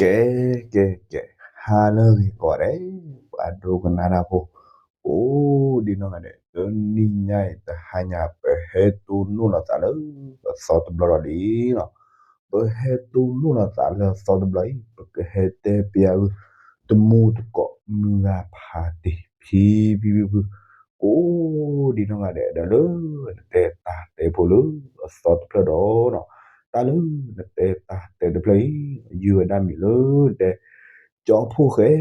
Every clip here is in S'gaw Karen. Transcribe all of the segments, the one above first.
ကဲ ကဲ ကဲ ဟါလၢအဂ့ၤကိးဂၤဒဲး ပှၤဒိကနၣ်တၢ်ဖိ ကိးဒံနီၢ်ဂၤဒဲး တနံၤညါအံၤ တဟါညါ ပဟဲတူၢ်လိာ်လိာ်သးလၢအသီတဘျီဒီးလံလီၤ. ပဟဲတူၢ်လိာ်လိာ်သးလၢအသီတဘျီအံၤ ပကဟဲတဲပျးအု တမူတကိး မုၢ်ဂၤဖးတံၢ် ဖံဖံဖုဖု ကိးဒံနီၢ်ဂၤဒဲး ဒီးလၢနတဲတၢ်တဲဖိလၢအသီတဖျၢၣ်ဒီး တၢ်လၢနတဲတၢ်တဲတဖျၢၣ်အံၤ ယုၢ်ဝဲဒၣ်မံၤလၢနတဲ ကၠီဖှိၣ်ဃဲ,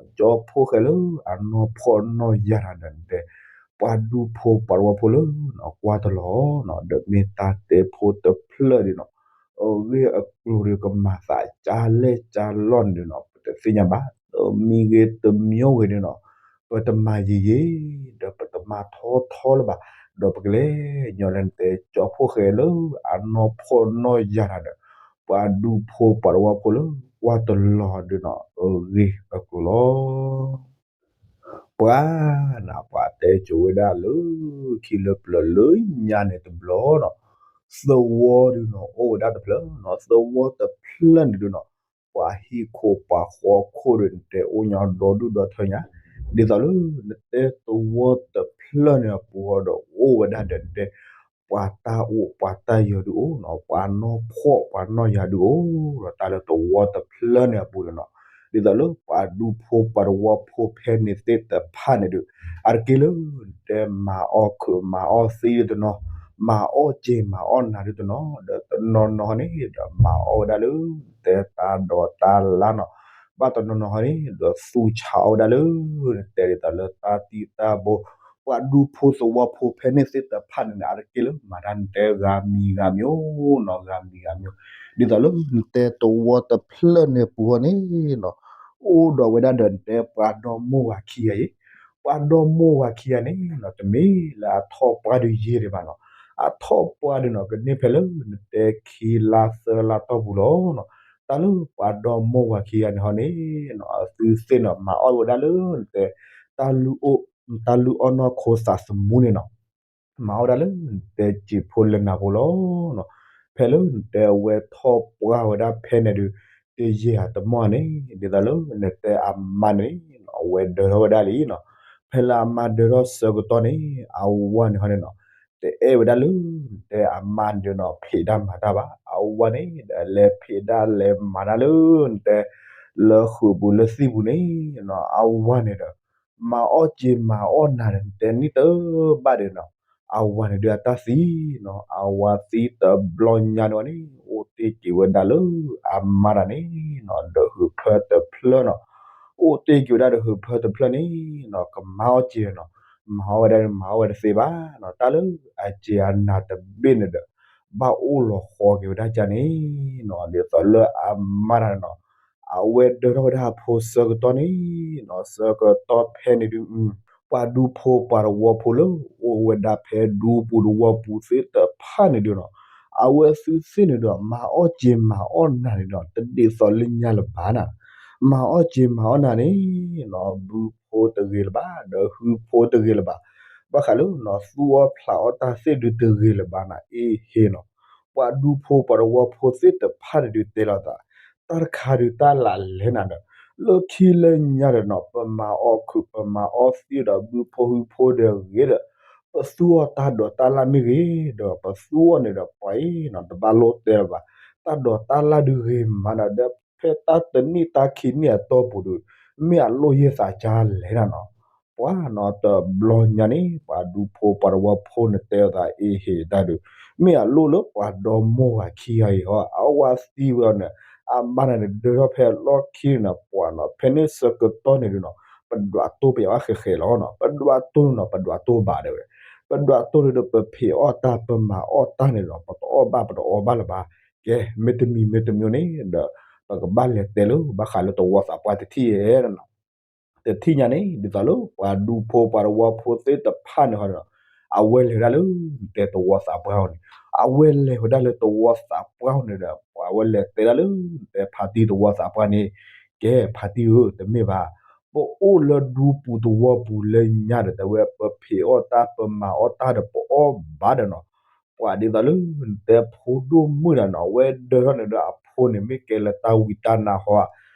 ကၠီဖှိၣ်ဃဲလၢအနီၢ်ဖှီၣ်နီၢ်ယာ်တၢ်ဒီးနတဲ ပှၤဒူဖိပှၤတဝီဖိလၢနကွၢ်တလီၤ ဒီးမ့ၢ်တၢ်တဲဖိတဖျၢၣ်ဒ်နီၤ အဂ့ၢ်အကျိၤဒီးကမၤသးကလဲၣ်ကလီၢ်န့ၣ်ဒ်နီၤ ပတသ့ၣ်ညါဘၣ် တမံၤဂ့ၤတမံၤဂ့ၤဒ်နီၤ ပတမၤယံာ်ယံာ် ဒီးပတမၤထီထီလၢၤဘၣ် ဒီးပကလဲၤညီလၢနတဲ ကၠီဖှိၣ်ဃဲလၢအနီၢ်ဖှီၣ်နီၢ်ယာ်တၢ်ဒီး ပှၤဒူဖိပှၤတဝီဖိလၢကွၢ်တလီၤဒ်နီၤ အဂ့ၢ်အကျိၤလီၤ. ပှၤနၤ ပှၤတဲကိၤဝဲဒၣ်လၢ ခံလၢပျၢၤလၢညါန့ၣ်တဘျီနီၤ သဝီဒ်နီၤ အိၣ်ဝဲဒၣ်တဖျၢၣ်နီၤ သဝီတဖျၢၣ်န့ၣ်ဒ်နီၤ ပှၤဟံၣ်ခိၣ်ပှၤဃီခိၣ်ဒီးနတဲအိၣ်ညီဒီဒူၣ်ဒီထၢညါ ဒ်သိးလၢနတဲသဝီတဖျၢၣ်န့ၣ်အပူၤဃီဒီးအိၣ်ဝဲဒၣ်ဒီးနတဲ ပှၤတၢ်အိၣ်ပှၤတၢ်ယၢၤဒုးအိၣ်နီၤ ပှၤနီၢ်ဖှီၣ်ပှၤနီၢ်ယာ်ဒုးအိၣ်ဒီး တၢ်လၢသဝီတဖျၢၣ်န့ၣ်အပူၤန့ၣ်နီၤ ဒ်သိးလၢပှၤဒူဖိပှၤတဝီဖိဖဲန့ၣ်သ့ၣ်တဖၣ်န့ၣ်ဒုး အါတက့ၢ်လၢနတဲမၤအီၣ်ခုးမၤအီၣ်သံတနီၤ မၤအီၣ်စ့မၤအီၣ်နၤဒုးတနီၤ ဒီးတနီၤနီၤန့ၣ်ဒီးမၤအီၣ်ဝဲဒၣ်လၢ နတဲတၢ်ဒိးတၢ်လၢ်နီၤ ဘၣ်တနီၤနီၤန့ၣ်ဒီးသူဆးအီၣ်ဝဲဒၣ်လၢ နတဲဒ်သိးလၢတၢ်တံၢ်တၢ်ဘိ ပှၤဒူဖိသဝီဖိဖဲန့ၣ်သ့ၣ်တဖၣ်န့ၣ်န့ၣ် အါတက့ၢ်လၢမၤတၢ်နတဲဂၤမံၤဂၤမံၤအိၣ်နီၤ ဂၤမံၤဂၤမံၤ ဒ်သိးလၢနတဲသဝီတဖျၢၣ်န့ၣ်အပူၤဃီန့ၣ်နီၤ အိၣ်ဒီးဝဲဒၣ်ဒီးနတဲပှၤဒီမိၢ်ဝၤခံဂၤအံၤ ပှၤဒီမိၢ်ဝၤခံဂၤန့ၣ်နီၤ တမ့ၢ်လၢအထီၣ်ပှၢ်ဒုးယဲၢ်ဒံးဘၣ်နီၤ အထီၣ်ပှၢ်ဒုးနီၤ ကန့ၢ်ဖဲလၢနတဲခံလါသၢလါတီၢ်ပူၤလီၤနီၤ တၢ်လၢပှၤဒီမိၢ်ဝၤခံဂၤန့ၣ်ဟီန့ၣ်နီၤ အသုသ့ၣ်နီၤ မၤအီၣ်ဝဲဒၣ်လၢနတဲ တၢ်လုၢ်အီၣ် တၢ်လုၢ်အီၣ်နီၢ်ခိသးသမူန့ၣ်နီၤ မၤအီၣ်ဝဲဒၣ်လၢနတဲစံာ်ဖိလဲၤနၤဖိလီၤနီၤ ဖဲလၢနတဲအဝဲထီၣ်ပှၢ်ဝဲဒၣ်ဖဲန့ၣ်ဒုး တယဲၢ်ဧါတမီၢ်ဧါန့ၣ် ဒ်သိးလၢနတဲအမါန့ၣ် အဝဲဒၢထီၣ်ဝဲဒၣ်လံနီၤ ဖဲလၢအမါဒၢထီၣ်ဆၢကတီၢ်န့ၣ် အဝၤန့ၣ်ဟီန့ၣ်နီၤ တအဲၣ်ဝဲဒၣ်လၢ နတဲအမါန့ၣ်ဒုးနီၤ ဖံးတၢ်မၤတၢ်ဘၣ် အဝၤန့ၣ်ဒီးလဲၤဖံးတၢ်လဲၤမၤတၢ်လၢနတဲ လၢဃုာ်ပူၤလၢသံၣ်ပူၤန့ၣ်နီၤ အဝၤန့ၣ်ဒီး မၤအီၣ်စ့မၤအီၣ်နၤဒီး နတဲနံၣ်တဘၣ်ဒီးနီၤ အဝၤန့ၣ်ဒုးအတၢ်သံနီၤ အဝၤသံတဘျီညါန့ၣ်ဝဲန့ၣ် အိၣ်တ့ၢ်က့ၤဝဲဒၣ်လၢအမါတၢ်န့ၣ်နီၤ ဒီးဟုးဖၢတဖျၢၣ်နီၤ အိၣ်တ့ၢ်က့ၤဝဲဒၣ်ဒီးဟုးဖၢတဖျၢၣ်န့ၣ်နီၤ ကမၤအီၣ်စ့နီၤ မၤအီၣ်ဝဲဒၣ်မၤအီၣ်ဝဲတသ့ဘၣ်နီၤ တၢ်လၢအစ့အနၤတဘ့ၣ်န့ၣ်ဒီး ဘၣ်အိၣ်လီၤဃီက့ၤဝဲဒၣ်ကန့ၣ်နီၤ ဒ်သိးလၢအမါတၢ်န့ၣ်နီၤ အဝဲဒၢထီၣ်ဝဲဒၣ်အဖိဆၢကတီၢ်န့ၣ်နီၤ ဆၢကတီၢ်ဖဲန့ၣ်ဒုး ပှၤဒူဖိပှၤတဝီဖိလၢ အိၣ်ဝဲဒၣ်ဖဲဒူပူၤတဝီပူၤသ့ၣ်တဖၣ်န့ၣ်ဒုးနီၤ အဝဲသုသ့ၣ်န့ၣ်ဒီး မၤအီၣ်စ့မၤအီၣ်နၤန့ၣ်ဒီး တဒ်သိးလၢညါလၢၤဘၣ်နၤ မၤအီၣ်စ့မၤအီၣ်နၤန့ၣ်နီၤ ဘုဖိတဂ့ၤလၢၤဘၣ် ဒီးဟုဖိတဂ့ၤလၢၤဘၣ် ဘၣ်ဃးလၢနီၤ သူၣ်အီၣ်ဖျးအီၣ်တၢ်သ့ၣ်ဒုးတဂ့ၤလၢၤဘၣ်နၤ အ့ဟ့နီၤ ပှၤဒူဖိပှၤတဝီဖိသ့ၣ်တဖၣ်န့ၣ်ဒုးတဲလိာ်သး တၢ်တခါဒုးတၢ်လၢလဲၣ်နၤဒီး လၢခံလၢညါဒီးနီၤ ပမၤအီၣ်ခုးပမၤအီၣ်သံဒီးဘုဖိဟုဖိဒီးဂ့ၤဒီး ပသူၣ်အီၣ်တၢ်ဒိးတၢ်လၢ်မ့ၢ်ဂ့ၤ ဒီးပသူၣ်အီၣ်န့ၣ်ဒီးပှၤအံၤနီၤ တဘၣ်လိၣ်တဲလၢၤဘၣ် တၢ်ဒိးတၢ်လၢ်ဒုးဂ့ၤမးနၤဒီး ဖဲတၢ်တနံၣ်တၢ်ခံနံၣ်အတီၢ်ပူၤဒီး မ့ၢ်အလိၣ်ယဲၢ်သးကါလဲၣ်နၤနီၤ ပှၤနီၤတဘျီညါန့ၣ် ပှၤဒူဖိပှၤတဝီဖိန့ၣ်တဲအသးအ့ဟ့တၢ်ဒုး မ့ၢ်အလိၣ်လၢပှၤဒီမိၢ်ဝၤခံဂၤအံၤဟီ အဝၤသံဝဲအီၤန့ၣ် အမါန့ၣ်ဒၢထီၣ်ဖဲအလီၢ်ခံန့ၣ်နီၤ ပှၤနီၤ ဖဲန့ၣ်ဆၢကတီၢ်န့ၣ်ဒုးနီၤ ပဒွးတိၢ်ပယီၤဘၣ်ဃဲးဃဲးလီၤနီၤ ပဒွးတိၢ်န့ၣ်နီၤ ပဒွးတိၢ်ဘၣ်ဒဲးဝဲ ပဒွးတိၢ်န့ၣ်ဒီးပဖံးအီၣ်တၢ်ပမၤအီၣ်တၢ်န့ၣ်ဒီး ပတအီၣ်ဘၣ်ပတအီဘၣ်လၢၤဘၣ် ကဲ မ့တမံၤမ့တမံၤန့ၣ်ဒီး ပကဘၣ်လဲၤတဲလၢဘၣ်ဃးလၢသဝီသးပှၢ်တထံၣ်ဧါနီၤ တထံၣ်ညါန့ၣ် ဒ်သိးလၢပှၤဒူဖိပှၤတဝီဖိသ့ၣ်တဖၣ်န့ၣ်ဟီဒီး အဝဲလဲၤဝဲဒၣ်လၢနတဲသဝီသးပှၢ်အီၤန့ၣ် အဝဲလဲၤဝဲဒၣ်လၢသဝီသးပှၢ်အီၤန့ၣ်ဒီး ပှၤအဝဲလဲၤတဲဒၣ်လၢနတဲဖါတံၢ်သဝီသးပှၢ်န့ၣ် ကဲဖါတံၢ်ဧၢ တမ့ၢ်ဘၣ် ပအိၣ်လၢဒူပူၤသဝီပူၤလၢညါဒီး တဲဝဲပဖံးအီၣ်တၢ်ပမၤအီၣ်တၢ်ဒီးပအီၣ်ဘၣ်ဒီးနီၤ ပှၤဒ်သိးလၢနတဲဖိဒိၣ်မုၣ်ဒီးနီၤ အဝဲဒၢထီၣ်န့ၣ်ဒီး ပှၤဒူဖိပှၤတဝီဖိန့ၣ် မ့ၢ်ကဲလၢတၢ်ဝံတၢ်နါဟီဧါ,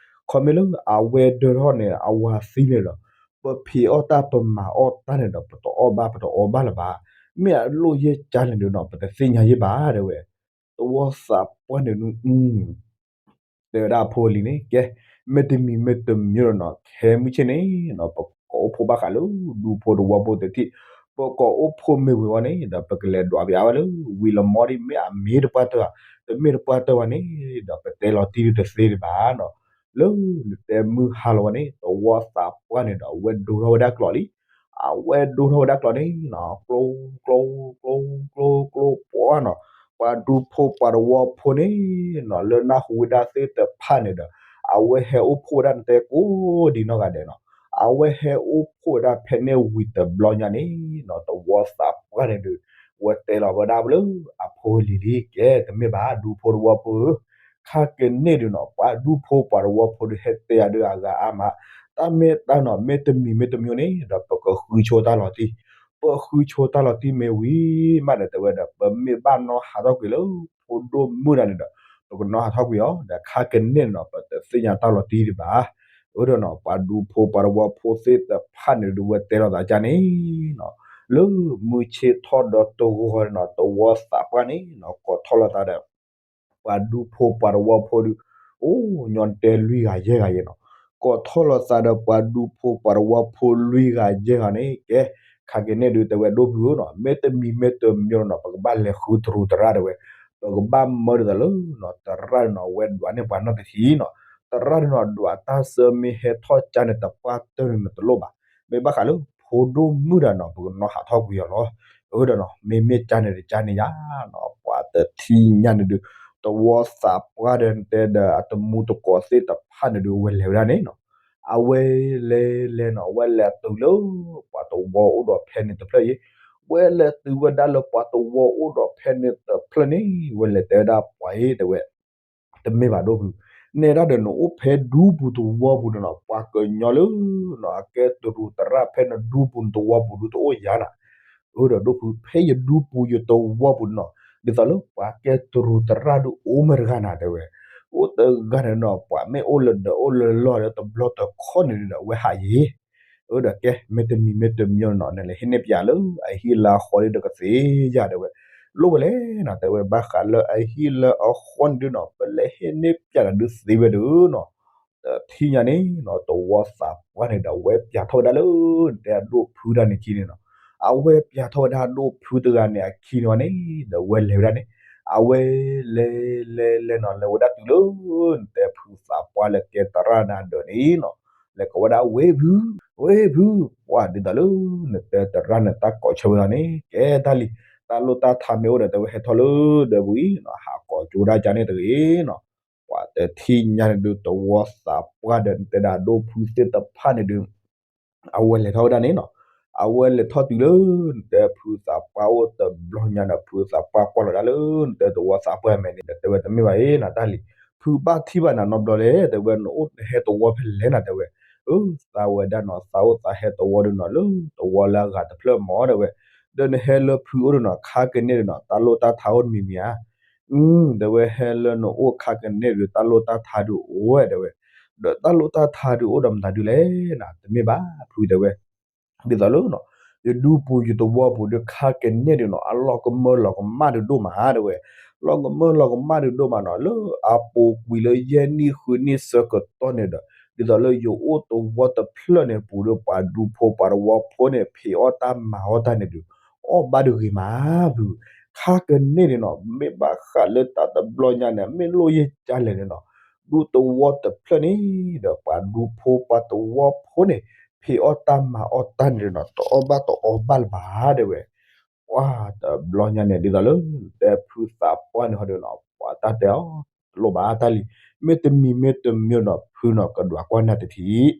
ခီမ့ၢ်လၢအဝဲဒၢထီၣ်န့ၣ် အဝၤသံန့ၣ်ဒီး ပဖံးအီၣ်တၢ်ပမၤအီၣ်တၢ်န့ၣ်ဒီး ပတအီၣ်ဘၣ်ပတအီဘၣ်လၢၤဘၣ်. မ့ၢ်အလိၣ်ယဲၢ်ကါန့ၣ်ဒုးနီၤ ပတသ့ၣ်ညါယဲၢ်ဘၣ် တဲဝဲ. တဝီသးပှၢ်န့ၣ်ဒုး တဲဝဲဒၣ်အဖိအလံၤန့ၣ် ကဲ, မ့တမံၤမ့တမံၤဒီးနီၤ ခဲမုၢ်ဆ့ၣ်န့ၣ်နီၤ ပကိးအိၣ်ဖှိၣ်ဘၣ်ဃးလၢ ဒူဖိတဝီဖိတထံၣ်, ပကိးအိၣ်ဖှိၣ်မ့ၢ်ဝံၤဝံၤန့ၣ်ဒီး ပကလဲၤဒွးပယါဝဲလၢ ဝံၤလီၤမီၢ်ဒံး မ့ၢ်အမ့ၢ်တပှၢ်တၢၢ်ဧါ, တမ့ၢ်တပှၢ်တၢၢ်ဘၣ်န့ၣ်ဒီး ပတဲလီၤတံၢ်ဒုးတသ့ဒံးဘၣ်နီၤ. လၢနတဲမုၢ်ဟါလီၤဝဲန့ၣ် တဝီသးပှၢ်န့ၣ်ဒီး အဝဲဒိထီၣ်ဝဲဒၣ်ကျိးလံ. အဝဲဒိထီၣ်ဝဲဒၣ်ကျိးန့ၣ်နီၤ ကျိ ကျိ ကျိ ကျိ ကျိ ပှၢ်နီၤ, ပှၤဒူဖိပှၤတဝီဖိန့ၣ်နီၤ လၢနၢ်ဟူဝဲဒၣ်သ့ၣ်တဖၣ်န့ၣ်ဒီး အဝဲဟဲအိၣ်ဖှိၣ်ဝဲဒၣ်နတဲကိးဒံးနီၢ်ဂၤဒဲးနီၤ, အဝဲဟဲအိၣ်ဖှိၣ်ဝဲဒၣ်ဖဲန့ၣ်ဝံၤတဘျီညါန့ၣ်နီၤ တဝီသးပှၢ်န့ၣ်ဒီး ဝဲတဲလီၤဝဲဒၣ်လၢအဖိအလံၤလံ ကဲ တမ့ၢ်ဘၣ် ဒူဖိတဝီဖိဧၢ, ခါကန့ၢ်ဒုးနီၤ ပှၤဒူဖိပှၤတဝီဖိဒုး ဟဲတဲယၤဒုးအဂၤအါမး, တၢ်မ့ၢ်တၢ်နီၤ မ့တမံၤမ့တမံၤန့ၣ်ဒီး ပကဃုဆိတၢ်လီၤတံၢ်, ပဃုဆိတၢ်လီၤတံၢ်မ့ၢ်ဝံၤမးဒီး တဲဝဲဒီး ပမ့ၢ်ဘၣ်နီၣ်ဟးထီၣ်ကွံာ်လၢ ဖိဒိၣ်မုၣ်တဂၤန့ၣ်ဒီး ပကနီၣ်ဟးထီၣ်ကွံာ်အီၤ, ဒီးခါကန့ၢ်နီၤ ပတသ့ၣ်ညါတၢ်လီၤတံၢ်ဒံးဘၣ်. အဃိဒီးနီၤ ပှၤဒူဖိပှၤတဝီဖိသ့ၣ်တဖၣ်န့ၣ်ဒုး ဝဲတဲလီၤသးကန့ၣ်နီၤ, လၢမုၢ်ဆ့ၣ်ထီၣ်ဒီးတဂီၤန့ၣ်နီၤ တဝီသးပှၢ်န့ၣ်နီၤ ကိးထီၣ်လိာ်သးဒီး ပှၤဒူဖိပှၤတဝီဖိဒုး အိၣ်ညီတဲလွံၢ်ဂၤယဲၢ်ဂၤယဲၢ်နီၤ, ကိးထီၣ်လိာ်သးဒီးပှၤဒူဖိပှၤတဝီဖိလွံၢ်ဂၤယဲၢ်ဂၤန့ၣ် ကဲ ခါကန့ၢ်ဒုး တဲဝဲဒိၣ်ဖုဧၢနီၤ မ့တမံၤမ့တမံၤနီၤ ပကဘၣ်လဲၤဃုတရူးသရၣ်တဲဝဲ, ပကဘၣ်မၢဒ်သိးလၢနီၤ သရၣ်ဒုးနီၤ အဝဲဒွးန့ၢ်ပှၤနီၢ်တထံနီၤ, သရၣ်ဒုးနီၤ ဒွးတၢ်ဆၢမ့ၢ်ဟဲထီၣ်ကါန့ၣ်တပှၢ်တၢၢ်န့ၣ် နတလိၣ်ဘၣ်, မ့ၢ်ဘၣ်ဃးလၢဖိဒိၣ်မုၣ်တဂၤနီၤ ပကနီၣ်ဟးထီၣ်ကွံာ်အီၤလီၤ. အဃိဒီးနီၤ မ့မ့ၢ်ကါန့ၣ်တကါန့ၣ်ယါနီၤ ပှၤတထံၣ်ညါန့ၣ်ဒုး တဝီသးပှၢ်ဒီးတဲဒီးအတမူတကိးသ့ၣ်တဖၣ်န့ၣ်ဒုး ဝဲလဲၤဝဲဒၣ်န့ၣ်နီၤ, အဝဲလဲၤလဲၤနီၤ ဝဲလဲၤတုၤလၢ ပှၤတဝီအိၣ်ဒီးဖဲန့ၣ်တဖျၢၣ်အံၤ, ဝဲလဲၤတုၤဝဲဒၣ်လၢပှၤတဝီအိၣ်ဒီးဖဲန့ၣ်တဖျၢၣ်န့ၣ် ဝဲလဲၤတဲဝဲဒၣ်ပှၤအံၤတဲဝဲ တမ့ၢ်ဘၣ်ဒိၣ်ဖု, နဲဒၣ်ဒီးနအိၣ်ဖဲဒူပူၤတဝီပူၤန့ၣ်နီၤ ပှၤကညီလၢနီၤ အကဲတရူးသရၣ်ဖဲနဒူပူၤနတဝီပူၤဒုးတအိၣ်ယါနၤ, အဃိဒီးဒိၣ်ဖု ဖဲယဒူပူၤယတဝီပူၤန့ၣ်နီၤ ဒ်သိးလၢပှၤကဲတရူးသရၣ်ဒုးအိၣ်မ့ၢ်တဂၤနၤ တဲဝဲ, အိၣ်တဂၤန့ၣ်နီၤ ပှၤမ့ၢ်အိၣ်လၢဒၢးအိၣ်လၢလီၢ်ဒီးတဘျီတခီၣ်န့ၣ်ဒီး အဝဲဟးယံၤ အဃိဒီးကဲ မ့တမံၤမ့တမံၤန့ၣ်နီၤ နလဲၤဟ့ၣ်န့ၢ်ပယါလၢအဟံၣ်လၢအဃီဒီး ကသ့ယၤတဲဝဲ, လိၣ်ဝဲလဲၣ်နီၤ တဲဝဲ ဘၣ်ဃးလၢအဟံၣ်လၢအဃီန့ၣ်ဒုးနီၤ ပလဲၤဟ့ၣ်န့ၢ်ပယါဒီးဒုးသ့ဝဲဒုးနီၤ, တထံၣ်ညါန့ၣ်နီၤ တဝီသးပှၢ်န့ၣ်ဒီး အဝဲပျးထီၣ်ဝဲဒၣ်လၢ နတဲအဒိၣ်ဖုတဂၤန့ၣ်အခံန့ၣ်နီၤ, အဝဲပျးထီၣ်ဝဲဒၣ်အဒိၣ်ဖုတဂၤန့ၣ်အခံန့ၣ်ဝဲန့ၣ် ဒီးဝဲလဲၤဝဲဒၣ်န့ၣ်, အဝဲလဲၤလဲၤလဲၤနီၤ လဲၤဝဲဒၣ်တုၤလၢ နတဲဖုသးပှၢ်လၢကဲသရၣ်န့ၣ်အဒၢးန့ၣ်နီၤ, လဲၤကိးဝဲဒၣ်ဝ့ၢ်ဖု, ဝ့ၢ်ဖု, ပှၤဒ်သိးလၢ နတဲသရၣ်န့ၣ်တၢ်ကိးဆၢဝဲလီၤန့ၣ် ကဲတၢ်လံ, တၢ်လိၣ်တၢ်ထါမ့ၢ်အိၣ်ဒီး တဲဝဲဟဲထီၣ်လၢဒၢးပူၤအံၤနီၤ ဟးကိးကၠိဒၣ်ကါန့ၣ်တဂ့ၤနီၤ, ပှၤတထံၣ်ညါန့ၣ်ဒုး တဝီသးပှၢ်ဒီး နတဲဒၣ်အဒိၣ်ဖုသ့ၣ်တဖၣ်န့ၣ်ဒုး အဝဲလဲၤထီၣ်ဝဲဒၣ်န့ၣ်နီၤ, အဝဲလဲၤထီၣ်တုၤလၢ နတဲဖုသးပှၢ်အိၣ်တဘျီညါဒီး ဖုသးပှၢ်ကွၢ်လီၤဒၣ်လၢ နတဲတဝီသးပှၢ်မဲာ်န့ၣ်ဒီး တဲဝဲတမ့ၢ်ဘၣ်အံၤနီၤ တၢ်လံ, ဖုဘၣ်ထံၣ်ဘၣ်နၤနီတဘျီလဲၣ် တဲဝဲ နအိၣ်နဟဲတဝီဖဲလဲၣ်နၤ တဲဝဲ, အၢ သးဝဲဒၣ်နီၤ သးအိၣ်သးဟဲတဝီဒုးနီၤ လၢတဝီလၢအဂၤတဖျၢၣ်မး တဲဝဲ, ဒီးနဟဲလၢဖုအိၣ်ဒုးနီၤ ခါကန့ၢ်ဒုးနီၤ တၢ်လိၣ်တၢ်ထါအိၣ်တမံၤမံၤဧါ အၢ တဲဝဲ ဟဲလၢနအိၣ်ခါကန့ၢ်ဒုး တၢ်လိၣ်တၢ်ထါဒုးအိၣ်ဝဲ တဲဝဲ, ဒီးတၢ်လိၣ်တၢ်ထါဒုးအိၣ်ဒီးမတၤဒုလဲၣ်နၤ တမ့ၢ်ဘၣ် ဖုတဲဝဲ, ဒ်သိးလၢနီၤ ယဒူပူၤယတဝီပူၤဒုး ခါကန့ၢ်ဒုးနီၤ အလီၢ်ကမၢလီၤကမၣ်ဒုးဒိၣ်မး တဲဝဲ, လီၢ်ကမၢလီၤကမၣ်ဒုးဒိၣ်မးနီၤ လၢအပူၤကွံာ်လၢယဲၢ်နံၣ်ဃုနံၣ်ဆၢကတီၢ်န့ၣ်ဒီး ဒ်သိးလၢယအိၣ်တဝီတဖျၢၣ်န့ၣ်ပူၤဒီး ပှၤဒူဖိပှၤတဝီဖိန့ၣ် ဖံးအီၣ်တၢ်မၤအီၣ်တၢ်န့ၣ်ဒုး အီၣ်ဘၣ်ဒုးဂ့ၤမး ဖု, ခါကန့ၢ်န့ၣ်နီၤ မ့ၢ်ဘၣ်ဃးလၢတၢ်တဘျီညါန့ၣ် မ့ၢ်လိၣ်ယဲၢ်ကၢလဲၣ်န့ၣ်နီၤ ဒူတဝီတဖျၢၣ်န့ၣ်ဒီး ပှၤဒူဖိပှၤတဝီဖိန့ၣ် ဖံးအီၣ်တၢ်မၤအီၣ်တၢ်န့ၣ်နီၤ တအီၣ်ဘၣ်တအီဘၣ်လၢၤဘၣ် တဲဝဲ ပှၤတဘျီညါန့ၣ် ဒ်သိးလၢ တဲဖုသးပှၢ်န့ၣ်ဟီဒုးနီၤ ပှၤတၢ်တဲအီၤ တလိၣ်ဘၣ်တၢ်လံ, မ့တမံၤမ့တမံၤနီၤ ဖုနီၤ ကဒွးကွၢ်နၤတထံၣ်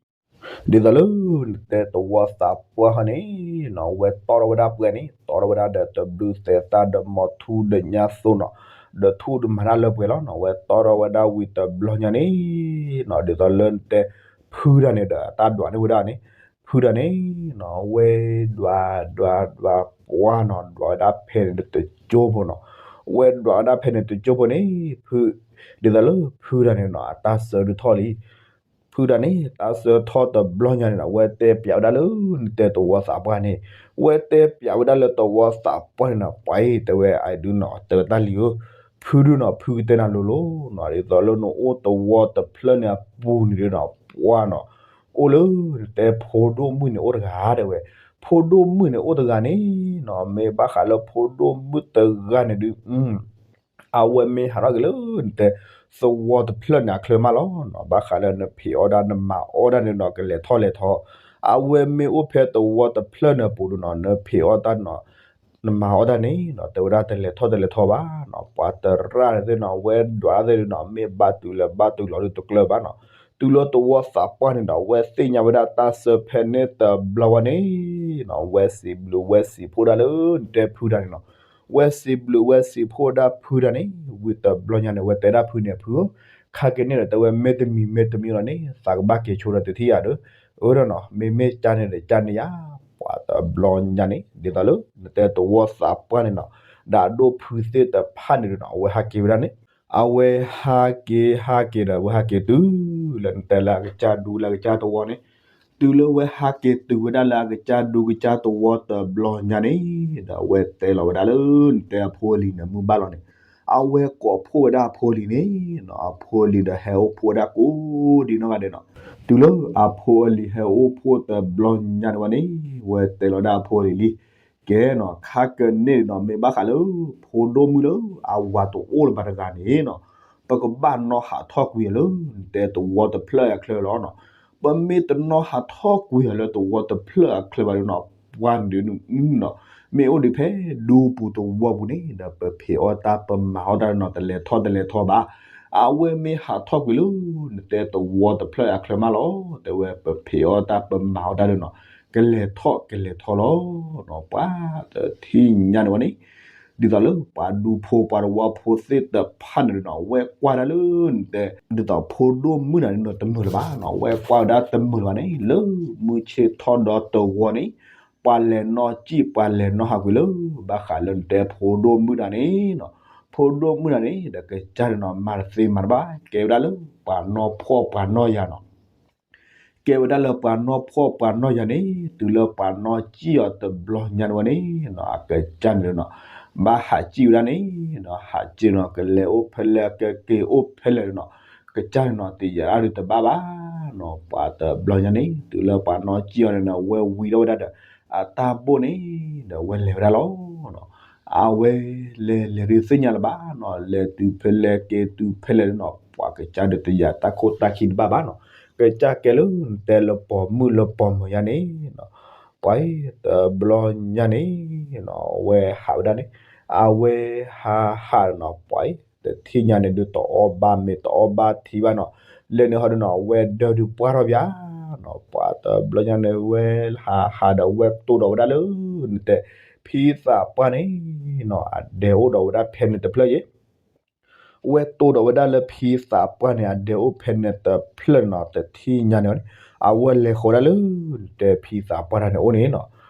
ဒ်သိးလၢ နတဲတဝီသးပှၢ်ဟီန့ၣ်နီၤ ဝဲတီထီၣ်ဝဲဒၣ်ပှဲၤန့ၣ် တီထီၣ်ဝဲဒၣ်ဒီးတဘျုးသဲးသၣ်ဒီးမီၤထူဒီးညါသိနီၤ ဒီးထူဒီးမၤတၢ်လၢပှဲၤလီၤနီၤ ဝဲတီထီၣ်ဝဲဒၣ်ဝံၤတဘျီညါန့ၣ်နီၤ ဒ်သိးလၢနတဲ ဖုတၢ်န့ၣ်ဒီး တၢ်ဒွးန့ၢ်ဝဲဒၣ်န့ၣ် ဖုတၢ်န့ၣ်နီၤ ဝဲဒွးဒွးဒွးပှၢ်နီၤ ဒွးဝဲဒၣ်ဖဲန့ၣ်တကၠိဖိနီၤ ဝဲဒွးဝဲဒၣ်ဖဲန့ၣ်တကၠိဖိန့ၣ် ဖု ဒ်သိးလၢဖုတၢ်န့ၣ်နီၤ အတၢ်ဆၢဒုးထီၣ်လံ ဖုတၢ်န့ၣ် တၢ်ဆၢထီၣ်တဘျီညါန့ၣ်နီၤ ဝဲတဲပျးဝဲဒၣ်လၢ နတဲသဝီသးပှၢ်န့ၣ် ဝဲတဲပျးဝဲဒၣ်လၢသဝီသးပှၢ်န့ၣ်နီၤ ပှၤအံၤတဲဝဲ အဒုနီၤ တဲဝဲတၢ်လံၤဧၢ, ဖုဒုနီၤ ဖုကတဲနၤလိၤလိၤနီၤ ဒ်သိးလၢနအိၣ်သဝီတဖျၢၣ်န့ၣ်အပူၤန့ၣ်ဒုနီၤ ပှၤနီၤ အိၣ်လၢ နတဲဖိဒိၣ်မုၣ်န့ၣ်အိၣ်တဂၤတဲဝဲ, ဖိဒိၣ်မုၣ်န့ၣ်အိၣ်တဂၤန့ၣ်နီၤ မ့ၢ်ဘၣ်ဃးလၢဖိဒိၣ်မုၣ်တဂၤန့ၣ်ဒု အဝဲမ့ၢ်ဟးထီၣ်က့ၤလၢ နတဲ သဝီတဖျၢၣ်န့ၣ်အချၢမးလီၤနီၤ ဘၣ်ဃးလၢနဖံးအီၣ်တၢ်နမၤအီၣ်တၢ်န့ၣ်နီၤ ကလဲၤထီၣ်လဲၤထီ, အဝဲမ့ၢ်အိၣ်ဖဲသဝီတဖျၢၣ်န့ၣ်အပူၤဒုနီၤ နဖံးအီၣ်တၢ်နီၤ နမၤအီၣ်တၢ်န့ၣ်နီၤ တဲဝဲဒၣ်တလဲၤထီၣ်တလဲၤထီဘၣ်နီၤ ပှၤသရၣ်န့ၣ်သ့ၣ်နီၤ အဝဲဒွးတၢ်သ့ၣ်ဒုနီၤ မ့ၢ်ဘၣ်တုၤလဲၤဘၣ်တုၤလီၤဒုတကျၢၢ်ဘၣ်နီၤ, တုၤလၢသဝီသးပှၢ်န့ၣ်ဒီး အဝဲသ့ၣ်ညါဝဲဒၣ်တၢ်ဆၢဖဲန့ၣ်တဘျီဝဲန့ၣ်နီၤ ဝဲစံးဘျုးဝဲစံးဖှိၣ်ဒၣ်လၢနတဲဖုတၢ်န့ၣ်နီၤ ဝဲစံးဘျုးဝဲစံးဖှိၣ်ဒၣ်ဖုတၢ်န့ၣ် ဝံၤတဘျီညါန့ၣ် ဝဲတဲဒၣ်ဖုန့ၣ် ဖုဧၢ, ခါက့ၤန့ၣ်ဒီး တဲဝဲမ့တမံၤမ့တမံၤလီၤန့ၣ် သးကဘၣ်က့ၤဆိဒီးတထံၣ်ယၤဒီး, အၢဒီးနီၤ မ့မ့ၢ်ကန့ၣ်ဒီးကန့ၣ်ယၤ, ပှၤတဘျီညါန့ၣ် ဒ်သိးလၢ နတဲသဝီသးပှၢ်န့ၣ်နီၤ, ဒီးဒိၣ်ဖုသ့ၣ်တဖၣ်န့ၣ်ဒီးနီၤ အဝဲဟးက့ၤဝဲဒၣ်န့ၣ်, အဝဲဟးက့ၤဟးက့ၤဒီး အဝဲဟးက့ၤတုၤ လၢနတဲလၢအကစၢ်ဒူလၢအကစၢ်သဝီန့ၣ်, တုၤလၢဝဲဟးက့ၤတုၤဝဲဒၣ်လၢအကစၢ်ဒူကစၢ်သဝီတဘျီညါန့ၣ်, ဒီးအဝဲတဲလီၤဝဲဒၣ်လၢ နတဲအဖိအလံၤန့ၣ် မုၢ်ဘၣ်လီၤန့ၣ်, အဝဲကိးဖှိၣ်ဝဲဒၣ်အဖိအလံၤန့ၣ်နီၤ, အဖိအလံၤဒီးဟဲအိၣ်ဖှိၣ်ဝဲဒၣ်ကိးဒ်နီၢ်ဂၤဒဲးနီၤ, တုၤလၢအဖိအလံၤဟဲအိၣ်ဖှိၣ်တဘျီညါန့ၣ်ဝဲန့ၣ်, ဝဲတဲလီၤဒၣ်အဖိအလံၤလံ, ကဲနီၤ ခါကန့ၣ်နီၤ မ့ၢ်ဘၣ်ဃးလၢ ဖိဒိၣ်မုၣ်လၢအဝၤတအိၣ်လၢၤဘၣ်တဂၤန့ၣ်နီၤ, ပကဘၣ်နီၣ်ဟးထီၣ်ကွံာ်အီၤလၢ နတဲသဝီတဖျၢၣ်အချၢလီၤနီၤ, ပမ့ၢ်တနီၣ်ဟးထီၣ်ကွံာ်အီၤလၢသဝီတဖျၢၣ်အချၢဘၣ်ဒီးနီၤ, ပှၤန့ၣ်ဒုးနီၤ, မ့ၢ်အိၣ်ဒံးဖဲဒူပူၤသဝီပူၤန့ၣ် ဒီးပဖံးအီၣ်တၢ်ပမၤအီၣ်တၢ်နီၤ တလဲၤထီၣ်တလဲၤထီဘၣ်, အဝဲမ့ၢ်ဟးထီၣ်ကွံာ်လၢ နတဲသဝီတဖျၢၣ်အချၢမးလီၤ, တဲဝဲပဖံးအီၣ်တၢ်ပမၤအီၣ်တၢ်ဒီးနီၤ, ကလဲၤထီၣ်ကလဲၤထီလီၤနီၤ, ပှၤတထံၣ်ညါန့ၣ်ဝဲန့ၣ် ဒ်သိးလၢပှၤဒူဖိပှၤသဝီဖိသ့ၣ်တဖၣ်န့ၣ်ဒီးနီၤ ဝဲကွၢ်ဒၣ်လၢနတဲ ဒ်သိးဖိဒိၣ်မုၣ်နၤန့ၣ်နီၤ တမုာ်လၢၤဘၣ်နီၤ, ဝဲကွၢ်ဝဲဒၣ်တမုာ်လၢၤဘၣ်န့ၣ် လၢမုၢ်ဆ့ၣ်ထီၣ်ဒီတဝီန့ၣ်, ပှၤလဲၤနီၣ်စံၣ်ပှၤလဲၤနီၣ်ဟးကွံာ်လၢ ဘၣ်ဃးလၢနတဲဖိဒိၣ်မုၣ်နၤန့ၣ်နီၤ, ဖိဒိၣ်မုၣ်နၤန့ၣ် ဒီးကစၢ်န့ၣ်နီၤ မၤတသ့မၤတဘၣ် ကဲဝဲဒၣ်လၢပှၤနီၣ်ဖှီၣ်ပှၤနီၣ်ယာ်နီၤ ကဲဝဲဒၣ်လၢပှၤနီၣ်ဖှီၣ်ပှၤနီၣ်ယာ်န့ၣ် တုၤလၢပှၤနီၣ်စံၣ်အီၤတဘျီညါန့ၣ်ဝဲန့ၣ်နီၤ အကစၢ်န့ၣ်နီၤ ဘၣ်ဟးစံၣ်ဝဲဒၣ်န့ၣ်နီၤ ဟးစံၣ်နီၤ ကလဲၤအိၣ်ဖဲလဲၣ် ကက့ၤအိၣ်ဖဲလဲၣ်နီၤ ကစၢ်န့ၣ်နီၤ တယာ်ဒုးတဘၣ်ဘၣ်နီၤ ပှၤတဘျီညါန့ၣ် တုၤလၢပှၤနီၣ်စံၣ်အီၤန့ၣ်နီၤ ဝဲဝံၤထီၣ်ဝဲဒၣ်ဒီး အတၢ်ဘိၣ်န့ၣ် ဒီးဝဲလဲၤဝဲဒၣ်လီၤနီၤ အဝဲလဲၤလဲၤဒုးသ့ၣ်ညါလၢၤဘၣ်နီၤ လဲၤတုၤဖဲလဲၣ်က့ၤတုၤဖဲလဲၣ်နီၤ ပှၤကစၢ်ဒုးတယာ်တၢ်ခိၣ်တၢ်ခံတဘၣ်ဘၣ်နီၤ ကစၢ်ကဲလၢနတဲလၢပိာ်မုၣ်လၢပိာ်မုၣ်ယါန့ၣ်နီၤ ပှၤအံၤတဘျီညါန့ၣ်နီၤ အဝဲဟးဝဲဒၣ်န့ၣ် အဝဲဟးဟးနီၤ ပှၤအံၤတထံၣ်ညါန့ၣ်ဒုးတအီၣ်ဘၣ်မ့ၤတအီၣ်ဘၣ်ထံဘၣ်နီၤ လဲၤန့ၣ်ဟီဒုးနီၤ အဝဲဒၢဒုးပှၢ်ထီၣ်ပၠးနီၤ ပှၤတဘျီညါန့ၣ် ဝဲဟးဟးဒီးဝဲတိၢ်ဒီးဝဲဒၣ်လၢ နတဲ ဖံသးပှၢ်န့ၣ်နီၤ အဒဲအိၣ်ဒီးဝဲဒၣ်ဖဲန့ၣ်တဖျၢၣ်ယဲ ဝဲတိၢ်ဒီးဝဲဒၣ်လၢဖံသးပှၢ်န့ၣ် အဒဲအိၣ်ဖဲန့ၣ်တဖျၢၣ်န့ၣ်နီၤ တထံၣ်ညါန့ၣ်န့ၣ် အဝဲလဲၤဃီၤဒၣ်လၢ နတဲဖံသးပှၢ်တၢ်န့ၣ်အိၣ်န့ၣ်နီၤ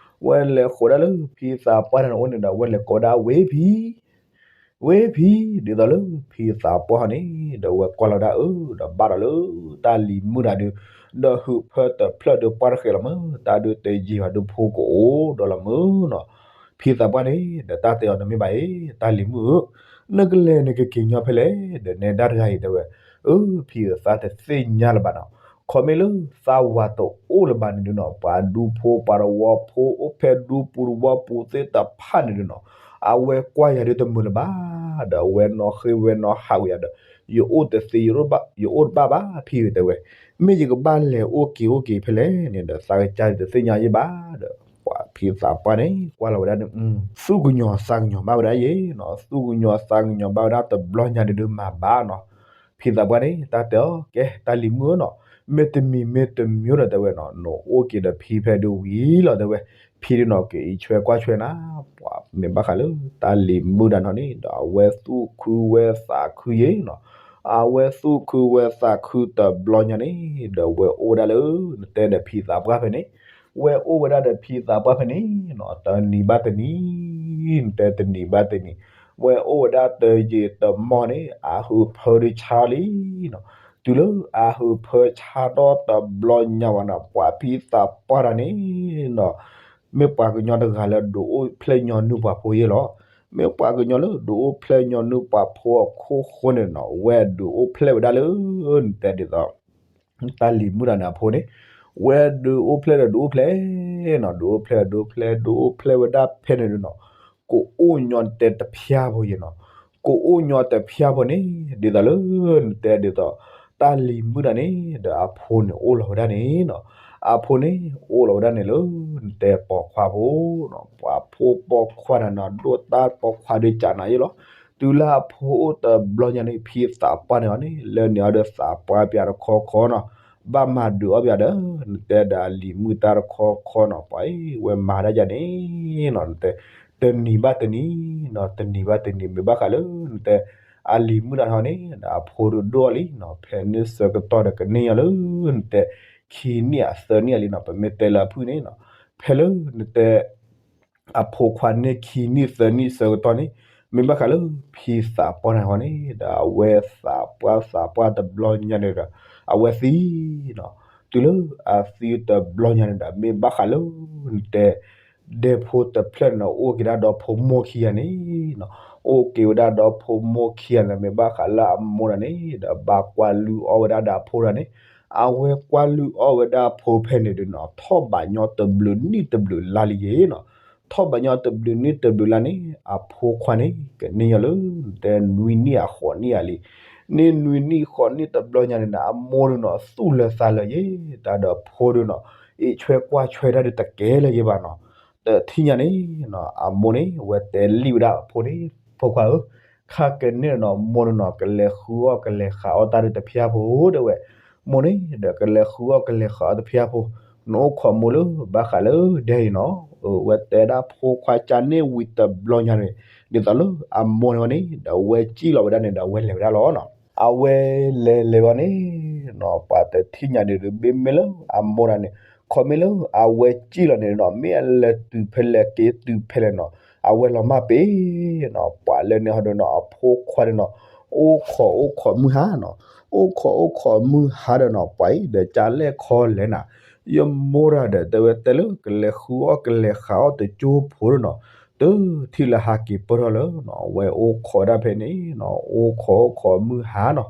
ဝဲလဲၤဃီၤဒၣ်လၢဖံသးပှၢ်တၢ်န့ၣ်အိၣ်န့ၣ်ဒီး ဝဲလဲၤကိးဒၣ်ဝ့ၢ်ဖံ ဝ့ၢ်ဖံ ဒ်သိးလၢဖံသးပှၢ်န့ၣ် ဒီးဝဲကွၢ်လီၤဒၣ်အၢ ဒီးဘၣ်ဒီးလၢ တၢ်လံၤမုၣ်တၢ်ဒုး ဒီးဟုးဖၢတဖျၢၣ်ဒုးပှၢ်တဃဲးလီၤမုၢ် တၢ်ဒုးတယံာ်ဘၣ်ဒုးဖိကအိၣ်ဒီးလီၤမုၢ်နီၤ ဖံသးပှၢ်န့ၣ် ဒီးတၢ်တဲအီၤန့ၣ်မ့ၢ်ဘၣ်အံၤ တၢ်လံၤမုၣ်ဧၢ နကလဲၤနကက့ၤညီဖဲလဲၣ် ဒီးနဲဒၣ်တဂၤအံၤတဲဝဲ အၢ ဖံဧၢ သးတသ့ၣ်ညါလၢၤဘၣ်နီၤ ခီမ့ၢ်လၢသးဝၤတအိၣ်လၢၤဘၣ်န့ၣ်ဒုးနီၤ ပှၤဒူဖိပှၤသဝီဖိအိၣ်ဖဲဒူပူၤတဝီပူၤသ့ၣ်တဖၣ်န့ၣ်ဒုးနီၤ အဝဲကွၢ်ယၤဒုးတမုာ်လၢၤဘၣ် ဒီးအဝဲနီၣ်ဃ့ဝဲနီၣ်ဟးဝဲယၤဒီး ယအိၣ်တသ့ ယအိၣ်တဘၣ်ဘၣ်ဖံဧၢတဲဝဲ မ့ၢ်ယကဘၣ်လဲၤအိၣ်က့ၤအိၣ်က့ၤဖဲလဲၣ်န့ၣ်ဒီး သးကစၢ်တသ့ၣ်ညါယဲဘၣ်ဒီး ပှၤဖံသးပှၢ်န့ၣ် ကွၢ်လီၤဝဲဒၣ်န့ၣ် သူၣ်ကညီၤသးကညီၤဘၣ်ဝဲဒၣ်ယဲနီၤ သူၣ်ကညီၤသးကညီၤဘၣ်ဝဲဒၣ်တဘျီညါဒုးဒုးမၤဘၣ်နီၤ ဖံသးပှၢ်န့ၣ် တၢ်တဲအီၤ ကဲ တၢ်လံၤမုၣ်ဧၢနီၤ မ့တမံၤမ့တမံၤဒီးတဲဝဲနီၤ နအိၣ်က့ၤဒီးဖံဖဲဒုးဝံၤလီၤတဲဝဲ ဖံဒုးနီၤ ကအံးဆွဲကွၢ်ဆွဲနၤ ပှၤမ့ၢ်ဘၣ်ဃးလၢ တၢ်လံၤမုၣ်တၢ်နီၤန့ၣ် ဒီးအဝဲသူၣ်ခုဝဲသးခုယဲနီၤ အဝဲသူၣ်ခုဝဲသးခုတဘျီညါန့ၣ် ဒီးဝဲအိၣ်ဝဲဒၣ်လၢ နတဲဒီးဖံသးပှၢ်ဖဲန့ၣ် ဝဲအိၣ်ဝဲဒၣ်ဒီးဖံသးပှၢ်ဖဲန့ၣ်နီၤ တနံၤဘၣ်တနံၤ နတဲတနံၤဘၣ်တနံၤ ဝဲအိၣ်ဝဲဒၣ်တယံာ်တမီၢ်န့ၣ် အဟုးဖၢဒုးဆါလံနီၤ. တုၤလၢအဟုးဖၢဆါဒီးတဘျီညါဝဲနီၤ ပှၤဖံသးပှၢ်တၢ်န့ၣ်နီၤ မ့ၢ်ပှၤကညီတဂၤလၢဒုးအိၣ်ဖျဲၣ်ညီနုၢ်ပှၤဖိယဲလီၤ. မ့ၢ်ပှၤကညီလၢဒုးအိၣ်ဖျဲၣ်ညီနုၢ်ပှၤဖိအခိၣ်ဃိန့ၣ်နီၤ ဝဲဒုးအိၣ်ဖျဲၣ်ဝဲဒၣ်လၢ နတဲဒ်သိး တၢ်လံၤမုၣ်တၢ်န့ၣ်အဖိန့ၣ် ဝဲဒုးအိၣ်ဖျဲၣ်ဒီးဒုးအိၣ်ဖျဲၣ်နီၤ ဒုးအိၣ်ဖျဲၣ်ဒုးအိၣ်ဖျဲၣ် ဒုးအိၣ်ဖျဲၣ်ဝဲဒၣ်ဖဲန့ၣ်ဒုးနီၤ ကအိၣ်ညီတဲတဖျါဖိယဲနီၤ. ကအိၣ်ညီတဲဖျါဖိန့ၣ် ဒ်သိးလၢ နတဲဒ်သိး တၢ်လံၤမုၣ်တၢ်န့ၣ် ဒီးအဖိန့ၣ်အိၣ်လီၤဝဲဒၣ်န့ၣ်နီၤ. အဖိန့ၣ် အိၣ်လီၤဝဲဒၣ်န့ၣ်လၢ နတဲပိာ်ခွါဖိနီၤ ပှၤဖိပိာ်ခွါန့ၣ်နီၤ ဒိၣ်တၢ်ပိာ်ခွါဒုးကးနၤယဲလီၤ. တုၤလၢအဖိအိၣ်တဘျီညါန့ၣ် ဖံသးပှၢ်န့ၣ်အီၤန့ၣ် လၢန့ၣ်အီၤဒီးသးပှၢ်ပၠးတခီခီနီၤ ဘၣ်မၤဒုးအီၣ်ပၠးဒီး နတဲဒီးအလံၤမုၣ်တၢ်တခီခီနီၤ ပှၤအံၤ ဝဲမၤဒၣ်ယၤန့ၣ်နီၤ နတဲ တနံၤဘၣ်တနံၤနီၤ တနံၤဘၣ်တနံၤ မ့ၢ်ဘၣ်ဃးလၢ နတဲ အလံၤမုၣ်တၢ်န့ၣ်အီၤန့ၣ် ဒီးအဖိဒုးဒိၣ်အီၤလံနီၤ ဖဲန့ၣ်ဆၢကတီၢ်ဒီးကန့ၢ်ညီလၢ နတဲ ခံနံၣ်အသၢနံၣ်အလံနီၤ ပမ့ၢ်တဲလၢအဖုၣ်န့ၣ်နီၤ ဖဲလၢ နတဲ အဖိခွါန့ၣ်ခံနံၣ်သၢနံၣ်ဆၢကတီၢ်န့ၣ် မ့ၢ်ဘၣ်ဃးလၢ ဖံသးပှၢ်န့ၣ်အီၤန့ၣ် ဒီးအဝဲသးပှၢ်သးပှၢ်တဘျီညါန့ၣ်ဒီး အဝဲသံနီၤ. တုၤလၢအသံတဘျီညါန့ၣ်ဒီး မ့ၢ်ဘၣ်ဃးလၢ နတဲ ဒဲဖိတဖျၢၣ်န့ၣ်နီၤ အိၣ်က့ၤဒၣ်ဒီးဖိမိၢ်ခံဂၤန့ၣ်နီၤ အိၣ်က့ၤဝဲဒၣ်ဒီးဖိမိၢ်ခံဂၤန့ၣ် မ့ၢ်ဘၣ်ဃးလၢအမိၢ်တၢ်န့ၣ်ဒီး ဘၣ်ကွၢ်လုၢ်အီၣ်ဝဲဒၣ်ဒီးအဖိတၢ်န့ၣ် အဝဲကွၢ်လုၢ်အီၣ်ဝဲဒၣ်အဖိဖဲန့ၣ်ဒုးနီၤ ထီၣ်ဘးညီတဘျုးနံၣ်တဘျုးလါလံယဲနီၤ. ထီၣ်ဘးညီတဘျုးနံၣ်တဘျုးလါန့ၣ် အဖိခွါန့ၣ် ကန့ၢ်ညီလၢ နတဲနွံနံၣ်အဃိးနံၣ်အလံ. န့ၢ်နွံနံၣ်ဃိးနံၣ်တဘျီညါန့ၣ်နီၤ အမိၢ်ဒုးနီၤ သူၣ်လၢာ်သးလၢာ်ယဲ တၢ်ဒီးဖိဒုးနီၤ အ့ၣ်ဆွဲကွၢ်ဆွဲတၢ်ဒုးတကဲလၢာ်ယဲဘၣ်နီၤ. တထံၣ်ညါန့ၣ်နီၤ အမိၢ်န့ၣ် ဝဲတဲလံဝဲဒၣ်အဖိန့ၣ် ဖိခွါဧၢ, ခါကန့ၢ်နီၤ မိၢ်ဒုးနီၤ ကလဲၤဃုအီၣ်ကလဲၤဃးအီၣ်တၢ်ဒုးတဖျါဖိတဲဝဲ. မိၢ်န့ၣ်ဒီးကလဲၤဃုအီၣ်ကလဲၤဃးအီၣ်တဖျါဖိ, နအိၣ်ခိးမိၢ်လၢဘၣ်ဃးလၢဒဲအံၤနီၤ. ဝဲတဲဒၣ်ဖိခွါကန့ၢ်ဝံၤတဘျီညါန့ၣ် ဒ်သိးလၢအမိၢ်န့ၣ်ဝဲန့ၣ် ဒီးဝဲစံၣ်လီၤဝဲဒၣ်န့ၣ်ဒီးဝဲလဲၤဝဲဒၣ်လီၤနီၤ. အဝဲလဲၤလဲၤဝဲန့ၣ်နီၤ ပှၤတထံၣ်ညါန့ၣ်ဒီး မ့မ့ၢ်လၢအမိၢ်တၢ်န့ၣ် ခီမ့ၢ်လၢအဝဲစံၣ်လီၤန့ၣ်နီၤ မ့ၢ်အလဲၤတုၤဖဲလဲၣ်က့ၤတုၤဖဲလဲၣ်နီၤ အဝဲလီၤမၢ်ပ့ၤနီၤ. ပှၤလၢန့ၣ်ဟီဒီးနီၤ အဖိခွါဒီးနီၤ အိၣ်ခိးအိၣ်ခိးမုၢ်ဟါနီၤ, အိၣ်ခိးအိၣ်ခိးမုၢ်ဟါဒီးနီၤ ပှၤအံၤဒီးကလဲၣ်ခီလဲၣ်နၤ, ယမိၢ်တၢ်ဒီးတဲဝဲတဲလၢကလဲၤဃုအီၣ်ကလဲၤဃးအီၣ်တကၠိဖိဒီးနီၤ, တထံၣ်လၢဟးက့ၤပၢၢ်ထီၣ်လၢနီၤ ဝဲအိၣ်ခိးဒၣ်ဖဲန့ၣ်နီၤ အိၣ်ခိးအိၣ်ခိးမုၢ်ဟါနီၤ,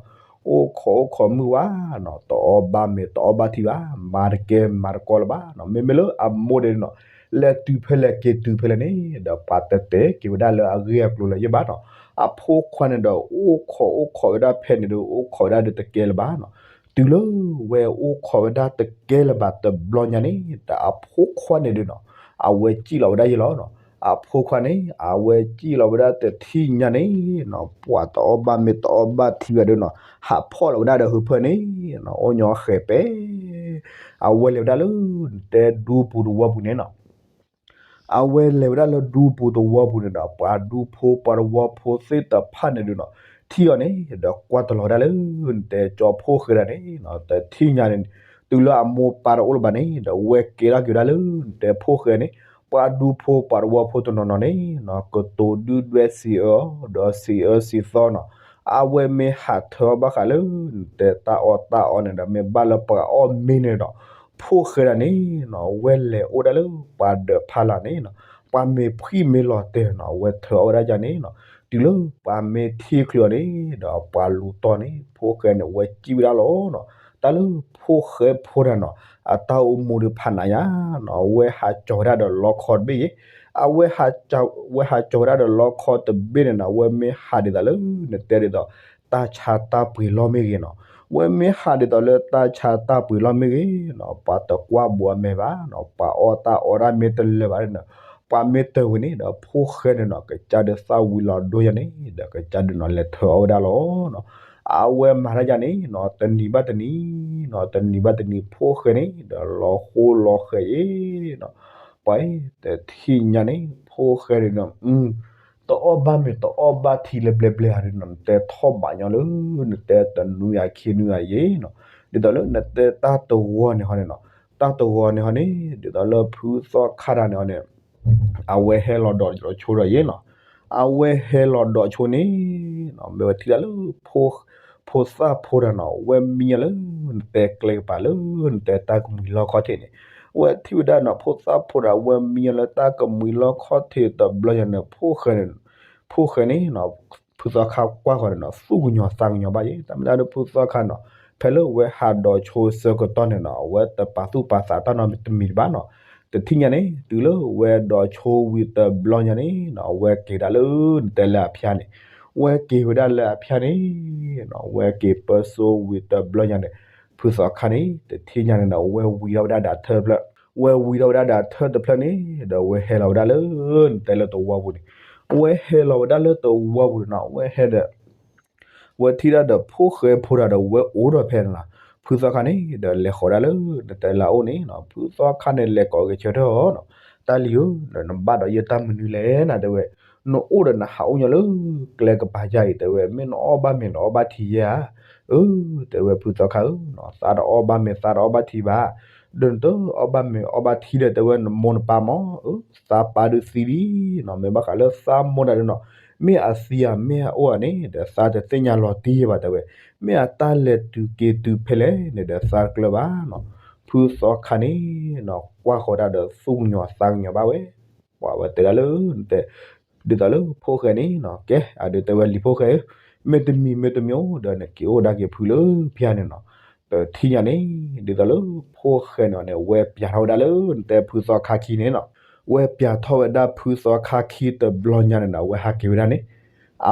အိၣ်ခိးအိၣ်ခိးမုၢ်ဝါနီၤ တအီၣ်ဘၣ်မ့ၤတအီၣ်ဘၣ်ထံဘၣ်, မၤတကဲမၤတကီလၢၤဘၣ်နီၤ. မ့မ့ၢ်လၢအမိၢ်ဒဲးနီၤ လဲၤတုၤဖဲလဲၣ်က့ၤတုၤဖဲလဲၣ်န့ၣ် ဒီးပှၤတတဲက့ၤဝဲဒၣ်လၢအဂ့ၢ်အကျိၤလၢၤယဲဘၣ်နီၤ. အဖိခွါန့ၣ်ဒီး အိၣ်ခိးအိၣ်ခိးဝဲဒၣ်ဖဲန့ၣ်ဒီး အိၣ်ခိးဝဲဒၣ်ဒီးတကဲလၢၤဘၣ်နီၤ. တုၤလၢဝဲအိၣ်ခိးဝဲဒၣ်တကဲလၢၤဘၣ်တဘျီညါန့ၣ် ဒီးအဖိခွါန့ၣ်ဒီးနီၤ အဝဲစံၣ်လီၤဝဲဒၣ်ယဲလီၤနီၤ. အဖိခွါန့ၣ် အဝဲစံၣ်လီၤဝဲဒၣ်တထံၣ်ညါန့ၣ်နီၤ ပှၤတအီၣ်ဘၣ်မ့ၤတအီၣ်ဘၣ်ထံဘၣ်ဒီးနီၤ ဟးဖီၣ်လီၤဝဲဒၣ်ဒီးဟုးဖၢန့ၣ်နီၤ အိၣ်ညီဃဲၤပဲ အဝဲလဲၤဝဲဒၣ်လၢ နတဲဒူပူၤတဝီပူၤန့ၣ်နီၤ. အဝဲလဲၤဝဲဒၣ်လၢဒူပူၤတဝီပူၤန့ၣ်ဒီး ပှၤဒူဖိပှၤတဝီဖိသ့ၣ်တဖၣ်န့ၣ်ဒီးနီၤ ထံၣ်အီၤန့ၣ် ဒီးကွၢ်တလီၤဝဲဒၣ်လၢ နတဲကၠီဖိဃဲဒၣ်န့ၣ်နီၤ တထံၣ်ညါန့ၣ် တုၤလၢအမိၢ်ပၢ်တအိၣ်လၢၤဘၣ်န့ၣ် ဒီးဝဲကဲထီၣ်က့ၤဝဲဒၣ်လၢ နတဲဖိဃဲန့ၣ် ပှၤဒူဖိပှၤတဝီဖိတနီၤနီၤန့ၣ်နီၤ ကတိၤဒုၣ်ဒွဲၣ်စံးအၢ ဒီးစံးအၢစံးသီနီၤ အဝဲမ့ၢ်ဟးထၢအီၣ်ဘၣ်ဃးလၢ နတဲတၢ်အီၣ်တၢ်အီန့ၣ်ဒီး မ့ၢ်ဘၣ်လၢပှၤအီၣ်မ့ၤန့ၣ်ဒီး ဖိဃဲဒၣ်န့ၣ်နီၤ ဝဲလဲၤအိၣ်ဒၣ်လၢပှၤဒၢးဖးလၢ်န့ၣ်နီၤ ပှၤမ့ၤဖှံမ့ၤလီၤတဲာ်နီၤ ဝဲထၢအီၣ်ဝဲဒၣ်ယၤန့ၣ်နီၤ တုၤလၢပှၤမ့ၢ်ထံၣ်ချုးအီၤန့ၣ် ဒီးပှၤလူၤတီၢ်န့ၣ် ဖိဃဲန့ၣ် ဝဲစံၣ်ဝဲဒၣ်လီၤနီၤ. တၢ်လၢဖိဃဲဖိတၢ်နီၤ အတၢ်အိၣ်မူဒီးဖးနးယါနီၤ ဝဲဟးကၠီၤဝဲဒၣ်ဒီးလီခီတဘ့ၣ်ယဲ အဝဲ ဝဲဟးကၠီၤဝဲဒၣ်ဒီးလီခီတဘ့ၣ်န့ၣ်နီၤ ဝဲမ့ၢ်ဟးဒ်သိးလၢ နတဲဒ်သိး တၢ်ဆါတၢ်ပှ့ၤလီၢ်မ့ၢ်ဂ့ၤနီၤ ဝဲမ့ၢ်ဟးဒ်သိးလၢတၢ်ဆါတၢ်ပှ့ၤလီၢ်မ့ၢ်ဂ့ၤနီၤ ပှၤတကွၢ်ဘိးအမဲာ်ဘၣ်နီၤ ပှၤအီၣ်တၢ်အီတၢ်မ့ၢ်တလၢာ်ဘၣ်နီၤ ပှၤမ့ၢ်တၢၢ်ဝံၤန့ၣ်ဒီး ဖိဃဲန့ၣ်နီၤ ကစၢ်ဒုးသၣ်ဝံၤလီၤဒိယၤန့ၣ် ဒီးကစၢ်ဒုးနီၤ လဲၤထၢအီၣ်ဝဲဒၣ်လီၤနီၤ. အဝဲမၤတၢ်ယၤန့ၣ်နီၤ တနံၤဘၣ်တနံၤနီၤ တနံၤဘၣ်တနံၤ ဖိဃဲန့ၣ် ဒီးလီၤဃိလီၤဃဲၤအံၤနီၤ ပှၤအံၤ တထံၣ်ညါန့ၣ် ဖိဃဲန့ၣ်ဒီး တအီၣ်ဘၣ်မ့ၤတအီၣ်ဘၣ်ထံလၢဘျဲဘျဲဧါဒီးနီၤ နတဲထီၣ်ဘးညီလၢ နတဲတနွံအခံနွံအယဲနီၤ ဒ်သိးလၢနတဲတၢ်တဂီၤန့ၣ်ဟီန့ၣ်နီၤ တၢ်တဂီၤန့ၣ်ဟီန့ၣ် ဒ်သိးလၢဖုသီခါတၢ်န့ၣ်ဟီန့ၣ် အဝဲဟဲလီၤဒီးယလီၤဆိဒီးယဲနီၤ အဝဲဟဲလီၤဒိးဆိန့ၣ် မ့ၢ်ဝဲထံၣ်ဒၣ်လၢ ဖိသၣ်ဖိတဂၤနီၤ ဝဲမံညီလၢ နတဲကျဲကပၤလၢ နတဲတၢ်ကမှံၤလီၢ်ခီၣ်ထံးန့ၣ်, ဝဲထံၣ်ဝဲဒၣ်နီၤ ဖိသၣ်ဖိတဂၤ ဝဲမံညီလၢတၢ်ကမှံၤလီၢ်ခီၣ်ထံးတဘျီညါန့ၣ် ဖိၣ်ဃဲန့ၣ် ဖိၣ်ဃဲန့ၣ် ဖုသီခါကွၢ်ဃီန့ၣ်နီၤ သူၣ်ကညီၤသးကညီၤဘၣ်ယဲ တၢ်မ့ၢ်ဒၣ်လၢဖုသီခါနီၤ ဖဲလၢဝဲဟးဒိးဆိဆၢကတီၢ်န့ၣ်နီၤ အဝဲတပာ်သူၣ်ပာ်သးတၢ်နီတမံၤတဘၣ်နီၤ, တထံၣ်ညါန့ၣ် တုၤလၢဝဲဒိးဆိဝံၤတဘျီညါန့ၣ်နီၤ ဝဲက့ၤဒၣ်လၢနတဲလၢအဖၠါန့ၣ်, ဝဲက့ၤဝဲဒၣ်လၢအဖၠါန့ၣ်နီၤ ဝဲက့ၤပၢစိဝံၤတဘျီညါန့ၣ် ဖုသီခါန့ၣ် တထံၣ်ညါန့ၣ်နီၤ ဝဲဝံၤထီၣ်ဝဲဒၣ်ဒၣ်ထၢၣ်တဖျၢၣ်, ဝဲဝံၤထီၣ်ဝဲဒၣ်ဒၣ်ထၢၣ်တဖျၢၣ်န့ၣ် ဒီးဝဲဟဲလီၤဝဲဒၣ်လၢ နတဲလၢသဝီပူၤန့ၣ်, ဝဲဟဲလီၤဝဲဒၣ်လၢသဝီပူၤန့ၣ်နီၤ ဝဲဟဲဒီး ဝဲထံၣ်ဒၣ်ဒီးဖိၣ်ဃဲဖိတဂၤဒီးဝဲအိၣ်ဒီးဖဲန့ၣ်လီၤ, ဖုသီခါန့ၣ် ဒီးလဲၤဃီၤဒၣ်လၢ နတဲလၢအအိၣ်န့ၣ်နီၤ ဖုသီခါန့ၣ် လဲၤကိးက့ၤဆၢထၢၣ်အီၤနီၤ, တၢ်လံၤဧၢ, နဘၣ်ဒီးယတၢ်မနုၤလဲၣ်နတဲဝဲ, နအိၣ်ဒီးနဟးအိၣ်ညီလၢ ကျဲကပၤယါအံၤ တဲဝဲ မ့ၢ်နအီၣ်ဘၣ်မ့ၤနအီၣ်ဘၣ်ထံယဲဧါ, အၢ တဲဝဲဖုသီခါဧၢ, သးတအီၣ်ဘၣ်မ့ၤသးတအီၣ်ဘၣ်ထံဘၣ်, ဒီးနတအီၣ်ဘၣ်မ့ၤအီၣ်ဘၣ်ထံဒီး တဲဝဲနမိၢ်နပၢ်မ့ၢ်, အၢ သးပၢ်ဒုးသံလံနီၤ, မ့ၢ်ဘၣ်ဃးလၢသးမိၢ်တဂၤဒီးနီၤ, မ့ၢ်အသံဧါမ့ၢ်အအိၣ်ဧါန့ၣ် ဒီးသးတသ့ၣ်ညါလီၤတံၢ်ယဲဘၣ်တဲဝဲ, မ့ၢ်အတၢ်လဲၤတုၤက့ၤတုၤဖဲလဲၣ်န့ၣ်ဒီးသးတကျၢၤဘၣ်နီၤ, ဖုသီခါန့ၣ်နီၤ ကွၢ်ဃီၤဒၣ်ဒီးသူၣ်ကညီၤသးကညီၤဘၣ်ဝဲ, ပှၤဝဲတဲဒၣ်လၢ နတဲ ဒ်သိးလၢဖိၣ်ဃဲန့ၣ်နီၤ ကဲ အဒုးတဲဝဲလံၤဖိၣ်ဃဲဧၢ, မ့ၢ်တမံၤမ့ၢ်တမံၤဒီးနက့ၤအိၣ်ဒၣ်က့ၤဖုလၢဖၠါန့ၣ်နီၤ, တထံၣ်ညါန့ၣ် ဒ်သိးလၢဖိၣ်ဃဲန့ၣ်န့ၣ် ဝဲပျးထီၣ်ဝဲဒၣ်လၢ နတဲဖုသီခါခံန့ၣ်နီၤ, ဝဲပျးထီၣ်ဝဲဒၣ်ဖုသီခါခံတဘျီညါန့ၣ်ဒီး အဝဲဟးက့ၤဝဲဒၣ်န့ၣ်,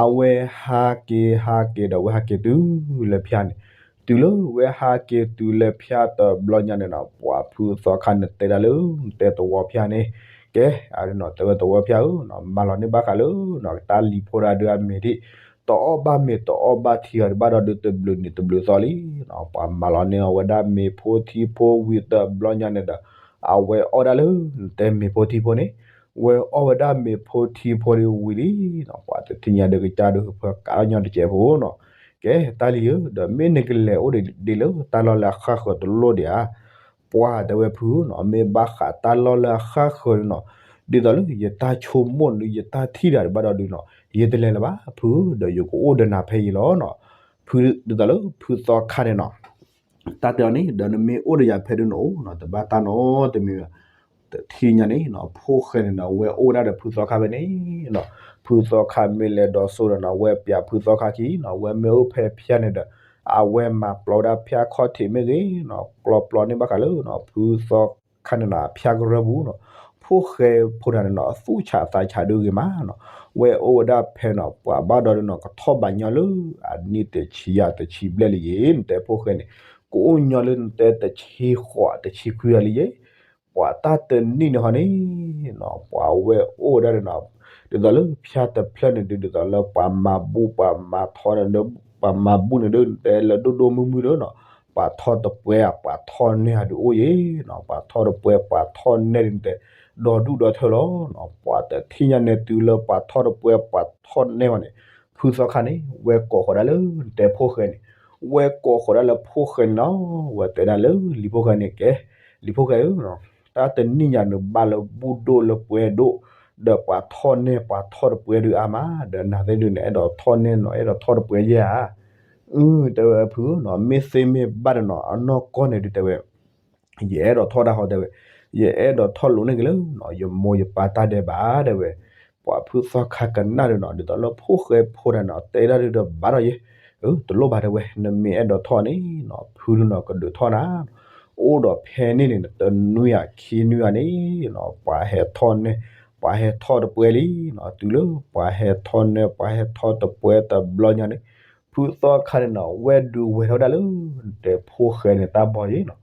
အဝဲဟးက့ၤဟးက့ၤဒီးဝဲဟးက့ၤတုၤလၢဖၠါန့ၣ်, တုၤလၢဝဲဟးက့ၤတုၤလၢဖၠါတဘျီညါန့ၣ်နီၤ ပှၤဖုသီခါန့ၣ်တဲဒၣ်လၢ နတဲသဝီဖၠါန့ၣ်, ကဲ အဒုးနီၤ တဲဝဲသဝီဖၠါဧၢ, မၤလီၤန့ၢ်ဘၣ်ဃးလၢ တၢ်လံၤဖိတဂၤဒုးအမ့ၤဒ်, တအီၣ်ဘၣ်မ့ၤတအီၣ်ဘၣ်ထံအီၤဒံးဘၣ်ဒီးဒုးတဘျုးနံၤတဘျုးသီလံ, ပှၤမၤလီၤန့ၢ်အီၤဝဲဒၣ်မ့ၤဖိထံဖိဝံၤတဘျီညါန့ၣ်ဒီး, အဝဲအီၣ်ဒၣ်လၢ နတဲမ့ၤဖိထံဖိန့ၣ်, ဝဲအီၣ်ဝဲဒၣ်မ့ၤဖိထံဖိဒံးဝံၤလံ, ပှၤတထံၣ်ညါဒုးကစၢ်ဒုးဖၢကးထီၣ်ညီတစဲးဖိနီၤ, ကဲ တၢ်လံၤဧၢ, ဒီးမ့ၢ်နကလဲၤအိၣ်ဒံးလၢတၢ်လီၢ်လၢအဃၣ်ဃၢၤတလိၣ်ဒံးဧါ, ပှၤတဲဝဲဖုနီၤ မ့ၢ်ဘၣ်ဃးတၢ်လီၢ်လၢအဃၣ်ဃၢၤန့ၣ်နီၤ, ဒ်သိးလၢယတၢ်ဆိကမိၣ်ဒုး ယတၢ်ထံၣ်တၢ်ဒံးဘၣ်ဒီးဒုးနီၤ ယတလဲၤလၢၤဘၣ်ဖု, ဒီးယကအိၣ်ဒီးနၤဖဲအံၤလီၤနီၤ, ဖုဒ်သိးလၢဖုသီခါန့ၣ်နီၤ, တၢ်တဲအီၤန့ၣ် ဒီးနမ့ၢ်အိၣ်ဒီးယၤဖဲဒုးနအိၣ်နီၤ တဘၣ်တၢ်နီတမံၤဘၣ်, တထံၣ်ညါန့ၣ်နီၤ ဖိၣ်ဃဲန့ၣ်ဒီး ဝဲအိၣ်ဝဲဒၣ်ဒီးဖုသီခါဖဲန့ၣ်နီၤ, ဖုသီခါမ့ၢ်လဲၤဒိးဆိဒီးနီၤ ဝဲပျးဖုသီခါခံနီၤ ဝဲမ့ၢ်အိၣ်ဖဲဖၠါန့ၣ်ဒီး အဝဲမၤပျီဝဲဒၣ်ဖၠါခီၣ်ထံးမ့ၢ်ဂ့ၤနီၤ ကျီပျီန့ၢ်ဘၣ်ဃးလၢနီၤ ဖုသီခါန့ၣ်နီၤ အဖၠါကရၢပူၤနီၤ, ဖိၣ်ဃဲဖိတဂၤန့ၣ်နီၤ သူၣ်ဆးသးဆးဒုးဂ့ၤမးနီၤ, ဝဲအိၣ်ဝဲဒၣ်ဖဲနီၤ ပှၤဘၣ်ဒီးဒုးနီၤ ကထီၣ်ဘးညီလၢ အနံၣ်တဆံယၤတဆံဘျဲၣ်လံယဲ နတဲဖိၣ်ဃဲန့ၣ်, ကအိၣ်ညီလၢနတဲတဆံဃိးတဆံခွံယၤလံယဲ ပှၤတၢ်တနံၣ်န့ၣ်ဟီန့ၣ်နီၤ ပှၤဝဲအိၣ်ဝဲဒၣ်န့ၣ်နီၤ, ဒ်သိးလၢဖၠါတဖျၢၣ်န့ၣ်ဒုး ဒ်သိးလၢပှၤမၤဘူၣ်ပှၤမၤထီန့ၣ်ဒီး ပှၤမၤဘူၣ်န့ၣ်ဒီး နတဲလၢဒိၣ်ဒိၣ်မုၢ်မုၢ်ဒီးနီၤ, ပှၤထီတပှဲၤဧါ ပှၤထီနဲၣ်ဧါဒုးအိၣ်ယဲနီၤ, ပှၤထီတပှဲၤ ပှၤထီနဲၣ်ဒုး နတဲ ဒီဒူၣ်ဒီထၢလီၤနီၤ, ပှၤတထံၣ်ညါန့ၣ် တုၤလၢပှၤထီတပှဲၤ ပှၤထီနဲၣ်ဝဲန့ၣ်, ဖုသီခါန့ၣ် ဝဲကိးဃီၤဒၣ်လၢ နတဲဖိၣ်ဃဲန့ၣ်, ဝဲကိးဃီၤဒၣ်လၢဖိၣ်ဃဲန့ၣ်နီၤ, ဝဲတဲဒၣ်လၢလံၤဖိၣ်ဃဲန့ၣ် ကဲ လံၤဖိၣ်ဃဲဧၢ, တၢ်တနံၣ်ညါန့ၣ် ဘၣ်လၢဘူၣ်ဒိၣ်လၢပှဲၤဒိၣ်, ဒီးပှၤထီနဲၣ်ပှၤထီတပှဲၤဒုးအါမး, ဒီးနၤသ့ၣ်ဒုးန့ၣ် အဲၣ်ဒိးထီနဲၣ်နီၤ အဲၣ်ဒိးထီတပှဲၤယဲဧါ, အတဲဝဲဖုနီၤ မ့ၢ်သ့မ့ၢ်ဘၣ်ဒီးနီၤ အနီၢ်ကီၢ်န့ၣ်ဒုးတဲဝဲ ယအဲၣ်ဒိးထီၣ်တၢ်ဃီတဲဝဲ, ယအဲၣ်ဒိးထီၣ်လိာ်န့ၢ်က့ၤလၢ ယမိၢ်ယပၢ်တၢ်ဒဲးဘးတဲဝဲ, ပှၤဖုသီခါကနၣ်ဒုးနီၤ ဒ်သိးလၢဖိၣ်ဃဲဖိတဂၤနီၤ တဲဒၣ်ဒုးဒီးဘၣ်ဒီးယဲ, တလိၣ်ဘၣ်တဲဝဲ နမ့ၢ်အဲၣ်ဒိးထီၣ်န့ၣ်နီၤ ဖုဒုးနီၤ ကဒုးထီၣ်နၤ, အိၣ်ဒီးဖဲန့ၣ်န့ၣ် တနွံဂၤခံနွံဂၤန့ၣ်နီၤ ပှၤဟဲထီၣ်နဲၣ် ပှၤဟဲထီၣ်တပှဲၤလံနီၤ, တုၤလၢပှၤဟဲထီၣ်နဲၣ် ပှၤဟဲထီၣ်တပှဲၤတဘျီညါန့ၣ် ဖုသီခါန့ၣ်နီၤ ဝဲဒုးဝဲၤထီၣ်ဝဲဒၣ်လၢ နတဲဖိၣ်ဃဲန့ၣ်တၢ်ဘီယဲနီၤ,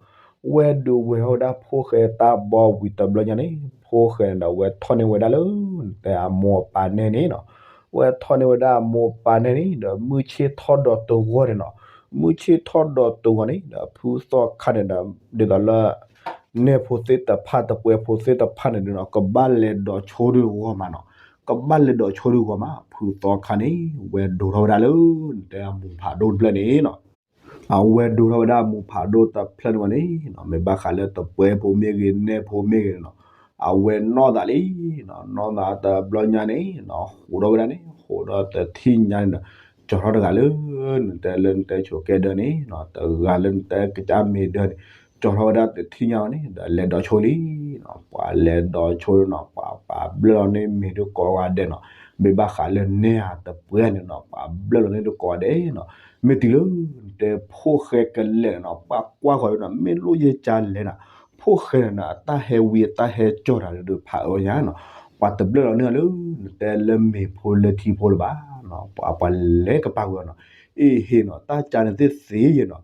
ဝဲဒုးဝဲၤထီၣ်ဝဲဒၣ်ဖိၣ်ဃဲတၢ်ဘီဝံၤတဘျီညါန့ၣ် ဖိၣ်ဃဲန့ၣ်ဒီး ဝဲထီၣ်န့ၢ်ဝဲဒၣ်လၢ နတဲအမိၢ်အပၢ်နဲၣ်န့ၣ်နီၤ, ဝဲထီၣ်န့ၢ်ဝဲဒၣ်အမိၢ်အပၢ်နဲၣ်န့ၣ် ဒီးမုၢ်ဆ့ၣ်ထီၣ်ဒီးတဂီၤန့ၣ်နီၤ, မုၢ်ဆ့ၣ်ထီၣ်ဒီးတဂီၤန့ၣ် ဒီးဖုသီခါန့ၣ်ဒီး ဒ်သိးလၢ နဲၣ်ဖိသ့ၣ်တဖၣ်တပှဲၤဖိသ့ၣ်တဖၣ်န့ၣ်ဒုးနီၤ ကဘၣ်လဲၤဒိးဆိဒုးဂီၤမးနီၤ, ကဘၣ်လဲၤဒိးဆိဒုးဂီၤမး ဖုသီခါန့ၣ် ဝဲဒိးထီၣ်ဝဲဒၣ်လၢ နတဲအမိၢ်ဖးဒိၣ်တဖျၢၣ်န့ၣ်နီၤ, အဝဲဒိးထီၣ်ဝဲဒၣ်အမိၢ်ဖးဒိၣ်တဖျၢၣ်န့ၣ်ဝဲန့ၣ်နီၤ မ့ၢ်ဘၣ်ဃးလၢတပှဲၤဖိမ့ၢ်ဂ့ၤ နဲၣ်ဖိမ့ၢ်ဂ့ၤန့ၣ်နီၤ, အဝဲနီၣ်သးလံနီၤ, နီၣ်သးတဘျီညါန့ၣ်နီၤ, ဟူးထီၣ်ဝဲဒၣ်န့ၣ် ဟူးထီၣ်တထံၣ်ညါန့ၣ်ဒီး ကၠီထီၣ်တဂၤလၢ နတဲလၢနတဲဆိးကဲဒၢန့ၣ်နီၤ, တဂၤလၢနတဲကစၢ်မ့ၤဒၢန့ၣ် ကၠီထီၣ်ဝဲဒၣ်တထံၣ်ညါန့ၣ်ဒီး လဲၤဒီးဆိလံနီၤ, ပှၤလဲၤဒီးဆိနီၤ, ပှၤပာ်ဘျၢၣ်လီၤန့ၢ်မ့ၤဒုကိးဂၤဒဲးနီၤ, မ့ၢ်ဘၣ်ဃးလၢနဲၣ်ဧါတပှဲၤန့ၣ်နီၤ, ပှၤဘျၢၣ်လီၤန့ၢ်ဒုကိးဂၤဒဲးနီၤ, မ့ၢ်တုၤလၢ နတဲဖိၣ်ဃဲကလဲာ်န့ၣ်နီၤ, ပှၤကွၢ်ဃီၤဒုနီၤ, မ့ၢ်လိၣ်ယဲၢ်ကၠါလဲၣ်နီၤ, ဖိၣ်ဃဲန့ၣ်နီၤ အတၢ်ဟဲဝံအတၢ်ဟဲကၠီၣ်တၢ်ဒုးဖးအၢညါနီၤ, ပှၤတဘျၢၣ်လီၤန့ၢ်အီၤလၢ နတဲလၢမ့ၤဖိလၢထံဖိလၢၤဘၣ်နီၤ, ပှၤပှၤလဲၤကပာ်ကွံာ်အီၤနီၤ, အ့ဟ့ၣ်နီၤ, တၢ်ကၠါန့ၣ်သ့ၣ်သ့ယဲၢ်နီၤ,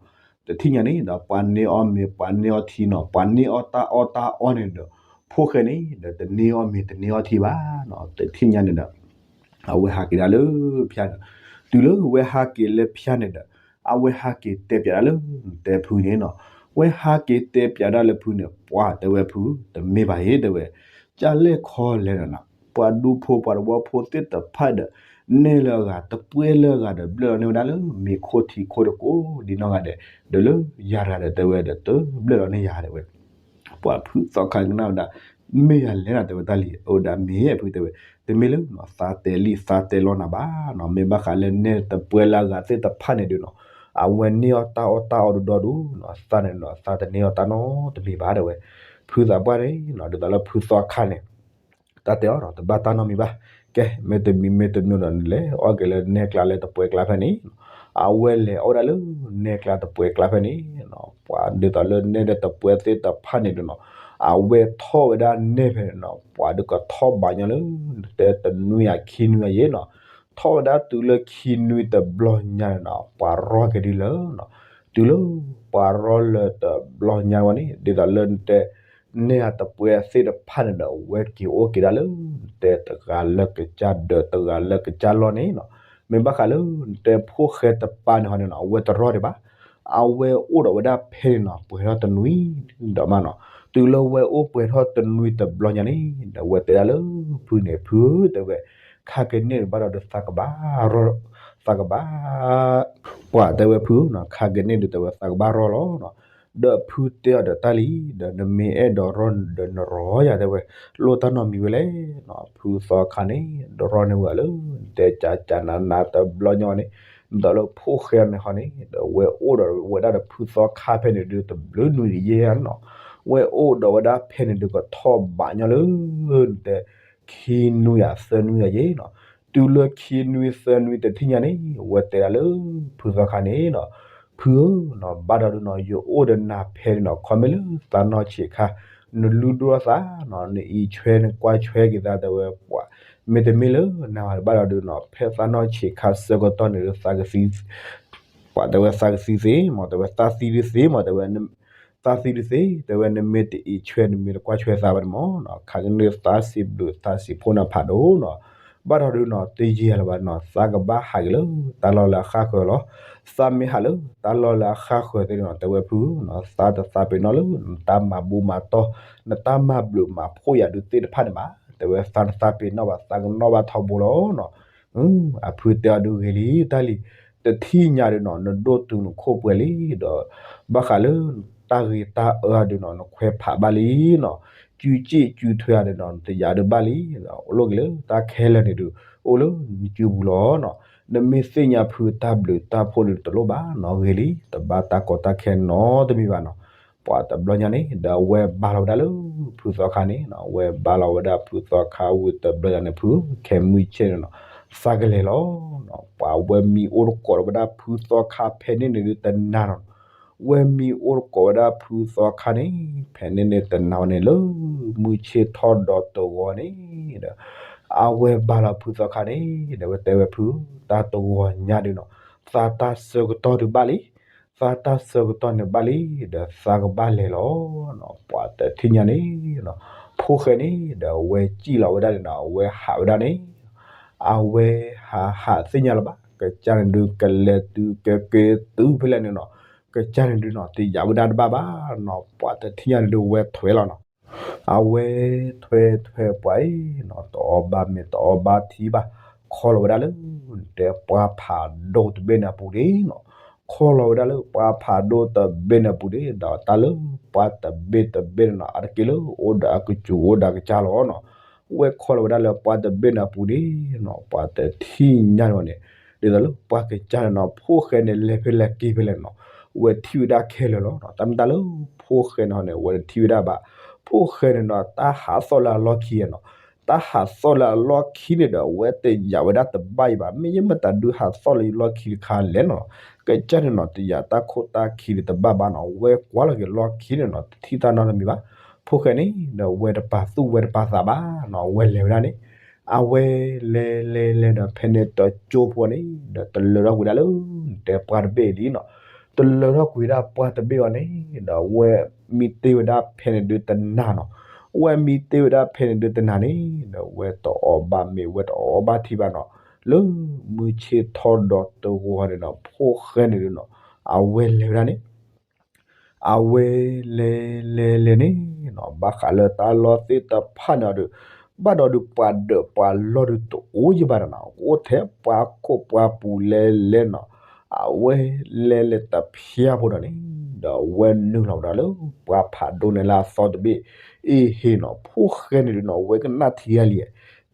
တထံၣ်ညါန့ၣ်ဒီး ပှၤန့ၢ်အီၣ်မ့ၤ ပှၤန့ၢ်အီၣ်ထံနီၤ, ပှၤန့ၢ်အီၣ်တၢ်အီၣ်တၢ်အီန့ၣ်ဒီး ဖိၣ်ဃဲန့ၣ်ဒီး တန့ၢ်အီၣ်မ့ၤတန့ၢ်အီၣ်ထံဘၣ်နီၤ, တထံၣ်ညါန့ၣ်ဒီး အဝဲဟးက့ၤဒၣ်လၢဖၠါန့ၣ်, တုၤလၢဝဲဟးက့ၤလၢဖၠါန့ၣ်ဒီး အဝဲဟးက့ၤတဲပၠးဒၣ်လၢ နတဲဖုန့ၣ်နီၤ, ဝဲဟးက့ၤတဲပၠးဒၣ်လၢဖုန့ၣ် ပှၤတဲဝဲဖု တမ့ၢ်ဘၣ်ဟ့ၣ်တဲဝဲ, ကၠါလဲၣ်ခီလဲၣ်နီၤ, ပှၤဒူဖိပှၤတဝီဖိသ့ၣ်တဖၣ်ဒီး နဲၣ်လၢအဂၤ တပှဲၤလၢအဂၤဒီး ဘျၢၣ်လီၤန့ၢ်ဝဲဒၣ်လၢ မ့ၤခိၣ်ထံခိၣ်တကိးဒ်နီၢ်ဂၤဒဲး, ဒီးလၢယၤတဂၤဒီးတဲဝဲဒီး တဘျၢၣ်လီၤန့ၢ်ယၤတဲဝဲ ပှၤဖုသီခါကနၣ်ဝဲဒၣ်, မ့ၢ်ယၤလဲၣ်နီၤတဲဝဲတၢ်လံ, အိၣ်ဒၣ်မ့ၢ်ဖုတဲဝဲ, တမ့ၢ်လၢနီၤ သးတဲလံသးတဲလီနၤဘၣ်နီၤ, မ့ၢ်ဘၣ်ဃးလၢနဲၣ်တပှဲၤလၢအဂၤသ့ၣ်တဖၣ်န့ၣ်ဒုးနီၤ, အဝဲန့ၢ်အီၣ်တၢ်အီၣ်တၢ်အီဒိၣ်ဒိၣ်ဒိၣ်နီၤ, သးန့ၣ်နီၤ သးတန့ၢ်အီၣ်တၢ်နီတမံၤဘၣ်တဲဝဲ, ဖုသးပှၢ်န့ၣ်နီၤ ဒ်သိးလၢဖုသီခါန့ၣ် တၢ်တဲအီၤနီၤ တဘၣ်တၢ်နီတမံၤဘၣ်, ကဲ မ့တမံၤမ့တမံၤဒီး နလဲၤအီၣ်က့ၤလၢနဲၣ်ကျါလၢတပှဲၤကျါဖဲန့ၣ်, အဝဲလဲၤအီၣ်ဝဲဒၣ်လၢ နဲၣ်ကျါတပှဲၤကျါဖဲန့ၣ်, ပှၤဒ်သိးလၢနဲၣ်ဒီးတပှဲၤသ့ၣ်တဖၣ်န့ၣ်ဒုးနီၤ, အဝဲထီၣ်ဝဲဒၣ်နဲၣ်ဖဲန့ၣ်နီၤ, ပှၤဒုးကထီၣ်ဘးညီလၢ နတဲတနွံဧါခံနွံဧါယဲနီၤ, ထီၣ်ဝဲဒၣ်တုၤလၢခံနွံတဘျီညါန့ၣ်နီၤ, ပှၤရီက့ၤဒ်လၢနီၤ, တုၤလၢပှၤရီလၢတဘျီညါဝဲန့ၣ် ဒ်သိးလၢနတဲ နဲၣ်အတပှဲၤသ့ၣ်တဖၣ်န့ၣ်ဒီး အဝဲက့ၤအိၣ်က့ၤဒၣ်လၢ နတဲတဂၤလၢကစၢ်ဒၢး တဂၤလၢကစၢ်လီၢ်န့ၣ်နီၤ, မ့ၢ်ဘၣ်ဃးလၢ နတဲဖိၣ်ဃဲတပၤန့ၣ်ဟီန့ၣ်နီၤ အဝဲတရီဒံးဘၣ်, အဝဲအိၣ်ဒီးဝဲဒၣ်ဖဲန့ၣ်နီၤ ပှဲၤထီၣ်တနွံဒီးမးနီၤ, တုၤလၢဝဲအိၣ်ပှဲၤထီၣ်တနွံတဘျီညါန့ၣ် ဒီးအဝဲတဲဒၣ်လၢဖုန့ၣ် ဖုတဲဝဲ, ခါကန့ၢ်ဘၣ်ဒီးသးကဘၣ်ရီ သးကဘၣ် ပှၤတဲဝဲဖုနီၤ ခါကန့ၢ်ဒုးတဲဝဲသးကဘၣ်ရီလီၤနီၤ, ဒီးဖုတဲအီၤဒီးတၢ်လံ, ဒီးနမ့ၢ်အဲၣ်ဒိးရီဒီးနရီယၤတဲဝဲ, လိၣ်တၢ်နီတမံၤဝဲလဲၣ်နီၤ, ဖုသီခါန့ၣ် ဒီးရီန့ၢ်ဝဲလၢ နတဲကၠးကၠးနးနးတဘျီညါန့ၣ်, ဒ်သိးလၢဖိၣ်ဃဲန့ၣ်ဟီန့ၣ် ဒီးဝဲအိၣ်ဒီးဝဲဒၣ်ဒီးဖုသီခါဖဲန့ၣ်ဒုးတဘျုးနွံဒံးယဲၢ်နီၤ, ဝဲအိၣ်ဒီးဝဲဒၣ်ဖဲန့ၣ်ဒုးကထီၣ်ဘးညီလၢ နတဲ ခံနွံဧါသၢနွံဧါယဲနီၤ, တုၤလၢခံနွံသၢနွံတထံၣ်ညါန့ၣ် ဝဲတဲဒၣ်လၢ ဖုသီခါန့ၣ်နီၤ, ဖုဧၢနီၤ ဘၣ်ဒီးဒုးနီၤ ယအိၣ်ဒီးနၤဖဲန့ၣ်နီၤ ခီမ့ၢ်လၢသးနီၢ်ဆံးခါ နလုၢ်ဒိၣ်ထီၣ်သးနီၤ နအံးဆွဲနကွၢ်ဆွဲက့ၤသးတဲဝဲပှၤ, မ့တမ့ၢ်လၢနၤဘၣ်ဒီးဒုးနီၤ ဖဲသးနီၢ်ဆံးခါဆၢကတီၢ်န့ၣ်ဒုးသးကသံ ပှၤတဲဝဲသးကသံသ့မး တဲဝဲသးသံဒုးသ့မး တဲဝဲ သးသံဒုးသ့ တဲဝဲနမ့ၢ်တအံးဆွဲနမ့ၢ်တကွၢ်ဆွဲသးဘၣ်န့ၣ်မးနီၤ ခါကန့ၢ်သးစံးဘျုးသးစံးဖှိၣ်နၤဖးဒိၣ်နီၤ, ဘၣ်ဒီးဒုးနီၤ တယံာ်လၢၤဘၣ်နီၤ သးကဘၣ်ဟးက့ၤလၢတၢ်လီၢ်လၢအဃၣ်ဃၢၤလီၤ, သးမ့ၢ်ဟးလၢတၢ်လီၢ်လၢအဃၣ်ဃၢၤသ့ၣ်နီၤ တဲဝဲဖုနီၤ သးတသးပ့ၤနီၣ်လၢ နတၢ်မၤဘူၣ်မၤတီၢ် နတၢ်မၤဘျုးမၤဖှိၣ်ယၤဒုးသ့ၣ်တဖၣ်န့ၣ်ဘၣ် တဲဝဲသးတသးပ့ၤနီၣ်ဘၣ် သးကနီၣ်ဘၣ်ထီဘိလီၤနီၤ အဖုတဲအီၤဒုးဂ့ၤလံတၢ်လံ, တထံၣ်ညါဒုးနီၤ နဒိၣ်တုၤနခိၣ်ပှဲၤလံဒီး ဘၣ်ဃးလၢ တၢ်ဂ့ၤတၢ်အၢဒုးနီၤ နခွဲးဖးဘၣ်လံနီၤ, စုစ့ၣ်စုထွဲဒုးနီၤ နတယာ်ဒုးဘၣ်လံ, အိၣ်လီၤက့ၤလၢတၢ်ခဲလၢာ်န့ၣ်ဒုး အိၣ်လၢနစုပူၤလီၤနီၤ, နမ့ၢ်သ့ၣ်ညါဖုတၢ်ဘျုးတၢ်ဖှိၣ်န့ၣ်တလိၣ်ဘၣ်နီၤ ဂ့ၤလံ တဘၣ်တၢ်ကီတၢ်ခဲနီတမံၤဘၣ်နီၤ ပှၤတဘျီညါန့ၣ် ဒီးအဝဲဘါလီၤဝဲဒၣ်လၢ ဖုသီခါန့ၣ်နီၤ, အဝဲဘါလီၤဝဲဒၣ်ဖုသီခါဝံၤတဘျီညါန့ၣ် ဖုခဲမုၢ်ဆ့ၣ်န့ၣ်နီၤ, သးကလဲၤလီၤနီၤ, ပှၤဝဲမံအိၣ်တကိးဒီးဝဲဒၣ်ဖုသီခါဖဲန့ၣ်န့ၣ်ဒုးတနၤနီၤ, ဝဲမံအိၣ်တကိးဝဲဒၣ်ဖုသီခါန့ၣ် ဖဲန့ၣ်န့ၣ်တနၤဝဲန့ၣ်လၢ မုၢ်ဆ့ၣ်ထီၣ်ဒီးတဂီၤန့ၣ်ဒီး အဝဲဘါလီၤဖုသီခါန့ၣ် ဒီးဝဲတဲဝဲဖု တၢ်တဂီၤညါဒုးနီၤ, သးတၢ်ဆၢကတီၢ်ဒုးဘၣ်လံ သးတၢ်ဆၢကတီၢ်န့ၣ်ဘၣ်လံ ဒီးသးကဘၣ်လဲၤလီၤနီၤ, ပှၤတထံၣ်ညါန့ၣ်နီၤ, ဖိၣ်ဃဲန့ၣ် ဒီးအဝဲစံၣ်လီၤဝဲဒၣ်န့ၣ်နီၤ, အဝဲဟးဝဲဒၣ်န့ၣ် အဝဲဟးဟးသ့ၣ်ညါလၢၤဘၣ်, ကစၢ်န့ၣ်ဒုးကလဲၤတုၤကက့ၤတုၤဖဲလဲၣ်န့ၣ်နီၤ, ကစၢ်န့ၣ်ဒုးနီၤ တယာ်ဝဲဒၣ်တဘၣ်ဘၣ်နီၤ, ပှၤတထံၣ်ညါန့ၣ်ဒုးဝဲထွဲလီၤနီၤ. အဝဲထွဲထွဲပှၤအံၤနီၤ, တအီၣ်ဘၣ်မ့ၤတအီၣ်ဘၣ်ထံဘၣ်, ခီလီၤဝဲဒၣ်လၢ တဲပှၢ်ဖးဒိၣ်တဘ့ၣ်န့ၣ်အပူၤန့ၣ်နီၤ, ခီလီၤဝဲဒၣ်လၢပှၤဖးဒိၣ်တဘ့ၣ်န့ၣ်အပူၤန့ၣ် ဒီးတၢ်လၢပှၤတဘ့ၣ်တဘ့ၣ်န့ၣ်နီၤ အါတက့ၢ်လၢအိၣ်ဒီးအကစူၤအိၣ်ဒီးအကစၢ်လီၤနီၤ. ဝဲခီလီၤဝဲဒၣ်လၢပှၤတဘ့ၣ်န့ၣ်အပူၤန့ၣ်နီၤ ပှၤတထံၣ်ညါန့ၣ်ဘၣ်န့ၣ် ဒ်သိးလၢပှၤကစၢ်န့ၣ်နီၤ ဖိၣ်ဃဲန့ၣ် လဲၤဖဲလဲၣ်က့ၤဖဲလဲၣ်နီၤ ဝဲထံၣ်ဝဲဒၣ်ခဲလၢာ်လီၤ. တၢ်မ့ၢ်တၢ်လၢဖိၣ်ဃဲန့ၣ်ဟီန့ၣ် ဝဲတထံၣ်ဝဲဒၣ်ဘၣ်. ဖိၣ်ဃဲန့ၣ်နီၤ တၢ်ဟးသီၣ်လၢအလီၢ်ခံနီၤ တၢ်ဟးသီၣ်လၢအလီၢ်ခံန့ၣ်ဒီး အဝဲတယာ်ဝဲဒၣ်တဘၣ်အံၤဘၣ်. မ့ၢ်ယမ့ၢ်တၢ်ဒုးဟးသီၣ်လၢယလီၢ်ခံတခါလဲၣ်နီၤ ကစၢ်န့ၣ်နီၤ တယာ်တၢ်ခိၣ်တၢ်ခံန့ၣ်တဘၣ်ဘၣ်နီၤ ဝဲကွၢ်လီၤက့ၤလီၢ်ခံန့ၣ်နီၤ တထံၣ်တၢ်နီတမံၤဘၣ်. ဖိၣ်ဃဲန့ၣ်ဒီး ဝဲတပာ်သူၣ်ဝဲတပာ်သးဘၣ်နီၤ အဝဲလဲၤဝဲဒၣ်န့ၣ် အဝဲလဲၤလဲၤလဲၤဒီး ဖဲန့ၣ်တကၠိဖိန့ၣ် ဒီးတလၢထီၣ်ကွံာ်ဒၣ်လၢ တဲပှၢ်တဘ့ၣ်လံနီၤ တလၢထီၣ်ကွံာ်ဒၣ်ပှၢ်တဘ့ၣ်အီၤန့ၣ် ဒီးဝဲမံတ့ၢ်ဝဲဒၣ်ဖဲန့ၣ်ဒုးတနၤနီၤ ဝဲမံတ့ၢ်ဝဲဒၣ်ဖဲန့ၣ်ဒုးတနၤန့ၣ် ဒီးဝဲတအီၣ်ဘၣ်မ့ၤ ဝဲတအီၣ်ဘၣ်ထံဘၣ်နီၤ လၢမုၢ်ဆ့ၣ်ထီၣ်ဒီးတဂီၤန့ၣ်ဒီး ဖိၣ်ဃဲန့ၣ်ဒုးနီၤ အဝဲလဲၤဝဲဒၣ်န့ၣ် အဝဲလဲၤလဲၤလဲၤန့ၣ်နီၤ ဘၣ်ဃးလၢတၢ်လီၢ်သ့ၣ်တဖၣ်န့ၣ်ဒီး ဘၣ်ဒီးဒုးပှၤဒၢးပှၤလီၢ်ဒုးတအိၣ်ယံၤဘၣ်ဒီးနီၤ ကအိၣ်ထဲပှၤခိၣ်ပှၤပူၤလဲၤလဲၤနီၤ အဝဲလဲၤလဲၤတဖျါဖိဒီးန့ၣ် ဒီးဝဲနုာ်လီၤဝဲဒၣ်လၢပှၤဖးဒိၣ်န့ၣ်လၢအသီတဘ့ၣ် အ့ဟ့နီၤ ဖိၣ်ဃဲန့ၣ်ဒုးနီၤ အဝဲကနၣ်ထံဂၤလံ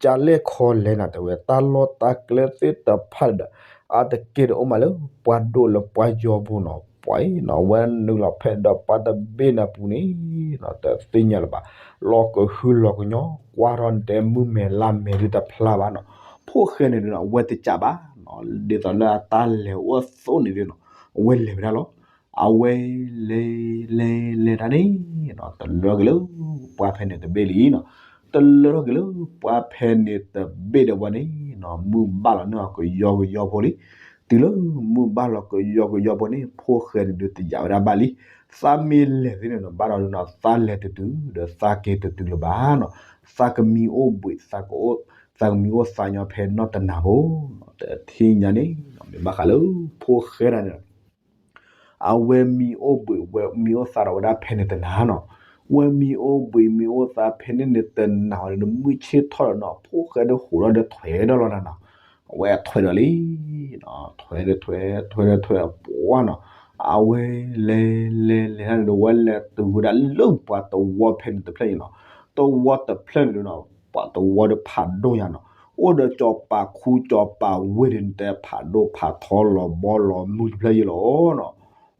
ကလဲၣ်ခီလဲၣ်နၤ တဲဝဲ တၢ်လီၢ်တၢ်ကျဲသ့ၣ်တဖၣ်ဒီး အါတက့ၢ်ဒီးအိၣ်မးလၢပှၤဒိၣ်လၢပှၤယီၤပူၤနီၤ ပှၤအံၤနီၤ ဝဲနုာ်လီၤဖဲဒီးပှၢ်တဘ့ၣ်န့ၣ်အပူၤန့ၣ်နီၤ တသ့ၣ်ညါလၢၤဘၣ် လီၤကဟုလီၤကညီ ကွၢ်ထီၣ်နတဲမုၢ်မဲာ်လါမဲာ်ဒုးတဖျါဘၣ်နီၤ ဖိၣ်ဃဲန့ၣ်ဒုးနီၤ အဝဲတကးဘၣ်နီၤ ဒ်သိးလၢအတၢ်လဲၤအိၣ်အသိးန့ၣ်ဒုးနီၤ အဝဲလဲၤဝဲဒၣ်လီၤ အဝဲလဲၤလဲၤလဲၤတၢ်န့ၣ်နီၤ တလၢထီၣ်က့ၤလၢပှၢ်ဖဲန့ၣ်တဘ့ၣ်လံနီၤ တလၢထီၣ်က့ၤလၢပှၢ်ဖဲန့ၣ်တဘ့ၣ်ဒီးဝဲန့ၣ်နီၤ မုၢ်ဘၣ်လီၤန့ၢ်အီၤကယီကယီဖိလံ တုၤလၢမုၢ်ဘၣ်လီၤကယီကယီဖိန့ၣ် ဖိၣ်ဃဲန့ၣ်ဒုးတယာ်ဝဲဒၣ်ဘၣ်လံ သးမ့ၢ်လဲၤသ့န့ၣ်နီၤ ဘၣ်ဒီးနီၤ သးလဲၤတတုၤ ဒီးသးက့ၤတတုၤလၢၤဘၣ်နီၤ သးကမံအိၣ်ဘှံး သးကအိၣ်သးကမံအိၣ်သးညီဖဲနီၢ်တနၤဖိ တထံၣ်ညါန့ၣ် မ့ၢ်ဘၣ်ဃးလၢဖိၣ်ဃဲဒၣ်န့ၣ် အဝဲမံအိၣ်ဘှံး ဝဲမံအိၣ်သးဒီးဝဲဒၣ်ဖဲန့ၣ်တနၤနီၤ ဝဲမံအိၣ်ဘှံးမံအိၣ်သးဖဲန့ၣ်န့ၣ်တနၤဝဲဒီး မုၢ်ဆ့ၣ်ထီၣ်ဒီးနီၤ ဖိၣ်ဃဲဒုးဟူးထီၣ်ဒီးထွဲဒီးလီၤနၤနီၤ အဝဲထွဲဒီးလံ ထွဲဒီးထွဲ ထွဲဒီးထွဲအပှၢ်နီၤ အဝဲလဲၤလဲၤလဲၤတၢ်န့ၣ်ဒီး ဝဲလဲၤတုၤဝဲဒၣ်လၢပှၤတဝီဖဲန့ၣ်တဖျၢၣ်အံၤနီၤ တဝီတဖျၢၣ်န့ၣ်ဒီးနီၤ ပှၤတဝီဒီးဖးဒိၣ်ညါနီၤ အိၣ်ဒီးကၠီၤပၤခူကၠီၤပၤဝ့ၢ်ဒီး နတဲဖးဒိၣ်ဖးထီလီၤဘီလီၤမုၢ်တဖျၢၣ်အံၤလီၤနီၤ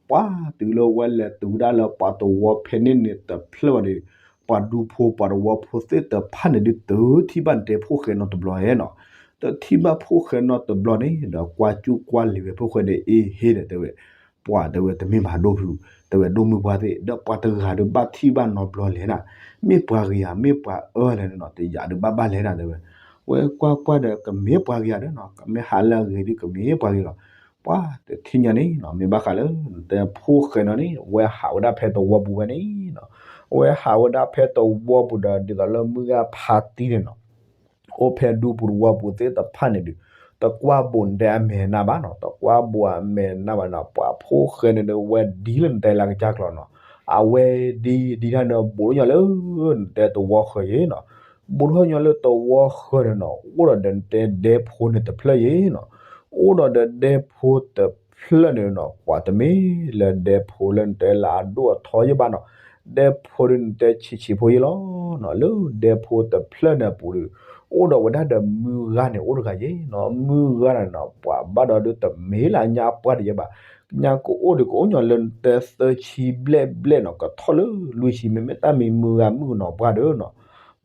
ပှၤတုၤလၢဝဲလဲၤတုၤဝဲဒၣ်လၢပှၤတဝီဖဲန့ၣ်န့ၣ်တဖျၢၣ်ဘၣ်ဒီး ပှၤဒူဖိပှၤတဝီဖိသ့ၣ်တဖၣ်န့ၣ်ဒုး တထံၣ်ဘၣ်နတဲဖိၣ်ဃဲနီတဘျီဧါနီၤ တထံၣ်ဘၣ်ဖိၣ်ဃဲနီတဘျီန့ၣ်ဒီး ကွၢ်ကူၣ်ကွၢ်လံၤဝဲဖိၣ်ဃဲဒီး အ့ဟ့ဒီးတဲဝဲ ပှၤတဲဝဲတမ့ၢ်ဘၣ်ဒိၣ်ဖု တဲဝဲဒိၣ်မုၢ်ပှၢ်သ့ၣ် ဒီးပှၤတဂၤဒီးဘၣ်ထံၣ်ဘၣ်နီတဘျီလဲၣ်နၤ မ့ၢ်ပှၤဂ့ၤဧါ မ့ၢ်ပှၤအၢလဲၣ်န့ၣ်နီၤ တယာ်ဒီးဘၣ်ဘၣ်လဲၣ်နၤတဲဝဲ ဝဲကွၢ်ကွၢ်ဒီးကမ့ၢ်ပှၤဂ့ၤဧါဒီးနီၤ ကမ့ၢ်ဟးလၢအဂ့ၤဒုးကမ့ၢ်ပှၤဂ့ၤလီၤ ပှၤတထံၣ်ညါန့ၣ်နီၤ မ့ၢ်ဘၣ်ဃးလၢ နတဲဖိၣ်ဃဲနီၤန့ၣ် ဝဲဟးဝဲဒၣ်ဖဲတဝီပူၤဝဲန့ၣ်နီၤ ဝဲဟးဝဲဒၣ်ဖဲတဝီပူၤဒီး ဒ်သိးလၢမုၢ်ဂၤဖးတံၢ်န့ၣ်နီၤ အိၣ်ဖဲဒူပူၤတဝီပူၤသ့ၣ်တဖၣ်န့ၣ်ဒီး တကွၢ်ဘိးနတဲအမဲာ်နါဘၣ်နီၤ တကွၢ်ဘိးအမဲာ်နါဘၣ်နီၤ ပှၤဖိၣ်ဃဲန့ၣ်ဒီး ဝဲဒ်လၢနတဲလၢကစၢ်ကျိာ်နီၤ အဝဲဒ်ဒ်တၢ်န့ၣ် ဘူးထီၣ်ညီလၢ နတဲတဝီဃၢၤယ့ၤနီၤ ဘူးထီၣ်ညီလၢတဝီဃၢၤန့ၣ်နီၤ အိၣ်ဒီးဒီးနတဲဒဲဖိန့ၣ်တဖျၢၣ်ယ့ၤနီၤ အိၣ်ဒီးဒီးဒဲဖိတဖျၢၣ်န့ၣ်နီၤ ပှၤတမ့ၢ်လၢဒဲဖိလၢနတဲလၢအဒိၣ်အထီယ့ၤဘၣ်နီၤ ဒဲဖိဒုးနတဲဆံးဆံးဖိယ့ၤလီၤနီၤ လၢဒဲဖိတဖျၢၣ်န့ၣ်အပူၤဒီး အိၣ်ဒီးဝဲဒၣ်ဒီးမုၢ်ဂၤန့ၣ် အိၣ်တဂၤယ့ၤနီၤ မုၢ်ဂၤန့ၣ်နီၤ ပှၤဘၣ်ဒီးဒုးတမ့ၢ်လၢအညါပှၢ်တယဲဘၣ် ညါကအိၣ်ဒီးကအိၣ်ညီလၢနတဲသၢဆံဘျဲၣ်ဘျဲၣ်နီၤ ကထီၣ်လၢလွံၢ်ဆံ မ့မ့ၢ်တၢ်မံၤမုၢ်ဂၤမုၣ်ကနီၤပှၢ်ဒီးနီၤ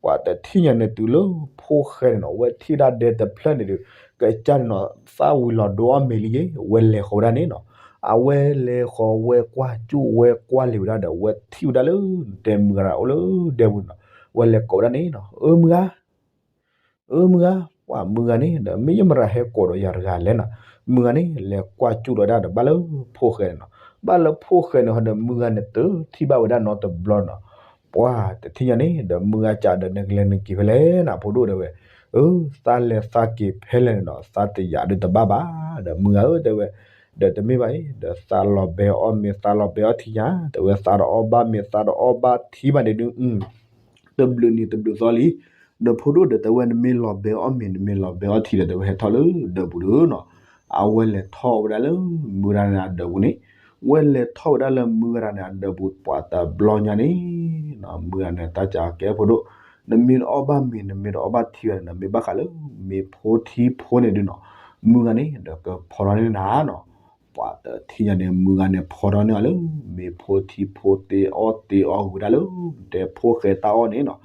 ပှၤတထံၣ်ညါန့ၣ်တုၤလၢဖိၣ်ဃဲန့ၣ်နီၤ ဝဲထံၣ်ဝဲဒၣ်ဒဲတဖျၢၣ်န့ၣ်ဒီး ကစၢ်န့ၣ်နီၤ သၣ်ဝံၤလီၤဒိအီၣ်မ့ၤလံယ့ၤ ဝဲလဲၤဃီၤဝဲဒၣ်န့ၣ်နီၤ အဝဲလဲၤဃီၤဝဲကွၢ်ကၠူၣ်ဝဲကွၢ်လံၤဝဲဒၣ်ဒီး ဝဲထံၣ်ဝဲဒၣ်လၢနတဲမုၢ်ဂၤအိၣ်လၢဒဲပူၤနီၤ ဝဲလဲၤကိးဝဲဒၣ်န့ၣ်နီၤ အၢမုၢ်ဂၤ အၢမုၢ်ဂၤ ပှၤမုၢ်ဂၤန့ၣ်ဒီး မ့ၢ်ယမတၤဟဲကိးဒီးယၤတဂၤလဲၣ်နီၤ မုၢ်ဂၤန့ၣ် လဲၤကွၢ်ကၠူၣ်ဒီးဒၣ်ဒီး ဘၣ်လၢဖိၣ်ဃဲန့ၣ်နီၤ ဘၣ်လၢဖိၣ်ဃဲန့ၣ်ဟီဒီး မုၢ်ဂၤန့ၣ်တထံၣ်ဘၣ်ဝဲဒၣ်နီတဘျီနီၤ ပှၤတထံၣ်ညါန့ၣ်ဒီး မုၢ်ဂၤကးဒီး နကလဲၤနက့ၤဖဲလဲၣ်နၤ ဖိဒိၣ်တဲဝဲ အၢ သးလဲၤသးက့ၤဖဲလဲၣ်န့ၣ်နီၤ သးတယာ်ဒုးတဘၣ်ဘၣ် ဒီးမုၢ်ဂၤဧၢ တဲဝဲ ဒီးတမ့ၢ်ဘၣ်အံၤ ဒီးသးလီၤဘဲအီၣ်မ့ၤ သးလီၤဘဲအီၣ်ထံညါ တဲဝဲ သးတအီၣ်ဘၣ်မ့ၤ သးတအီၣ်ဘၣ်ထံဘၣ်န့ၣ်ဒုး တဘျုးနံၤတဘျုးသီလံ ဒီးဖိဒိၣ်ဒီးတဲဝဲ နမ့ၢ်လီၤဘဲအီၣ်မ့ၤ နမ့ၢ်လီၤဘဲအီၣ်ထံဒီး တဲဝဲဟဲထီၣ်လၢဒၢးပူၤဒီးနီၤ အဝဲလဲၤထီၣ်ဝဲဒၣ်လၢမုၢ်ဂၤန့ၣ်အဒၢးပူၤန့ၣ်, ဝဲလဲၤထီၣ်ဝဲဒၣ်လၢမုၢ်ဂၤန့ၣ်အဒၢးပူၤ ပှၤတဘျီညါန့ၣ် မုၢ်ဂၤန့ၣ် တၢ်ကးကဲဖိဒိၣ်, နမ့ၢ်တအီၣ်ဘၣ်မ့ၤ နမ့ၢ်တအီၣ်ဘၣ်ထံဘၣ်န့ၣ် နမ့ၢ်ဘၣ်ဃးလၢ မ့ၤဖိထံဖိန့ၣ်ဒုးနီၤ, မုၢ်ဂၤန့ၣ် ဒီးကဖီထီၣ်န့ၢ်နၤနီၤ. ပှၤတထံၣ်ညါန့ၣ် မုၢ်ဂၤန့ၣ် ဖီထီၣ်န့ၢ်အီၤလၢ မ့ၤဖိထံဖိ တ့အီၣ်တ့အီဂုၤဝဲဒၣ်လၢ တဲဖိၣ်ဃဲတၢ်အီၣ်န့ၣ်နီၤ.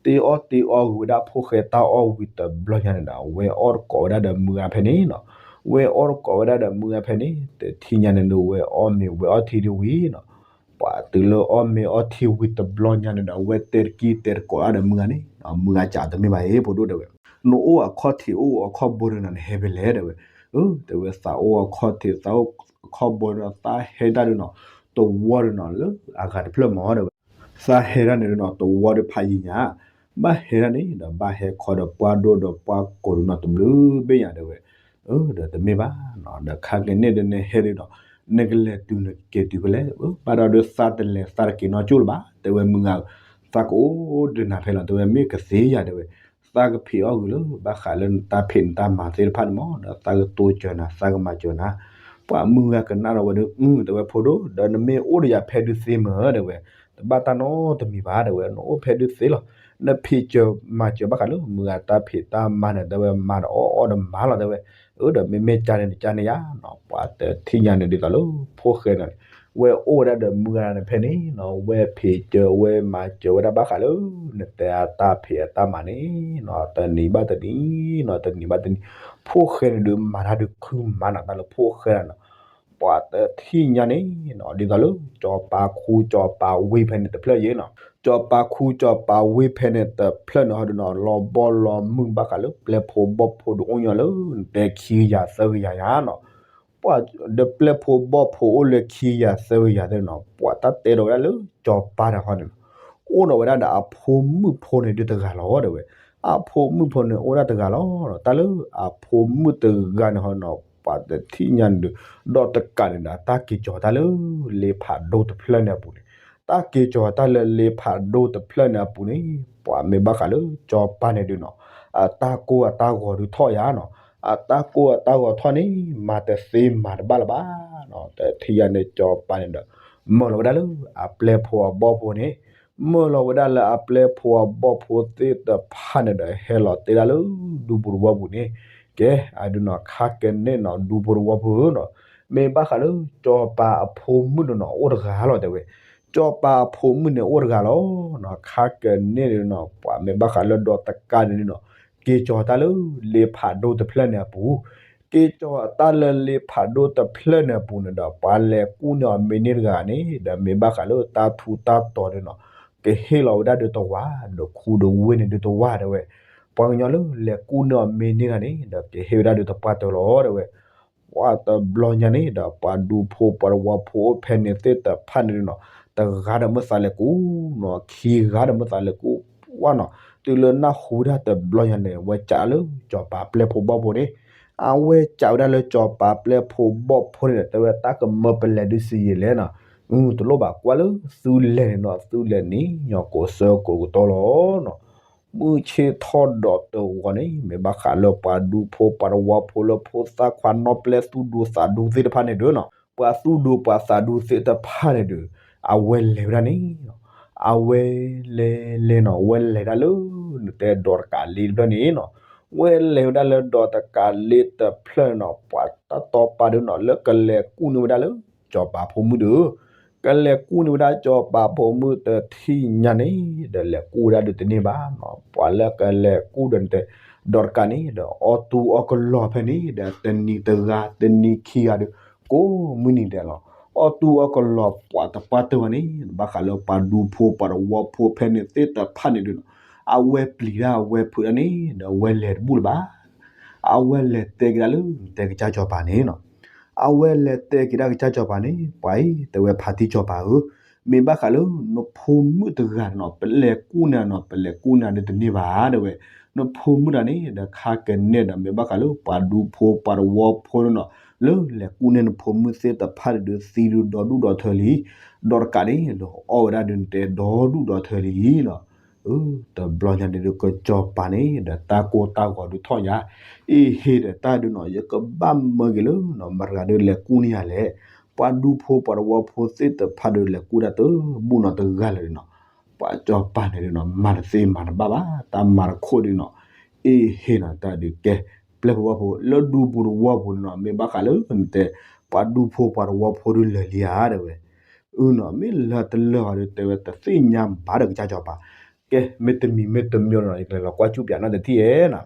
တ့အီၣ်တ့အီဂုၤဝဲဒၣ်ဖိၣ်ဃဲတၢ်အီၣ်ဝံၤတဘျီညါန့ၣ်ဒီး ဝဲအီၣ်တကိးဝဲဒၣ်ဒီးမုၢ်ဂၤဖဲန့ၣ်နီၤ. ဝဲအီၣ်တကိးဝဲဒၣ်ဒီးမုၢ်ဂၤဖဲန့ၣ် တထံၣ်ညါန့ၣ်ဒီး ဝဲအီၣ်မ့ၤဝဲအီၣ်ထံဒုးဝံၤနီၤ. ပှၤတုၤလၢအီၣ်မ့ၤအီၣ်ထံဝံၤတဘျီညါန့ၣ်ဒီး ဝဲတဲတကံၢ်တဲတကိးဒၣ်ဒီးမုၢ်ဂၤန့ၣ်, မုၢ်ဂၤစံးတမ့ၢ်ဘၣ်အံၤ ဖိဒိၣ်တဲဝဲ, နအိၣ်အခီၣ်ထံးအိၣ်အခီၣ်ဘိန့ၣ်နီၤ နဟဲဖဲလဲၣ်တဲဝဲ. အၢ တဲဝဲ သးအိၣ်အခီၣ်ထံး သးအိၣ်အခီၣ်ဘိန့ၣ်ဒီး သးဟဲဒၣ်ဒုးနီၤ, တဝီဒုးနီၤ လၢအဂၤတဖျၢၣ်မးတဲဝဲ. သးဟဲဒၣ်န့ၣ်ဒုးနီၤ တဝီဒီးဖးယံာ်ညါ, ဘၣ်ဟဲဒၣ်န့ၣ်ဒီး ဘၣ်ဟဲခီဒီးပှၢ်ဒိၣ်ဒီးပှၢ်ကိးဒုးနီၤ တဘျုးဘ့ၣ်ညါတဲဝဲ. အၢ ဒီးတမ့ၢ်ဘၣ်နီၤ, ဒီးခါကန့ၣ်ဒီးနဟဲဒုးနီၤ, နကလဲၤတုၤနကက့ၤတုၤဖဲလဲၣ်, ဘၣ်ဒီးသးတလဲၤသးတက့ၤနီတကၠိၢ်လၢၤဘၣ် တဲဝဲမုၢ်ဂၤဧၢ, သးကအိၣ်ဒီးနၤဖဲလီၤ တဲဝဲ မ့ၢ်ကသ့ယၤတဲဝဲ, သးကဖံးအီၣ်ဂုၤလၢ ဘၣ်ဃးလၢနတၢ်ဖံးနတၢ်မၤသ့ၣ်တဖၣ်န့ၣ်မး ဒီးသးကတိၤစၢၤနၤ သးကမၤစၢၤနၤ. ပှၤမုၢ်ဂၤကနၣ်ဒီးဝဲဒုး အု တဲဝဲဖိဒိၣ် ဒီးနမ့ၢ်အိၣ်ဒီးယၤဖဲဒုးသ့မ့ၢ်တဲဝဲ, တဘၣ်တၢ်နီတမံၤဘၣ်တဲဝဲ နအိၣ်ဖဲဒုးသ့လီၤ. နဖံးစၢၤမၤစၢၤဘၣ်ဃးလၢမုၢ်ဂၤတၢ်ဖံးတၢ်မၤန့ၣ် တဲဝဲမၤဒီးအီၣ်အီၣ်ဒီးမၤလီၤတဲဝဲ. အၢ ဒီးမ့မ့ၢ်ကန့ၣ်နကန့ၣ်ယါနီၤ, ပှၤတထံၣ်ညါန့ၣ်ဒ်သိးလၢဖိၣ်ဃဲန့ၣ် ဝဲအိၣ်ဝဲဒၣ်ဒီးမုၢ်ဂၤန့ၣ်ဖဲန့ၣ်နီၤ, ဝဲဖံးစၢၤဝဲမၤစၢၤဝဲဒၣ်ဘၣ်ဃးလၢ နတဲအတၢ်ဖံးအတၢ်မၤန့ၣ်နီၤ, တနံၤဘၣ်တနံၤနီၤ, တနံၤဘၣ်တနံၤ, ဖိၣ်ဃဲန့ၣ်ဒုးမၤတၢ်ဒုးခုမးနီၤ, တၢ်လၢဖိၣ်ဃဲဒၣ်နီၤ. ပှၤတထံၣ်ညါန့ၣ်နီၤ ဒ်သိးလၢ ကၠီၤပၤခူကၠီၤပၤဝ့ၢ်ဖဲန့ၣ်တဖျၢၣ်ယဲနီၤ, ကၠီၤပၤခူကၠီၤပၤဝ့ၢ်ဖဲန့ၣ်တဖျၢၣ်န့ၣ်ဟီဒုးနီၤ လီၤဘီလီၤမုၢ်ဘၣ်ဃးလၢပျဲၢ်ဖိဘီၣ်ဖိဒုးအိၣ်ညီလၢ နတဲခံကယၤသၢကယၤယါနီၤ. ပှၤဒီးပျဲၢ်ဖိဘီၣ်ဖိအိၣ်လၢခံကယၤသၢကယၤသၢနီၤ, ပှၤတၢ်တဲဒီးဝဲဒၣ်လၢကၠီၤပၤတခီန့ၣ်နီၤ, အိၣ်ဒီးဝဲဒၣ်ဒီးအဖိမုၣ်ဖိန့ၣ်ဒုးတဂၤလီၤတဲဝဲ. အဖိမုၣ်ဖိန့ၣ်အိၣ်ဒၣ်တဂၤလီၤ, တၢ်လၢအဖိမုၣ်တဂၤန့ၣ်ဟီနီၤ ပှၤတထံၣ်ညါန့ၣ်ဒီး ဒီးတကးန့ၣ်ဒီး တၢ်က့ၤကၠီၤတၢ်လၢ လ့ဖးဒိၣ်တဖျၢၣ်န့ၣ်အပူၤန့ၣ်, တၢ်က့ၤကၠီၤတၢ်လၢလ့ဖးဒိၣ်တဖျၢၣ်န့ၣ်အပူၤန့ၣ် ပှၤမ့ၢ်ဘၣ်ဃးလၢကၠီၤပၤန့ၣ်ဒုးနီၤ, အတၢ်ကိၢ်အတၢ်ဂီၤဒုးထီၣ်ယါနီၤ, အတၢ်ကိၢ်အတၢ်ဂီၤထီၣ်န့ၣ် မၤတသ့မၤတဘၣ်လၢၤဘၣ်နီၤ, တထံၣ်ညါန့ၣ်ကၠီၤပၤန့ၣ်ဒီး မၢလီၤဝဲဒၣ်လၢအပျဲၢ်ဖိအဘီၣ်ဖိန့ၣ်, မၢလီၤဝဲဒၣ်လၢအပျဲၢ်ဖိအဘီၣ်ဖိသ့ၣ်တဖၣ်န့ၣ်ဒီး ဟဲလီၤတဲဒၣ်လၢဒူပူၤတဝီပူၤန့ၣ်, ကဲ အဒုးနီၤ ခါကန့ၣ်နီၤ ဒူဖိတဝီဖိနီၤ, မ့ၢ်ဘၣ်ဃးလၢကၠီၤပၤအဖိမုၣ်န့ၣ်နီၤ အိၣ်တဂၤလီၤတဲဝဲ, ကၠီၤပၤအဖိမုၣ်န့ၣ်အိၣ်တဂၤလီၤနီၤ, ခါကန့ၣ်န့ၣ်နီၤ ပှၤမ့ၢ်ဘၣ်ဃးလၢဒီးတကးန့ၣ်နီၤ, က့ၤကၠီၤတၢ်လၢလ့ဖးဒိၣ်တဖျၢၣ်န့ၣ်အပူၤ, က့ၤကၠီၤတၢ်လၢလ့ဖးဒိၣ်တဖျၢၣ်န့ၣ်အပူၤန့ၣ်ဒီး ပှၤလဲၤကူၣ်န့ၢ်အီၤမ့ၢ်န့ၢ်တဂၤန့ၣ် ဒီးမ့ၢ်ဘၣ်ဃးလၢတၢ်ထူးတၢ်တီၤန့ၣ်နီၤ, ကဟ့ၣ်လီၤဝဲဒၣ်ဒုးတဝၤ, ဒီးခူဒီးဝ့ၢ်န့ၣ်ဒုးတဝၤတဲဝဲ, ပှၤကညီလၢလဲၤကူၣ်န့ၢ်အီၤမ့ၢ်န့ၢ်တဂၤန့ၣ် ဒီးကဟ့ၣ်ဝဲဒၣ်ဒုးတပှၢ်တၢၢ်လီၤတဲဝဲ. ပှၤတဘျီညါန့ၣ်ဒီး ပှၤဒူဖိပှၤတဝီဖိအိၣ်ဖဲန့ၣ်သ့ၣ်တဖၣ်န့ၣ်နီၤ, တဂၤဒီးမ့ၢ်သးလဲၤကူၣ်နီၤ, ခံဂၤဒီးမ့ၢ်သးလဲၤကူၣ်ဝဲနီၤ, တုၤလၢနၢ်ဟူဝဲဒၣ်တဘျီညါန့ၣ် ဝဲကးလၢကၠီၤပၤပျဲၢ်ဖိဘီၣ်ဖိန့ၣ်, အဝဲကးဝဲဒၣ်လၢကၠီၤပၤပျဲၢ်ဖိဘီၣ်ဖိန့ၣ်ဒီး တဲဝဲတၢ်ကမၢပလဲၤဒုးစံယံာ်လဲၣ်နီၤ, တလိၣ်ဘၣ်ကွၢ်လၢသုလဲၤန့ၣ်နီၤ, သုလဲၤန့ၣ် ညီကိးဆၢကိးကတီၢ်လီၤနီၤ. မုၢ်ဆ့ၣ်ထီၣ်ဒီးတဂီၤန့ၣ် မ့ၢ်ဘၣ်ဃးလၢပှၤဒူဖိပှၤတဝီဖိလၢဖိသၣ်ခွါနီၢ်ပျဲၢ်သူၣ်ဒူသးဒူသ့ၣ်တဖၣ်န့ၣ်ဒီးနီၤ, ပှၤသူၣ်ဒူပှၤသးဒူသ့ၣ်တဖၣ်န့ၣ်ဒီး အဝဲလဲၤဝဲဒၣ်န့ၣ်နီၤ, အဝဲလဲၤလဲၤနီၤ ဝဲလဲၤဒၣ်လၢ နတဲဒီးတကးလ့တဖျၢၣ်န့ၣ်နီၤ, ဝဲလဲၤဝဲဒၣ်လၢဒီးတကးလ့တဖျၢၣ်န့ၣ်နီၤ, ပှၤတၢ်တီပာ်ဒုးနီၤ လၢကလဲၤကူၣ်န့ၢ်ဝဲဒၣ်လၢ ကၠီၤပၤဖိမုၣ်ဒီး ကလဲၤကူၣ်န့ၢ်ဝဲဒၣ်ကၠီၤပၤဖိမုၣ်တထံၣ်ညါန့ၣ် ဒီးလဲၤကူၣ်ဝဲဒၣ်ဒုးတန့ၢ်ဘၣ်နီၤ, ပှၤလၢကလဲၤကူၣ်ဒီးနတဲ ဒီးတကးန့ၣ် ဒီးအီၣ်တူၢ်အီၣ်ကလီၤဖဲန့ၣ် ဒီးတနံၤတဂၤ တနံၤခံဂၤဒီး ကိးမုၢ်နံၤဒဲးလီၤ, အီၣ်တူၢ်အီၣ်ကလီၤ ပှၤတပှၢ်တၢၢ်ဘၣ်န့ၣ် ဘၣ်ဃးလၢပှၤဒူဖိပှၤတဝီဖိဖဲန့ၣ်သ့ၣ်တဖၣ်န့ၣ်ဒီးနီၤ, အဝဲပျံၤတၢ်အဝဲဖုးတၢ်န့ၣ် ဒီးအဝဲလဲၤတဘူၣ်လၢၤဘၣ် အဝဲလဲၤတဲကဒါလၢ တဲကစၢ်ကၠီၤပၤန့ၣ်နီၤ, အဝဲလဲၤတဲကဒါကစၢ်ကၠီၤပၤန့ၣ် ပှၤအံၤ တဲဝဲဖါတံၢ်ကၠီၤပၤဧၢ, မ့ၢ်ဘၣ်ဃးလၢ နဖိမုၣ်တဂၤန့ၣ်နီၤ ပလဲၤကူၣ်န့ၢ်နီၤ ပလဲၤကူၣ်န့ၢ်ဒုးတန့ၢ်ဘၣ် တဲဝဲ, နဖိမုၣ်တဂၤန့ၣ် ဒီးခါကန့ၣ်ဒီး မ့ၢ်ဘၣ်ဃးလၢ ပှၤဒူဖိပှၤတဝီဖိန့ၣ်နီၤ လၢလဲၤကူၣ်န့ၢ်နဖိမုၣ်သ့ၣ်တဖၣ်န့ၣ်ဒီး သံဒုးဒီဒူၣ်ဒီထၢလံ, ဒီးတကးန့ၣ် ဒီးအီၣ်ဝဲဒၣ်ဒုးနတဲဒီဒူၣ်ဒီထၢလံနီၤ. အၢ တဘျီညါန့ၣ်ဒုး ကစီၤပၤန့ၣ်ဒီး တၢ်ကိၢ်တၢ်ဂီၤဒုးထီၣ်ညါ, အ့ဟ့ၣ်ဒီးတၢ်ဒုးနီၤ ယကဘၣ်မၢက့ၤလၢနီၤ မတၤတဂၤဒုးလဲၤကူၣ်န့ၢ်ယၤလဲၣ်, ပှၤဒူဖိပှၤသဝီဖိသ့ၣ်တဖၣ်ဒုးလဲၤကူၣ်တၢ်တဘူၣ်နီတဂၤလၢၤနီၤ, ပှၤစီၤပၤန့ၣ်ဒုးနီၤ မၤတသ့မၤတဘၣ်ဘၣ် တၢ်မၤတခိၣ်ဒုးနီၤ, အ့ဟ့ၣ်နီၤတၢ်ဒုးကဲ ပျဲၢ်ဖိဝၣ်ဖိ လၢဒူပူၤသဝီပူၤန့ၣ်နီၤ မ့ၢ်ဘၣ်ဃးလၢနတဲ ပှၤဒူဖိပှၤသဝီဖိဒုးလၢာ်လံဧါ တဲဝဲ, အၢနီၤ မ့ၢ်လၢတလၢာ်ဟီဒုး တဲဝဲတသ့ၣ်ညါဘၣ်ဒီးကစၢ်စီၤပၤ, ကဲ မ့တမံၤမ့တမံၤနီၤ ယကလဲၤလီၤကွၢ်ကူၣ်ပၠးနီတထံၣ်ဧါနီၤ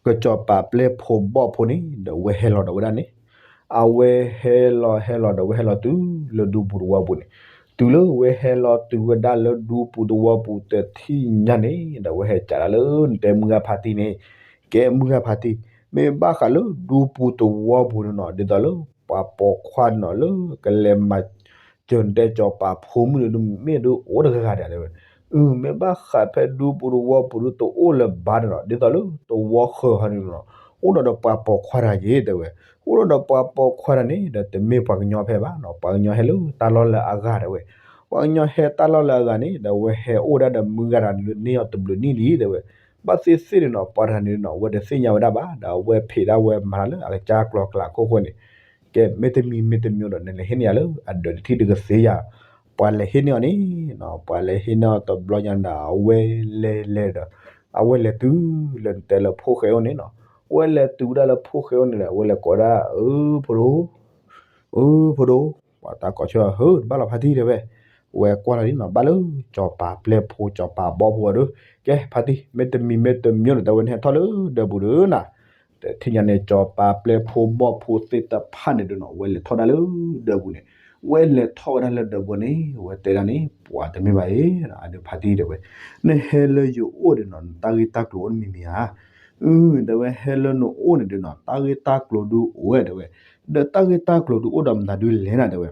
ကစီၤပၤပျဲၢ်ဖိဘီၣ်ဖိန့ၣ် ဒီးဝဲဟဲလီၤဒီးဝဲဒၣ်န့ၣ်, အဝဲဟဲလီၤဟဲလီၤဒီးဝဲဟဲလီၤတုၤလၢဒူပူၤသဝီပူၤန့ၣ်, တုၤလၢဝဲဟဲလီၤတုၤဝဲဒၣ်လၢဒူပူၤသဝီပူၤတထံၣ်ညါန့ၣ် ဒီးဝဲဟဲကးဒၣ်လၢနတဲမုၢ်ဂၤဖါတံၢ်န့ၣ်, ကဲမုၢ်ဂၤဖါတံၢ် မ့ၢ်ဘၣ်ဃးလၢဒူပူၤသဝီပူၤန့ၣ်နီၤ ဒ်သိးလၢပှၤပိာ်ခွါန့ၣ်နီၤ လၢကလဲၤမၤစၢၤနတဲစီၤပၤဖိမုၣ်န့ၣ်ဒုး မ့ၢ်ဒုးအိၣ်တဂၤဂၤဒၣ်တဲဝဲ, အၢ မ့ၢ်ဘၣ်ဃးဖဲဒူပူၤသဝီပူၤဒုးတအိၣ်လၢၤဘၣ်န့ၣ်နီၤ ဒ်သိးလၢသဝီဃၢၤဟီန့ၣ်နီၤ အိၣ်ဒီးဒီးပှၤပိာ်ခွါတဂၤယ့ၤတဲဝဲ, အိၣ်ဒီးဒီးပှၤပိာ်ခွါတဂၤန့ၣ် ဒီးတမ့ၢ်ပှၤကညီဖဲဘၣ်နီၤ ပှၤကညီဟဲလၢတၢ်လီၢ်လၢအဂၤတဲဝဲ, ပှၤကညီဟဲတၢ်လီၢ်လၢအဂၤန့ၣ် ဒီးဝဲဟဲအိၣ်ဒၣ်ဒီးမုၢ်ဂၤတဂၤန့ၣ်လၢန့ၢ်အီၤတဘျုးနံၣ်လံတဲဝဲ, ဘၣ်သ့ၣ်သ့ၣ်န့ၣ်နီၤ ပှၤတဂၤန့ၣ်နီၤ ဝဲတသ့ၣ်ညါဝဲဒၣ်ဘၣ် ဒီးအဝဲဖံးဒၣ်ဝဲမၤတၢ်လၢအကစၢ်ကျိၤကျဲအခိၣ်ဃိန့ၣ်, ကဲ မ့တမံၤမ့တမံၤဒီး နလဲၤဟ့ၣ်န့ၢ်ယၤလၢအဒၢးတထံၣ်တကသ့ယၤ, ပှၤလဲၤဟ့ၣ်န့ၢ်အီၤန့ၣ်နီၤ ပှၤလဲၤဟ့ၣ်န့ၢ်အီၤတဘျီညါဒီး အဝဲလဲၤလဲၤဒီး အဝဲလဲၤတုၤလၢနတဲလၢဖိၣ်ဃဲအိၣ်န့ၣ်နီၤ, အဝဲလဲၤတုၤဝဲဒၣ်လၢဖိၣ်ဃဲအိၣ်န့ၣ်ဒီး အဝဲလဲၤကိးဒၣ် အၢ ဖိဒိၣ် အၢ ဖိဒိၣ် ပှၤတၢ်ကိးဆၢ ဟၢ တဘၣ်လီၤဖါတံၢ်တဲဝဲ, ဝဲကွၢ်လီၤလံနီၤ ဘၣ်လၢစီၤပၤပျဲၢ်ဖိစီၤပၤဘီၣ်ဖိအဒုး, ကဲ ဖါတံၢ် မ့တမံၤမ့တမံၤဒီး တဲဝဲန့ၣ်ဟဲထီၣ်လၢဒၢးပူၤဒီးနၤ, တထံၣ်ညါန့ၣ် စီၤပၤပျဲၢ်ဖိဘီၣ်ဖိသ့ၣ်တဖၣ်န့ၣ်ဒုးနီၤ ဝဲလဲၤထီၣ်ဒၣ်လၢဒၢးပူၤန့ၣ်, ဝဲလဲၤထီၣ်ဝဲဒၣ်လၢဒၢးပူၤန့ၣ် ဝဲတဲဒၣ်န့ၣ် ပှၤတမ့ၢ်ဘၣ်အံၤ အဒုးဖါတံၢ်တဲဝဲ, နဟဲလၢယအိၣ်ဒီးနီၤ နတၢ်ဂ့ၢ်တၢ်ကျိၤအိၣ်တမံၤမံၤဧါ, အၢ တဲဝဲ ဟဲလၢနအိၣ်န့ၣ်ဒုးနီၤ တၢ်ဂ့ၢ်တၢ်ကျိၤဒုးအိၣ်ဝဲတဲဝဲ, ဒီးတၢ်ဂ့ၢ်တၢ်ကျိၤဒုးအိၣ်ဒီးမတၤဒုးလဲၣ်နၤတဲဝဲ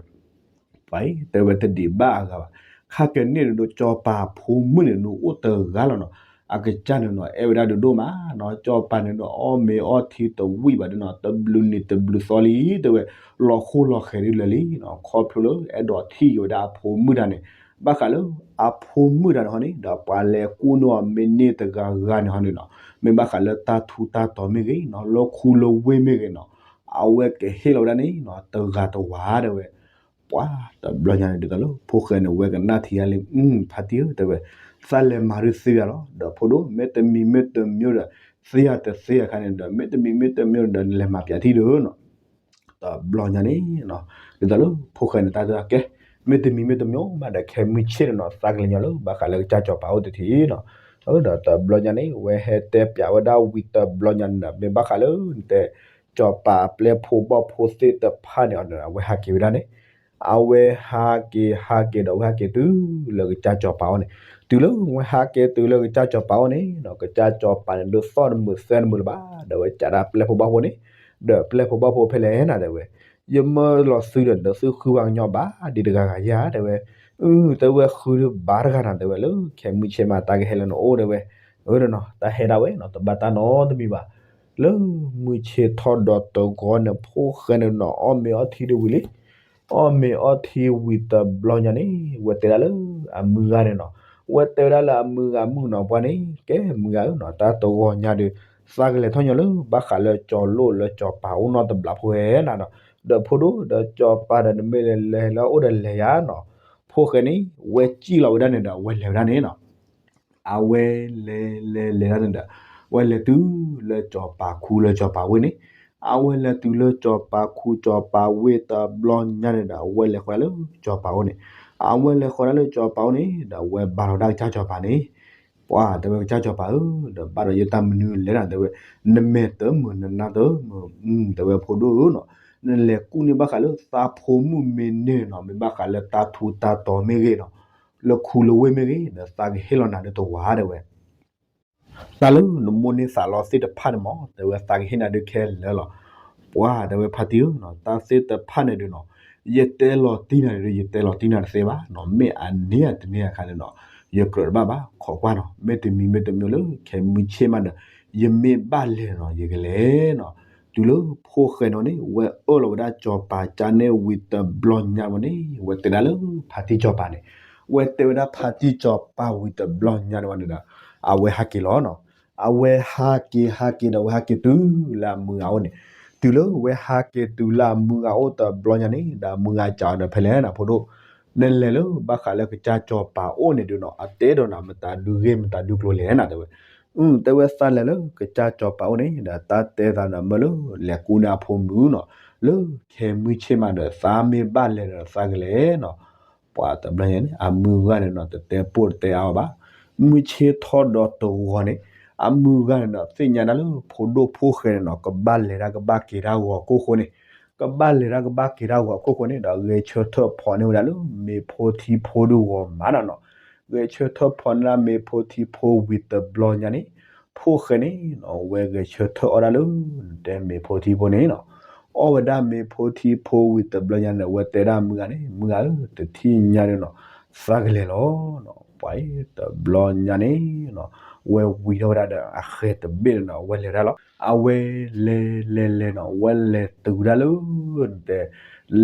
ပှၤအံၤ တဲဝဲတဒံးဘၣ်အဂၤဘၣ်, ခါကဲန့ၣ်ဒုး စီၤပၤဖိမုၣ်န့ၣ်ဒုးအိၣ်တဂၤလီၤနီၤ, အကစၢ်န့ၣ်နီၤ အဲၣ်ဝဲဒၣ်ဒုးဒိၣ်မးနီၤ, စီၤပၤန့ၣ်ဒုး အီၣ်မ့ၤအီထံတဝံၣ်ဘၣ်ဒုးနီၤ တဘျုးနံၤတဘျုးသီလံ တဲဝဲ, လီၤဃိလီၤဃဲၤဒုးလၢာ်လံနီၤ, ခီဖျိလၢအဲၣ်ဒိးထံၣ်က့ၤဝဲဒၣ်အဖိမုၣ်တၢ်န့ၣ်, ဘၣ်ဃးလၢအဖိမုၣ်တၢ်န့ၣ်ဟီန့ၣ် ဒီးပှၤလဲၤကူၣ်န့ၢ်အီၤမ့ၢ်န့ၢ်တဂၤဂၤန့ၣ်ဟီန့ၣ်နီၤ, မ့ၢ်ဘၣ်ဃးလၢတၢ်ထူတၢ်တီၤမ့ၢ်ဂ့ၤနီၤ လၢခူလၢဝ့ၢ်မ့ၢ်ဂ့ၤနီၤ, အဝဲကဟ့ၣ်လီၤဝဲဒၣ်န့ၣ်နီၤ တဂၤတဝၤတဲဝဲ ပှၤတဘျီညါန့ၣ်ဒ်သိးလၢ ဖိၣ်ဃဲန့ၣ် ဝဲကနၣ်ထံဂၤလံ ဖါတံၢ်ဧၢ တဲဝဲ, သးလဲၤမၤဒုးသ့ယၤလီၤ, ဒီးဖိဒိၣ် မ့တမံၤမ့တမံၤဒီး သ့ယၤတသ့ယၤခါန့ၣ်ဒီး မ့တမံၤမ့တမံၤဒီး နလဲၤမၤပၠးထံၣ်ဒီးနီၤ, တဘျီညါန့ၣ်နီၤ, ဒ်သိးလၢဖိၣ်ဃဲန့ၣ် တၢ်တဲကဲ, မ့တမံၤမ့တမံၤဘၣ်ဒီး ခဲမုၢ်ဆ့ၣ်န့ၣ်နီၤ သးကလဲၤညီလၢဘၣ်ဃးလၢကစၢ်စီၤပၤအိၣ်တထံၣ်နီၤ, ဒီးတဘျီညါန့ၣ် ဝဲဟဲတဲပၠးဝဲဒၣ်ဝံၤတဘျီညါန့ၣ်ဒီး မ့ၢ်ဘၣ်ဃးလၢနတဲ စီၤပၤပျဲၢ်ဖိဘီၣ်ဖိသ့ၣ်တဖၣ်န့ၣ်အီၤဒီး အဝဲဟးက့ၤဝဲဒၣ်န့ၣ်, အဝဲဟးက့ၤဟးက့ၤဒီး အဝဲဟးက့ၤတုၤလၢကစၢ်စီၤပၤအိၣ်န့ၣ်, တုၤလၢဝဲဟးက့ၤတုၤလၢကစၢ်စီၤပၤအိၣ်န့ၣ်နီၤ ကစၢ်စီၤပၤန့ၣ်ဒုးသီၣ်တမုာ်သၢတမုာ်လၢၤဘၣ်, ဒီးဝဲကးဒၣ်ပျဲၢ်ဖိဘီၣ်ဖိန့ၣ်, ဒီးပျဲၢ်ဖိဘီၣ်ဖိဖဲလဲၣ်နၤတဲဝဲ, ယမၢလီၤသုဒီး သုဃုပှၤကညီဘၣ်ဒံးတဂၤဂၤယၤတဲဝဲ, အၢ တဲဝဲဃုဒုးဘၣ်တဂၤနၤတဲဝဲ လၢခဲမုၢ်ဆ့ၣ်မးတၢ်ကဟဲလၢနအိၣ်တဲဝဲ, အၢ နီၤ တၢ်ဟဲဒၣ်ဝဲနီၤ တဘၣ်တၢ်နီတမံၤဘၣ်, လၢမုၢ်ဆ့ၣ်ထီၣ်ဒီးတဂီၤန့ၣ် ဖိၣ်ဃဲန့ၣ်နီၤ အီၣ်မ့ၤအီထံဒုးဝံၤလံ အီၣ်မ့ၤအီထံဝံၤတဘျီညါန့ၣ် ဝဲတဲဒၣ်လၢအမုၢ်ဂၤန့ၣ်နီၤ, ဝဲတဲဝဲဒၣ်လၢအမုၢ်ဂၤမုၣ်နီၤ ပှၤန့ၣ် ကဲမုၢ်ဂၤဧၢနီၤ တၢ်တဂီၤညါဒီး သးကလဲၤထီၣ်ညီလၢဘၣ်ဃးလၢကၠီၤလိၣ်လၢကၠီၤပၤအိၣ်နီတဘျီဖိဝဲနၤနီၤ, ဒီးဖိဒိၣ်ဒီးကၠီၤပၤဒီးနမ့ၢ်လဲၤလဲၤလၢအိၣ်ဒီးလဲၤယၤနီၤ, ဖိၣ်ဃဲန့ၣ် ဝဲစံၣ်လီၤဝဲဒၣ်န့ၣ်ဒီး အဝဲလဲၤဝဲဒၣ်န့ၣ်နီၤ အဝဲလဲၤလဲၤလဲၤဒၣ်န့ၣ်ဒီး အဝဲလဲၤတုၤလၢကၠီၤပၤခူလၢကၠီၤပၤဝ့ၢ်န့ၣ်, အဝဲလဲၤတုၤလၢကၠီၤပၤခူကၠီၤပၤဝ့ၢ်တဘျီညါန့ၣ်ဒီး အဝဲလဲၤဃီၤဒၣ်လၢကၠီၤပၤအိၣ်န့ၣ်, အဝဲလဲၤဃီၤဒၣ်လၢကၠီၤပၤအိၣ်န့ၣ်, ဒီးအဝဲဘါထီၣ်ဒၣ်ကစၢ်ကၠီၤပၤန့ၣ်, ပှၤတဲဝဲကစၢ်ကၠီၤပၤဧၢ, ဒီးဘၣ်ဒီးယတၢ်မနုၤလဲၣ်နၤတဲဝဲ, နမဲာ်တမုာ်နနါတမုာ်, တဲဝဲဖိဒိၣ်ဧၢနီၤ, နလဲၤကူၣ်န့ၢ်ဘၣ်ဃးလၢသးဖိမုၣ်မ့ၢ်န့ၢ်နီၤ မ့ၢ်ဘၣ်ဃးလၢတၢ်ထူတၢ်တီၤမ့ၢ်ဂ့ၤနီၤ လၢခူလၢဝ့ၢ်မ့ၢ်ဂ့ၤ ဒီးသးကဟ့ၣ်လီၤနၤဒုးတဝၤတဲဝဲ, တၢ်လၢနမိၣ်န့ၢ်သးလီသ့ၣ်တဖၣ်န့ၣ်မး တဲဝဲသးကဟ့ၣ်နၤဒုးခဲလၢာ်လီၤ. ပှၤတဲဝဲဖါတံၢ်ဧၢနီၤ တၢ်သ့ၣ်တဖၣ်န့ၣ်ဒုးနီၤ ယတဲလီၤတံၢ်နၤဒုး ယတဲလီၤတံၢ်နၤတသ့ဘၣ်နီၤ မ့ၢ်အန့ၢ်အတန့ၢ်အခါန့ၣ်နီၤ ယကြၢးတဘၣ်ဘၣ် ခိးကွၢ်နီၤ မ့တမံၤမ့တမံၤလၢခဲမုၢ်ဆ့ၣ်မးဒီး ယမ့ၢ်ဘၣ်လဲၤနီၤ ယကလဲၤနီၤ. တုၤလၢဖိၣ်ဃဲန့ၣ်န့ၣ် ဝဲအၢၣ်လီၤဝဲဒၣ်စီၤပၤကၠါန့ၣ်ဝံၤတဘျီညါဝဲန့ၣ် ဝဲတဲဒၣ်လၢဖါတံၢ်စီၤပၤန့ၣ် ဝဲတဲဝဲဒၣ်ဖါတံၢ်စီၤပၤဝံၤတဘျီညါန့ၣ်ဝဲန့ၣ်ဒီး အဝဲဟးက့ၤလီၤနီၤ. အဝဲဟးက့ၤဟးက့ၤဒီး အဝဲဟးက့ၤတုၤလၢအမုၢ်ဂၤအိၣ်န့ၣ်, တုၤလၢဝဲဟးက့ၤတုၤလၢအမုၢ်ဂၤအိၣ်တဘျီညါန့ၣ်ဒီး အမုၢ်ဂၤစံးအီၤဒီး ဖဲလဲၣ်နၤဖိဒိၣ်, နလဲၤလၢဘၣ်ဃးလၢကစၢ်စီၤပၤအိၣ်န့ၣ်ဒုးနီၤ အတဲဒီးနၤ မတၤဒုဂ့ၢ်မတၤဒုကျိၤလဲၣ်နၤ တဲဝဲ. တဲဝဲသးလဲၤလၢကစၢ်စီၤပၤအိၣ်န့ၣ်ဒီး တၢ်တဲသးဒီးမၢလၢ လဲၤကူန့ၢ်အဖိမုၣ်နီၤ, လၢခဲမုၢ်ဆ့ၣ်မးဒီး သးမ့ၢ်ဘၣ်လဲၤဒီးသးကလဲၤနီၤ. ပှၤတဘျီညါန့ၣ် အမုၢ်ဂၤန့ၣ်နီၤ တတဲပိၢ်တတဲအါအီၤဘၣ်. မုၢ်ဆ့ၣ်ထီၣ်ဒီးတဂီၤန့ၣ် အမုၢ်ဂၤန့ၣ်ဒီး သ့ၣ်ညါဒၣ်လၢဖိဒိၣ်ဖိၣ်ဃဲန့ၣ်နီၤ ကဘၣ်လဲၤတၢ်ကဘၣ်က့ၤတၢ်ဂီၤကိၢ်ဃိန့ၣ်, ကဘၣ်လဲၤတၢ်ကဘၣ်က့ၤတၢ်ဂီၤကိၢ်ဃိန့ၣ်ဒီး ဂဲၤဆၢထၢၣ်ဖီၣ်န့ၢ်ဝဲဒၣ်လၢမ့ၤဖိထံဖိဒုးဂီၤမးနီၤနီၤ. ဂဲၤဆၢထၢၣ်ဖီၣ်န့ၢ်ဒၣ်မ့ၤဖိထံဖိဝံၤတဘျီညါန့ၣ် ဖိၣ်ဃဲန့ၣ်နီၤ ဝဲဂဲၤဆၢထၢၣ်အီၣ်ဒၣ်လၢ နတဲမ့ၤဖိထံဖိန့ၣ်နီၤ. အီၣ်ဝဲဒၣ်မ့ၤဖိထံဖိဝံၤတဘျီညါန့ၣ် ဝဲတဲဒၣ်မုၢ်ဂၤန့ၣ် မုၢ်ဂၤဧၢ တထံၣ်ညါန့ၣ်နီၤ သးကလဲၤလီၤနီၤ. ပှၤအံၤတဘျီညါန့ၣ်နီၤ ဝဲဝံၤထီၣ်ဝဲဒၣ်ဒီးအဃဲၤတဘ့ၣ်န့ၣ်နီၤ ဝဲလဲၤဒၣ်လီၤ. အဝဲလဲၤလဲၤလဲၤနီၤ ဝဲလဲၤတုၤဝဲဒၣ်လၢ နတဲ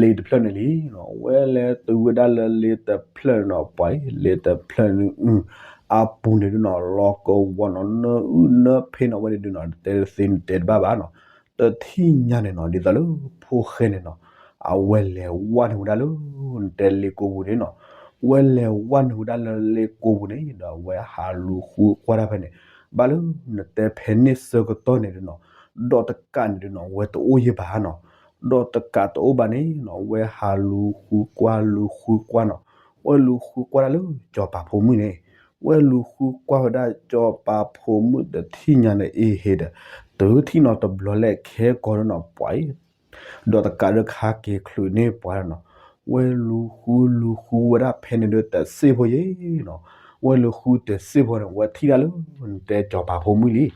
လ့တဖျၢၣ်န့ၣ်လံနီၤ. ဝဲလဲၤတုၤဝဲဒၣ်လၢလ့တဖျၢၣ်န့ၣ်နီၤ ပှၤအံၤ လ့တဖျၢၣ်န့ၣ် အပူၤန့ၣ်ဒုးနီၤ လီၤကဝီၤနီၤ နၢအုၣ်နၢဖ့နီၤ ဝဲန့ၣ်ဒုးနီၤ တဲသ့နတဲတဘၣ်ဘၣ်နီၤ. တထံၣ်ညါန့ၣ်နီၤ ဒ်သိးလၢဖိၣ်ဃဲန့ၣ်နီၤ အဝဲလဲၤဝဲန့ၢ်ဝဲဒၣ်လၢ နတဲလ့ကိပူၤန့ၣ်နီၤ. ဝဲလဲၤဝဲန့ၢ်ဝဲဒၣ်လၢလ့ကိပူၤန့ၣ်ဒီး ဝဲဟးလူၤဃုကွၢ်တၢ်ဖဲန့ၣ် ဘၣ်လၢ နတဲဖဲန့ၣ်ဆၢကတီၢ်န့ၣ်ဒုးနီၤ ဒီးတကးန့ၣ်ဒုးနီၤ ဝဲတအိၣ်ယဲၢ်ဘၣ်နီၤ. ဒီးတကးတအိၣ်ဘၣ်န့ၣ်နီၤ ဝဲဟးလူၤဃုကွၢ်လူၤဃုကွၢ်နီၤ. ဝဲလူၤဃုကွၢ်ဒၣ်လၢစီၤပၤဖိမုၣ်န့ၣ် ဝဲလူၤဃုကွၢ်ဝဲဒၣ်စီၤပၤဖိမုၣ်တထံၣ်ညါန့ၣ် အ့ဟ့ဒီး တထံၣ်နီတဘျီလဲၣ်ခဲကိာ်န့ၣ်နီၤ ပှၤအံၤ ဒီးတကးဒုးကဟးက့ၤချုးန့ၢ်ပှၤနီၤ. ဝဲလူၤဃုလူၤဃုဝဲဒၣ်ဖဲန့ၣ်ဒုးတစ့ၢ်ဖိယဲၢ်နီၤ. ဝဲလူၤဃုတစ့ၢ်ဖိန့ၣ် ဝဲထံၣ်ဒၣ်လၢ နတဲစီၤပၤဖိမုၣ်လံ.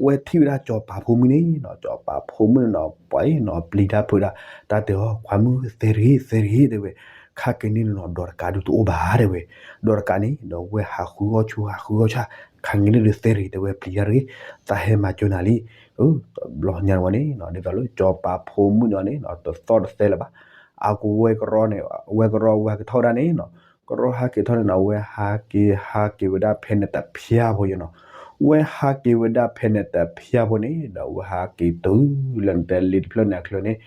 ဝဲထံၣ်ဝဲဒၣ်စီၤပၤဖိမုၣ်န့ၣ်နီၤ စီၤပၤဖိမုၣ်န့ၣ်နီၤ ပှၤအံၤနီၤ ပျံၤတၢ်ဖုးဒၣ် တၢ်တဲအီၤ ခွါမုၣ်သဲတဂ့ၤ သဲတဂ့ၤ တဲဝဲ, ခါက့ၤန့ၣ်နီၤ ဒီးတကးဒုးတအိၣ်ဘၣ်တဲဝဲ. ဒီးတကးန့ၣ်ဒီး ဝဲဟးဃုအီၣ်ဆူၣ်ဟးဃုအီၣ်ဆၣ် ခါက့ၤန့ၣ်ဒုးသဲတဂ့ၤ တဲဝဲ ပျံၤတၢ်တဂ့ၤ သးဟဲမၤစၢၤနၤလံ. တဘျီညါဝဲန့ၣ်နီၤ ဒ်သိးလၢစီၤပၤဖိမုၣ်န့ၣ်နီၤ တသီၣ်တသဲလၢၤဘၣ်. အကဝဲကရီန့ၣ် အဝဲကရီဝဲဟးက့ၤထီၣ်ဝဲဒၣ်န့ၣ်နီၤ ကရီဟးက့ၤထီၣ်န့ၣ်နီၤ ဝဲဟးက့ၤဟးက့ၤဝဲဒၣ်ဖဲန့ၣ်တဖျၢၣ်ဖိယဲၢ်နီၤ. ဝဲဟးက့ၤဝဲဒၣ်ဖဲန့ၣ်တဖျၢၣ်ဖိန့ၣ်ဒီး ဝဲဟးက့ၤတုၤလၢနတဲလ့တဖျၢၣ်န့ၣ်အချၢန့ၣ်,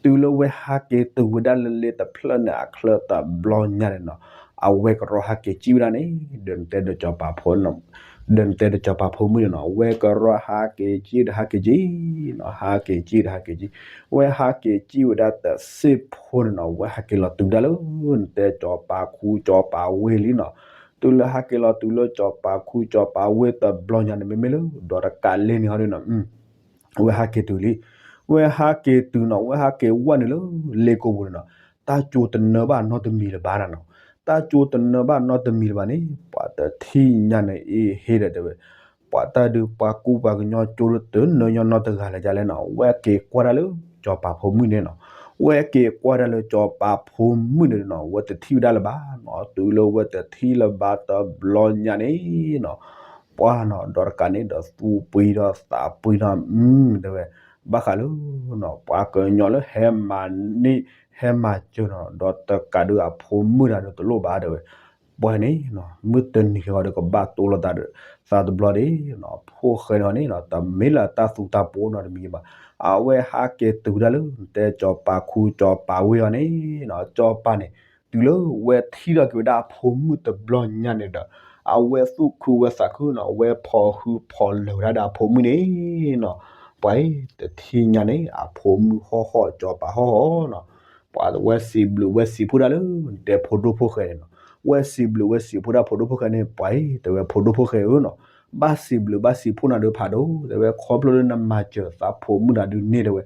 တုၤလၢဝဲဟးက့ၤတုၤဝဲဒၣ်လၢလ့တဖျၢၣ်န့ၣ်အချၢတဘျီညါန့ၣ်နီၤ အဝဲကရီဟးက့ၤစံၣ်ဝဲဒၣ်န့ၣ် ဒီးနတဲဒီးစီၤပၤဖိ ဒီးနတဲဒီးစီၤပၤဖိမုၣ်န့ၣ်နီၤ ဝဲကရီဟးက့ၤစံၣ်ဒီးဟးက့ၤစံၣ်နီၤ ဟးက့ၤစံၣ်ဒီးဟးက့ၤစံၣ်, ဝဲဟးက့ၤစံၣ်ဝဲဒၣ်တစ့ၢ်ဖိန့ၣ်နီၤ ဝဲဟးက့ၤလီၤတုၤဒၣ်လၢ နတဲစီၤပၤခူစီၤပၤဝ့ၢ်လံနီၤ. တုၤလၢဟးက့ၤလီၤတုၤလၢစီၤပၤခူစီၤပၤဝ့ၢ်တဘျီညါန့ၣ် မ့မ့ၢ်လၢဒီးတကးလဲၣ်န့ၣ်ဟီဒ်နီၤ ဝဲဟးက့ၤတုၤလံ. ဝဲဟးက့ၤတုၤနီၤ ဝဲဟးက့ၤဝဲနုာ်လၢလ့ကိပူၤန့ၣ်နီၤ, တၢ်ကၠိတနၢဘၣ်နီတမံၤလၢၤဘၣ်နီၤ. တၢ်ကၠိတနၢဘၣ်နီတမံၤလၢၤဘၣ်န့ၣ် ပှၤတထံၣ်ညါန့ၣ်အ့ဟ့ဒီးတဲဝဲ, ပှၤတၢ်ဒုးပှၤကူပှၤကညီကၠိတနၢညီနီတဂၤလၢၤဒ်လဲၣ်နီၤ. ဝဲက့ၤကွၢ်တၢ်လၢစီၤပၤဖိမုၣ်န့ၣ်နီၤ. ဝဲက့ၤကွၢ်တၢ်လၢစီၤပၤဖိမုၣ်န့ၣ်နီၤ ဝဲတထံၣ်ဝဲဒၣ်လၢၤဘၣ်နီၤ. တုၤလၢဝဲတထံၣ်လၢၤဘၣ်တဘျီညါန့ၣ်နီၤ ပှၤနီၤ ဒီးတကးန့ၣ်ဒီးသူၣ်ပှံၤဒီးသးပှံၤဒီး တဲဝဲ, ဘၣ်ဃးလၢ ပှၤကညီလၢဟဲမၤန့ၢ် ဟဲမၤစၢၤနီၤ ဒီးတကးဒုးအဖိမုၣ်တဂၤဒီးတလိၣ်ဘၣ်တဲဝဲ. ပှၤန့ၣ် မုၢ်တနံၤဃီဒီးကဘၣ်တိလိာ်သးဒီး သးတဘျီဒံးနီၤ. ဖိၣ်ဃဲန့ၣ်နီၤ တမ့ၢ်လၢတၢ်သူတၢ်ပှီၤနီတမံၤဘၣ်. အဝဲဟးက့ၤတုၤဒၣ်လၢ နတဲစီၤပၤခူစီၤပၤဝ့ၢ်အီၤန့ၣ်နီၤ. စီၤပၤန့ၣ် တုၤလၢဝဲထံၣ်ထီၣ်က့ၤဝဲဒၣ်အဖိမုၣ်တဘျီညါန့ၣ်ဒီး အဝဲသူၣ်ခုဝဲသးခုနီၤ ဝဲဖီၣ်ဟုဖီၣ်လၢာ်ဝဲဒၣ်ဒီးအဖိမုၣ်န့ၣ်နီၤ. ပှၤအံၤတထံၣ်ညါန့ၣ် အဖိမုၣ်ဟီၣ်ဟီၣ် စီၤပၤဟီၣ်ဟီၣ်နီၤ. ပှၤဝဲစံးဘျုးဝဲစံးဖှိၣ်ဒၣ်လၢ နတဲဖိဒိၣ်ဖိၣ်ဃဲန့ၣ်နီၤ. ဝဲစံးဘျုးဝဲစံးဖှိၣ်ဒၣ်ဖိဒိၣ်ဖိၣ်ဃဲန့ၣ် ပှၤအံၤတဲဝဲဖိဒိၣ်ဖိၣ်ဃဲဧၢနီၤ. ဘၣ်စံးဘျုးဘၣ်စံးဖှိၣ်နၤဒုးဖးဒိၣ် တဲဝဲ ခီဖျိလၢနမၤစၢၤသးဖိမုၣ်နၤဒုးန့ၣ်တဲဝဲ.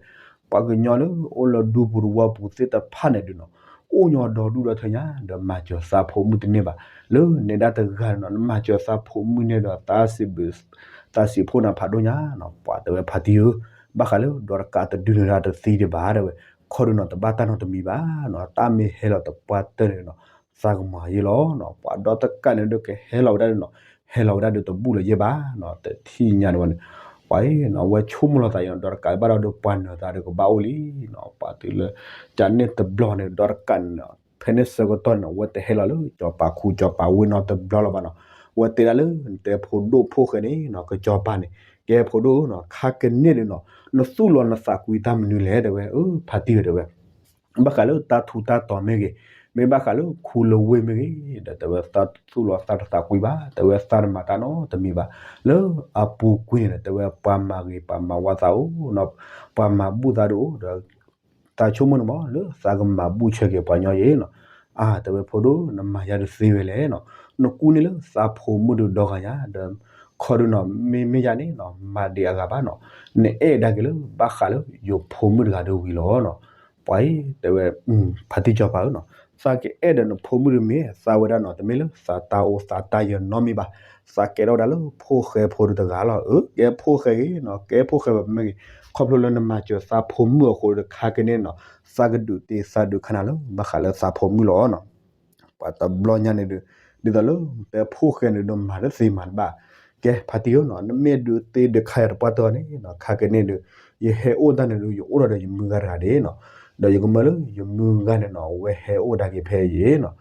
ပှၤကညီလၢအိၣ်လၢဒူပူၤသဝီပူၤသ့ၣ်တဖၣ်န့ၣ်ဒုးနီၤ အိၣ်ညီဒီဒူၣ်ဒီထၢညါ ဒီးမၤစၢၤသးဖိမုၣ်တန့ၢ်ဘၣ်. လၢနဲဒၣ်တဂၤန့ၣ်နီၤ နမၤစၢၤသးဖိမုၣ်န့ၣ်ဒီး သးစံးဘျုး သးစံးဖှိၣ်နၤဖးဒိၣ်ညါနီၤ. ပှၤတဲဝဲဖါတံၢ်ဧၢ, ဘၣ်ဃးလၢဒီးတကးတဒုးန့ၢ်ဒၣ်တသံဒံးဘၣ်တဲဝဲ. ခီဒုးနီၤ တဘၣ်တၢ်နီတမံၤဘၣ်နီၤ. တၢ်မ့ၢ်ဟဲလီၤတပှၢ်တၢၢ်န့ၣ်နီၤ သးကမၤယဲလီၤနီၤ. ပှၤဒီးတကးန့ၣ်ဒုးကဟဲလီၤဝဲဒၣ်ဒုးနီၤ ဟဲလီၤဝဲဒၣ်ဒုးတဘူၣ်လၢၤယဲၢ်ဘၣ်နီၤ. တထံၣ်ညါန့ၣ်ဝဲန့ၣ် ပှၤအံၤနီၤ ဝဲဆိကမိၣ်လီၤသးအံၤနီၤ ဒီးတကးဘၣ်ဒီးဒုးပှၤနၢၤသးဒုးကဘၣ်အိၣ်လံနီၤ. ပှၤတုၤလၢ ကန့ၣ်တဘျီန့ၣ် ဒီးတကးန့ၣ်နီၤ ဖဲန့ၣ်ဆၢကတီၢ်န့ၣ် အဝဲတဟဲလီၤလၢစီၤပၤခူစီၤပၤဝ့ၢ်နီတဘျီလၢၤဘၣ်နီၤ. အဝဲတဲဒၣ်လၢ နတဲဖိဒိၣ်ဖိၣ်ဃဲန့ၣ်နီၤ ကစီၤပၤန့ၣ် ကဲဖိဒိၣ်နီၤ ခါကန့ၣ်ဒုးနီၤ နသူၣ်လီၤနသးကွံတၢ်မနုၤလဲၣ် တဲဝဲ ဖါတံၢ်ဧၢ တဲဝဲ ဘၣ်ဃးလၢတၢ်ထူးတၢ်တီၤမ့ၢ်ဂ့ၤ, မ့ၢ်ဘၣ်ဃးလၢခူလၢဝ့ၢ်မ့ၢ်ဂ့ၤ, ဒီးတဲဝဲသးသူၣ်လီၤသးတသးကွံဘၣ်, တဲဝဲသးတမၤတၢ်နီတမံၤဘၣ်. လၢအပူၤကွံာ်န့ၣ်ဒီး တဲဝဲပှၤမၤဂ့ၤပှၤမၤဝါသးအိၣ်, ပှၤမၤဘူၣ်သးဒုးအိၣ်ဒီး သးဆိကမိၣ်န့ၣ်မး လၢသးကမၤဘူၣ်ဆၢက့ၤပှၤညီယဲနီၤ. အါ တဲဝဲဖိဒိၣ် နမၤယၤဒုးသ့ဝဲလဲၣ်နီၤ, နကူန့ၢ်လၢသးဖိမုၣ်ဒုးဒီဂၤညါ, ဒီးခီဒုးနီၤ မ့မ့ၢ်ယၤန့ၣ်နီၤ မၤဒံးအဂၤဘၣ်နီၤ, နအဲၣ်ဒၣ်က့ၤလၢဘၣ်ဃးလၢယဖိမုၣ်တဂၤဒုးဝံၤလီၤနီၤ. ပှၤအံၤတဲဝဲ ဖါတံၢ်စီၤပၤဧၢနီၤ, သးကအဲၣ်ဒီးနဖိမုၣ်ဒုးမ့ၢ်သးဝဲဒၣ်နီၤ, တမ့ၢ်လၢသးတၢ်အိၣ်သးတၢ်ယၢၤနီတမံၤဘၣ်, သးကဲထီၣ်ဝဲဒၣ်လၢဖိၣ်ဃဲဖိဒုးတဂၤလီၤ. အၢ ကဲဖိၣ်ဃဲဂ့ၤနီၤ ကဲဖိၣ်ဃဲဘၣ်မ့ၢ်ဂ့ၤ, ခီဖျိလၢနမၤစၢၤသးဖိမုၣ်အဃိဒီး ခါကန့ၣ်နီၤ သးကဒုးတ့သးဒုးခါနၤလၢဘၣ်ဃးလၢသးဖိမုၣ်လီၤနီၤ. ပှၤတဘျီညါန့ၣ်ဒုး ဒ်သိးလၢတဲဖိၣ်ဃဲန့ၣ်ဒုးမၤတသ့မၤတဘၣ်, ကဲဖါတံၢ်ဧၢနီၤ နမ့ၢ်ဒုးတ့ဒုးခါယၤတပှၢ်တၢၢ်န့ၣ်နီၤ ခါကန့ၣ်ဒုး ယဟဲအိၣ်တၢ်န့ၣ်ဒုး ယအိၣ်ဒီးယမုၢ်ဂၤတဂၤဒၣ်နီၤ, ဒီးယကမၢလၢယမုၢ်ဂၤန့ၣ်နီၤ အဝဲဟဲအိၣ်ဒၣ်က့ၤဖဲအံၤနီၤ.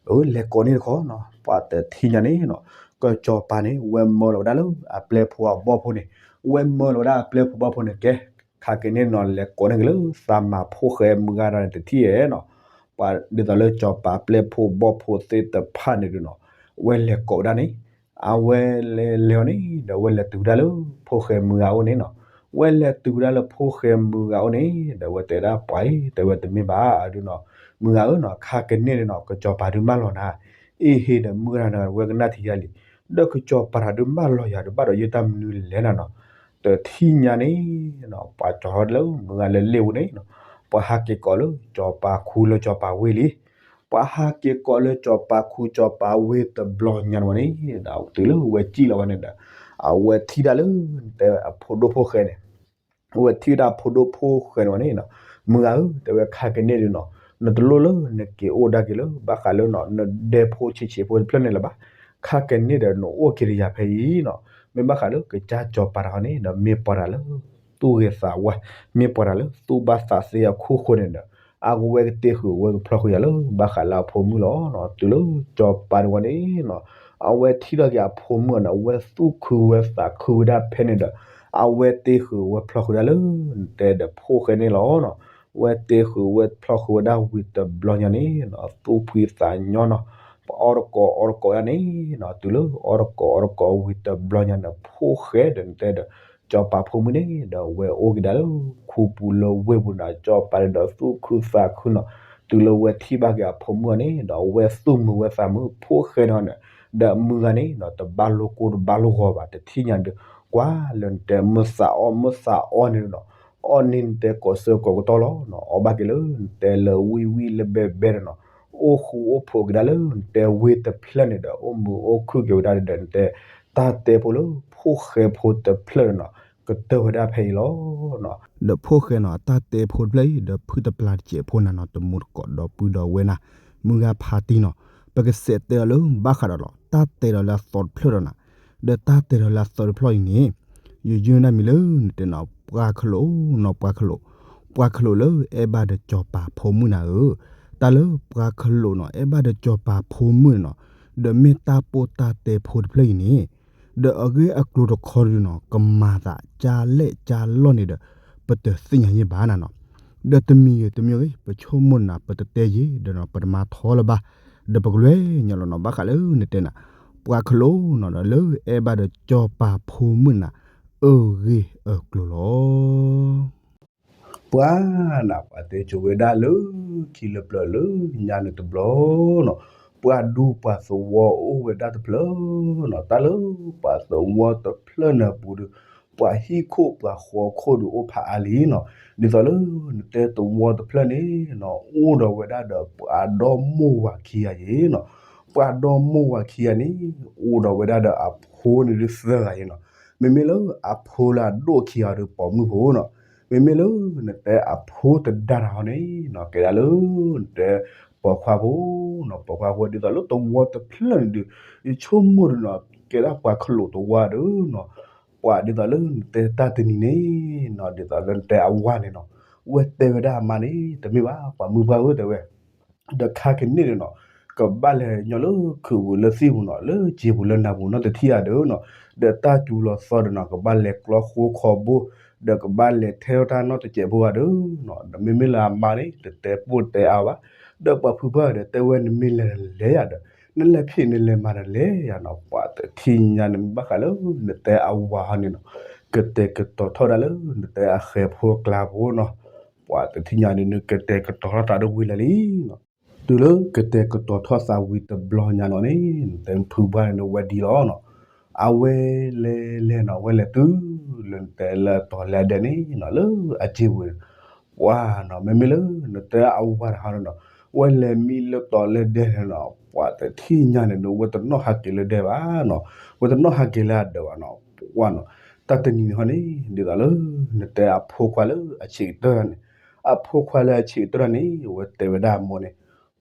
အၢ လဲၤကိးန့ၢ်တခီနီၤ ပှၤတထံၣ်ညါန့ၣ်နီၤ ကစီၤပၤန့ၣ် ဝဲမၢလီၤဝဲဒၣ်လၢအပျဲၢ်ဖိအဘီၣ်ဖိန့ၣ်, ဝဲမၢလီၤဝဲဒၣ်အပျဲၢ်ဖိဘီၣ်ဖိန့ၣ် ကဲ ခါက့ၤန့ၣ်နီၤ လဲၤကိးန့ၢ်က့ၤလၢသးမၤဖိၣ်ဃဲမုၢ်ဂၤတဂၤန့ၣ်တထံၣ်ဧဲနီၤ. ပှၤဒ်သိးလၢစီၤပၤပျဲၢ်ဖိဘီၣ်ဖိသ့ၣ်တဖၣ်န့ၣ်ဒုးနီၤ ဝဲလဲၤကိးဝဲဒၣ်န့ၣ်, အဝဲလဲၤလဲၤအီၤန့ၣ် ဒီးဝဲလဲၤတုၤဝဲဒၣ်လၢဖိၣ်ဃဲမုၢ်ဂၤအအိၣ်န့ၣ်နီၤ. ဝဲလဲၤတုၤဝဲဒၣ်လၢဖိၣ်ဃဲမုၢ်ဂၤအအိၣ်န့ၣ် ဒီးဝဲတဲဒၣ်ပှၤအံၤ တဲဝဲတမ့ၢ်ဘၣ်ဒုးနီၤ, မုၢ်ဂၤဧၢနီၤ ခါကန့ၣ်န့ၣ်နီၤ ကစီၤပၤဒုးမၢလီၤနၤ, အ့ဟ့ဒီးမုၢ်ဂၤတဂၤန့ၣ် ဝဲကနၣ်ထံယါလံ, ဒီးကစီၤပၤတဂၤဒုးမၢလီၤယၤဒုးဘၣ်ဒီးယတၢ်မနုၤလဲၣ်နၤနီၤ. တထံၣ်ညါန့ၣ်နီၤ ပှၤကၠီထီၣ်လၢမုၢ်ဂၤလၢလ့ၣ်ပူၤန့ၣ်နီၤ, ပှၤဟးက့ၤကိးလၢစီၤပၤခူလၢစီၤပၤဝ့ၢ်လံ. ပှၤဟးက့ၤကိးလၢစီၤပၤခူစီၤပၤဝ့ၢ်တဘျီညါန့ၣ်ဝဲန့ၣ် တုၤလၢဝဲစံၣ်လီၤဝဲန့ၣ်ဒီး အဝဲထံၣ်ဒၣ်လၢ တဲအဖိဒိၣ်ဖိၣ်ဃဲန့ၣ် အဝဲထံၣ်ဝဲဒၣ်ဖိဒိၣ်ဖိၣ်ဃဲန့ၣ်ဝဲန့ၣ်နီၤ, မုၢ်ဂၤဧၢ တဲဝဲခါကန့ၣ်ဒုးနီၤ, နတလိၣ်လၢနက့ၤအိၣ်ဒၣ်က့ၤလၢ ဘၣ်ဃးလၢနီၤ နဒဲဖိဆံးဆံးဖိတဖျၢၣ်န့ၣ်လၢၤဘၣ်. ခါကန့ၣ်ဒီးနအိၣ်က့ၤဒီးယၤဖဲအံၤနီၤ, မ့ၢ်ဘၣ်ဃးလၢကစၢ်စီၤပၤတဂၤန့ၣ်ဒီး မ့ၢ်ပှၤတဂၤလၢ သူၣ်ဂ့ၤသးဝါ, မ့ၢ်ပှၤတဂၤလၢသူၣ်ဘၣ်သးသ့အခိၣ်ဃိန့ၣ်ဒီး အဝဲကတ့ဃုာ်ဝဲကဖျီဃုာ်ယၤလၢ ဘၣ်ဃးလၢအဖိမုၣ်လီၤ. တုၤလၢစီၤပၤန့ၣ်ဝဲန့ၣ်နီၤ, အဝဲထံၣ်ထီၣ်က့ၤအဖိမုၣ်အီၤန့ၣ် အဝဲသူၣ်ခုဝဲသးခုဝဲဒၣ်ဖဲန့ၣ်ဒီး အဝဲတ့ဃုာ်ဝဲဖျီဃုာ်ဒၣ်လၢ နတဲဒီးဖိၣ်ဃဲန့ၣ်လီၤနီၤ. ဝဲတ့ဃုာ်ဝဲဖျီဃုာ်ဝဲဒၣ်ဝံၤတဘျီညါန့ၣ်နီၤ သူၣ်ဖှံသးညီနီၤ, ပှၤအီၣ်တကိးအီတကိးဒၣ်န့ၣ်နီၤ, တုၤလၢအီၣ်တကိးအီတကိးဝံၤတဘျီညါန့ၣ် ဖိၣ်ဃဲဒီးနတဲဒီး စီၤပၤဖိမုၣ်န့ၣ်ဒီး ဝဲအိၣ်က့ၤဒၣ်လၢခူပူၤလၢဝ့ၢ်ပူၤန့ၣ် စီၤပၤန့ၣ်ဒီးသူၣ်ခုသးခုနီၤ, တုၤလၢဝဲထံၣ်ဘၣ်က့ၤအဖိမုၣ်အီၤန့ၣ်ဒီး အဝဲသူၣ်မုာ်ဝဲသးမုာ် ဖိၣ်ဃဲန့ၣ်န့ၣ် ဒီးမုၢ်ဂၤန့ၣ်နီၤ တဘၣ်လိာ်ကိၢ်တဘၣ်လိာ်ဂီၤဘၣ် တထံၣ်ညါဒုး ကွၢ်လၢနတဲမုၢ်သးအီၣ်မုၢ်သးအီန့ၣ်နီၤ, အီၣ်န့ၢ်နတဲကိးဆၢကိးကတီၢ်လီၤနီၤ, အီၣ်ဘၣ်က့ၤလၢနတဲလၢဝံၣ်ဝံၣ်လၢဘဲဘဲဒီးနီၤ, အိၣ်ဃူအိၣ်ဖိးက့ၤဒၣ်လၢနတဲဝ့ၢ်တဖျၢၣ်န့ၣ်ဒီး အိၣ်မုာ်အိၣ်ခုၣ်က့ၤဝဲဒၣ်ဒီးနတဲ တၢ်တဲဖိလၢဖိၣ်ဃဲဖိတဖျၢၣ်န့ၣ်နီၤ ကတၢၢ်ဝဲဒၣ်ဖဲအံၤလီၤ. ဒီးဖိၣ်ဃဲနီၤ အတၢ်တဲဖိတဖျၢၣ်အံၤ ဒီးဖုတပျၢ်တစဲးဖိနၤနီၤ တမူတကိးဒီပုၢ်ဒီဝဲၢ်နၤ မုၢ်ဂၤဖါတံၢ်နီၤ, ပကစဲးတဲအီၤလၢဘၣ်ဃးဒီးလီၤ တၢ်တဲဒီးလၢအသီတဖျၢၣ်ဒီးနၤ, ဒီးတၢ်တဲဒီးလၢအသီတဖျၢၣ်အံၤန့ၣ် ယယုၢ်နၢ်မံၤလၢနတဲနီၤ ပှၤခလိာ်နီၤ ပှၤခလိာ်, ပှၤခလိာ်လၢအဲၣ်ဘၣ်ဒီးစီၤပၤဖိမုၣ်နၤဧၢ, တၢ်လၢပှၤခလိာ်နီၤ အဲၣ်ဘၣ်ဒီးစီၤပၤဖိမုၣ်န့ၣ်နီၤ, ဒီးမ့ၢ်တၢ်ပိၢ်တၢ်တဲဖိတဖျၢၣ်အံၤန့ၣ် ဒီးအဂ့ၢ်အကျိၤတခီဒုးနီၤ ကမၤသးကၢ်လဲၣ်ကၢ်လီၢ်န့ၣ်ဒီး ပတသ့ၣ်ညါယဲၢ်ဘၣ်နၤနီၤ, ဒီးတမံၤဂ့ၤတမံၤဂ့ၤ ပဆိကမိၣ်နၤ ပတတဲယဲၢ်ဒီးနီၤ ပတမၤထီလၢၤဘၣ်, ဒီးပကလဲၤညီလီၤနီၤ ဘၣ်ဃးလၢနတဲနၤ ပှၤခလိာ်နီၤဒီးလၢအဲၣ်ဘၣ်ဒီးစီၤပၤဖိမုၣ်နၤ အဂ့ၢ်အကျိၤလီၤ. ပှၤနၤ ပှၤတဲကိၤဝဲဒၣ်လၢခံလၢပျၢၤလၢညါန့ၣ်တဘျီနီၤ, ပှၤဒူပှၤသဝီအိၣ်ဝဲဒၣ်တဖျၢၣ်နီၤ, တၢ်လၢပှၤသဝီတဖျၢၣ်န့ၣ်အပူၤဒီး ပှၤဟံၣ်ခိၣ်ပှၤဃီခိၣ်ဒီးအိၣ်ဖးအါလံနီၤ, ဒ်သိးလၢနတဲသဝီတဖျၢၣ်န့ၣ်နီၤ အိၣ်ဒီးဝဲဒၣ်ဒီးပှၤဒီမိၢ်ဝၤခံဂၤအံၤနီၤ, ပှၤဒီမိၢ်ဝၤခံဂၤန့ၣ် အိၣ်ဒီးဝဲဒၣ်ဒီးအဖိန့ၣ်ဒုးသၢဂၤအံၤနီၤ, မ့မ့ၢ်လၢအဖိလၢအဒိၣ်ခံဂၤဒီးပိာ်မုၣ်ဖိနီၤ, မ့မ့ၢ်လၢနတဲအဖိတဒါတဂၤန့ၣ်နီၤ ကဲဒၣ်လၢနတဲပိာ်ခွါဖိနီၤ, ပိာ်ခွါဖိဒ်သိးလၢသဝီတဖျၢၣ်န့ၣ်ဒီး ယဆိကမိၣ်ဒီးနီၤ ကဲဒၣ်ပှၤခလိာ်သဝီဒီးနီၤ, ပှၤဒ်သိးလၢနတဲတၢ်တနံၤန့ၣ်နီၤ ဒ်သိးလၢနတဲအဝၤန့ၣ်နီၤ, ဝဲတဲဝဲဒၣ်အမါန့ၣ် တမ့ၢ်ဘၣ် ပှၤမုၢ်ပှၢ်ဧၢ တဲဝဲ ဒီးခါကန့ၣ်ဒီးနီၤ ကဘၣ်လဲၤညီလၢခုးပူၤလၢသံၣ်ပူၤနီၤ လၢစ့ပူၤလၢနၢ်ပူၤနီတထံၣ်ဧါဒီးနီၤ, ဒီးတၢ်စူၤလီၤသီဒီးနီၤ ကဘၣ်လဲၤကျီဃိခီဘိ, ဒီးကဘၣ်လဲၤထဲထီၣ်တၢ်နီတစဲးဖိဧါဒီးနီၤ, ဒီးမ့မ့ၢ်လၢအမါန့ၣ် တတဲပိၢ်တဲအါဘၣ်, ဒီးပှၤဖုပှၢ်ဒီးတဲဝဲ နမ့ၢ်လဲၤတလဲၤယၤဒီး နလဲၤဖံးနလဲၤမၤတလဲၤယၤနီၤ, ပှၤတထံၣ်ညါန့ၣ် မ့ၢ်ဘၣ်ဃးလၢ နတဲအဝၤဟီန့ၣ်နီၤ ကတဲာ်ကတီၤထီၣ်ဒၣ်လၢ နတဲအဃဲၤဖိကျါဖိနီၤ, ပှၤတထံၣ်ညါန့ၣ် နကတဲာ်ကတီၤထီၣ်သးဒီးဝံၤလၢာ်လံနီၤ, တုၤလၢကတဲာ်ကတီၤထီၣ်သးဝံၤတဘျီညါနီၤန့ၣ် နတဲဖုပှၢ်န့ၣ် နဝဲဒ်လီၤနီၤ, အဝဲလဲၤလဲၤနီၤ ဝဲလဲၤတုၤလၢနတဲလၢတီၤလၢဒဲန့ၣ်နီၤ လၢအစ့ပူၤန့ၣ် ပှၤနီၤ မ့မ့ၢ်လၢ နတဲအဝၤတဟီန့ၣ်နီၤ ဝဲလဲၤမံလၢတီၤလၢဒဲန့ၣ်နီၤ ပှၤတထံၣ်ညါန့ၣ် နဝဲတနီၣ်ဟးက့ၤလၢဒဲဘၣ်နီၤ, ဝဲတနီၣ်ဟးက့ၤလၢအဒၢးဘၣ်နီၤ, ပှၤနီၤ တၢ်တနံၤန့ၣ်ဟီန့ၣ် ဒ်သိးလၢ နတဲအဖိခွါလၢအဆံးကတၢၢ်န့ၣ်, အဖိခွါလၢအဆံးကတၢၢ်န့ၣ် ဝဲတဲဝဲဒၣ်အမိၢ်န့ၣ်,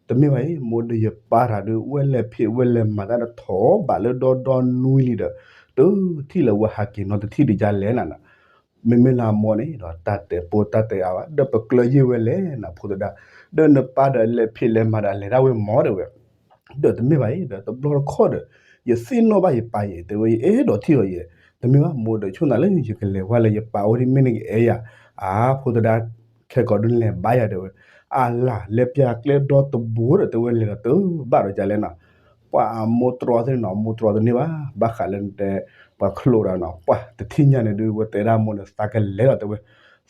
တမ့ၢ်ဘၣ်အံၤ မိၢ်ဒီးယပၢ်တၢ်ဒုး ဝဲလဲၤဖံးဝဲလဲၤမၤတၢ်ဒီးထိးဘၣ်လၢဒီဒီနွံလံဒီး တထံၣ်လၢၤဝဲဟးက့ၤနီတထံၣ်ဒ်လဲၣ်နၤနီၤ, မ့မ့ၢ်လၢအမိၢ်န့ၣ်ဒီး တၢ်တဲပိၢ်တၢ်တဲအါဘၣ် ဒီးပကျၢၤယ့ၢ်ဝဲလဲၣ်နၤ ဖိသဒါ, ဒီးနပၢ်ဒီးလဲၤဖံးလဲၤမၤဒီးလဲၤဒၣ်ဝဲမၢ်တဲဝဲ ဒီးတမ့ၢ်ဘၣ်အံၤ ဒီးတဘျီတခီၣ်ဒီး ယသ့ၣ်နီၣ်ဘၣ်ယပၢ်ယဲ တဲဝဲ ယအဲၣ်ဒိးထံၣ်အီၤယဲ, တမ့ၢ်ဘၣ် မိၢ်ဒီးဆိၣ်နၤလၢယကလဲၤဝဲလၢယပၢ်အိၣ်ဒ်မ့ၢ်နကအဲၣ်ယၤ, အါ ဖိသဒါ ခဲကိးဒုးလဲၤဘါယၤတဲဝဲ, အလၤ လဲၤပၠးကျဲဒီတဘိဒီးတဲဝဲလဲၤဒီးတဘၣ်ဒီးကလဲၣ်နီၤ, ပှၤအမိၢ်တြီသ့ၣ်နီၤ အမိၢ်တြီတန့ၢ်ဘၣ် ဘၣ်ဃးလၢနတဲ ပှၤချိၣ်ဒီးနီၤ ပှၤတထံၣ်ညါန့ၣ်ဒုး ဝဲတဲဒၣ်မိၢ်န့ၣ် သးကလဲၤဒီးတဲဝဲ,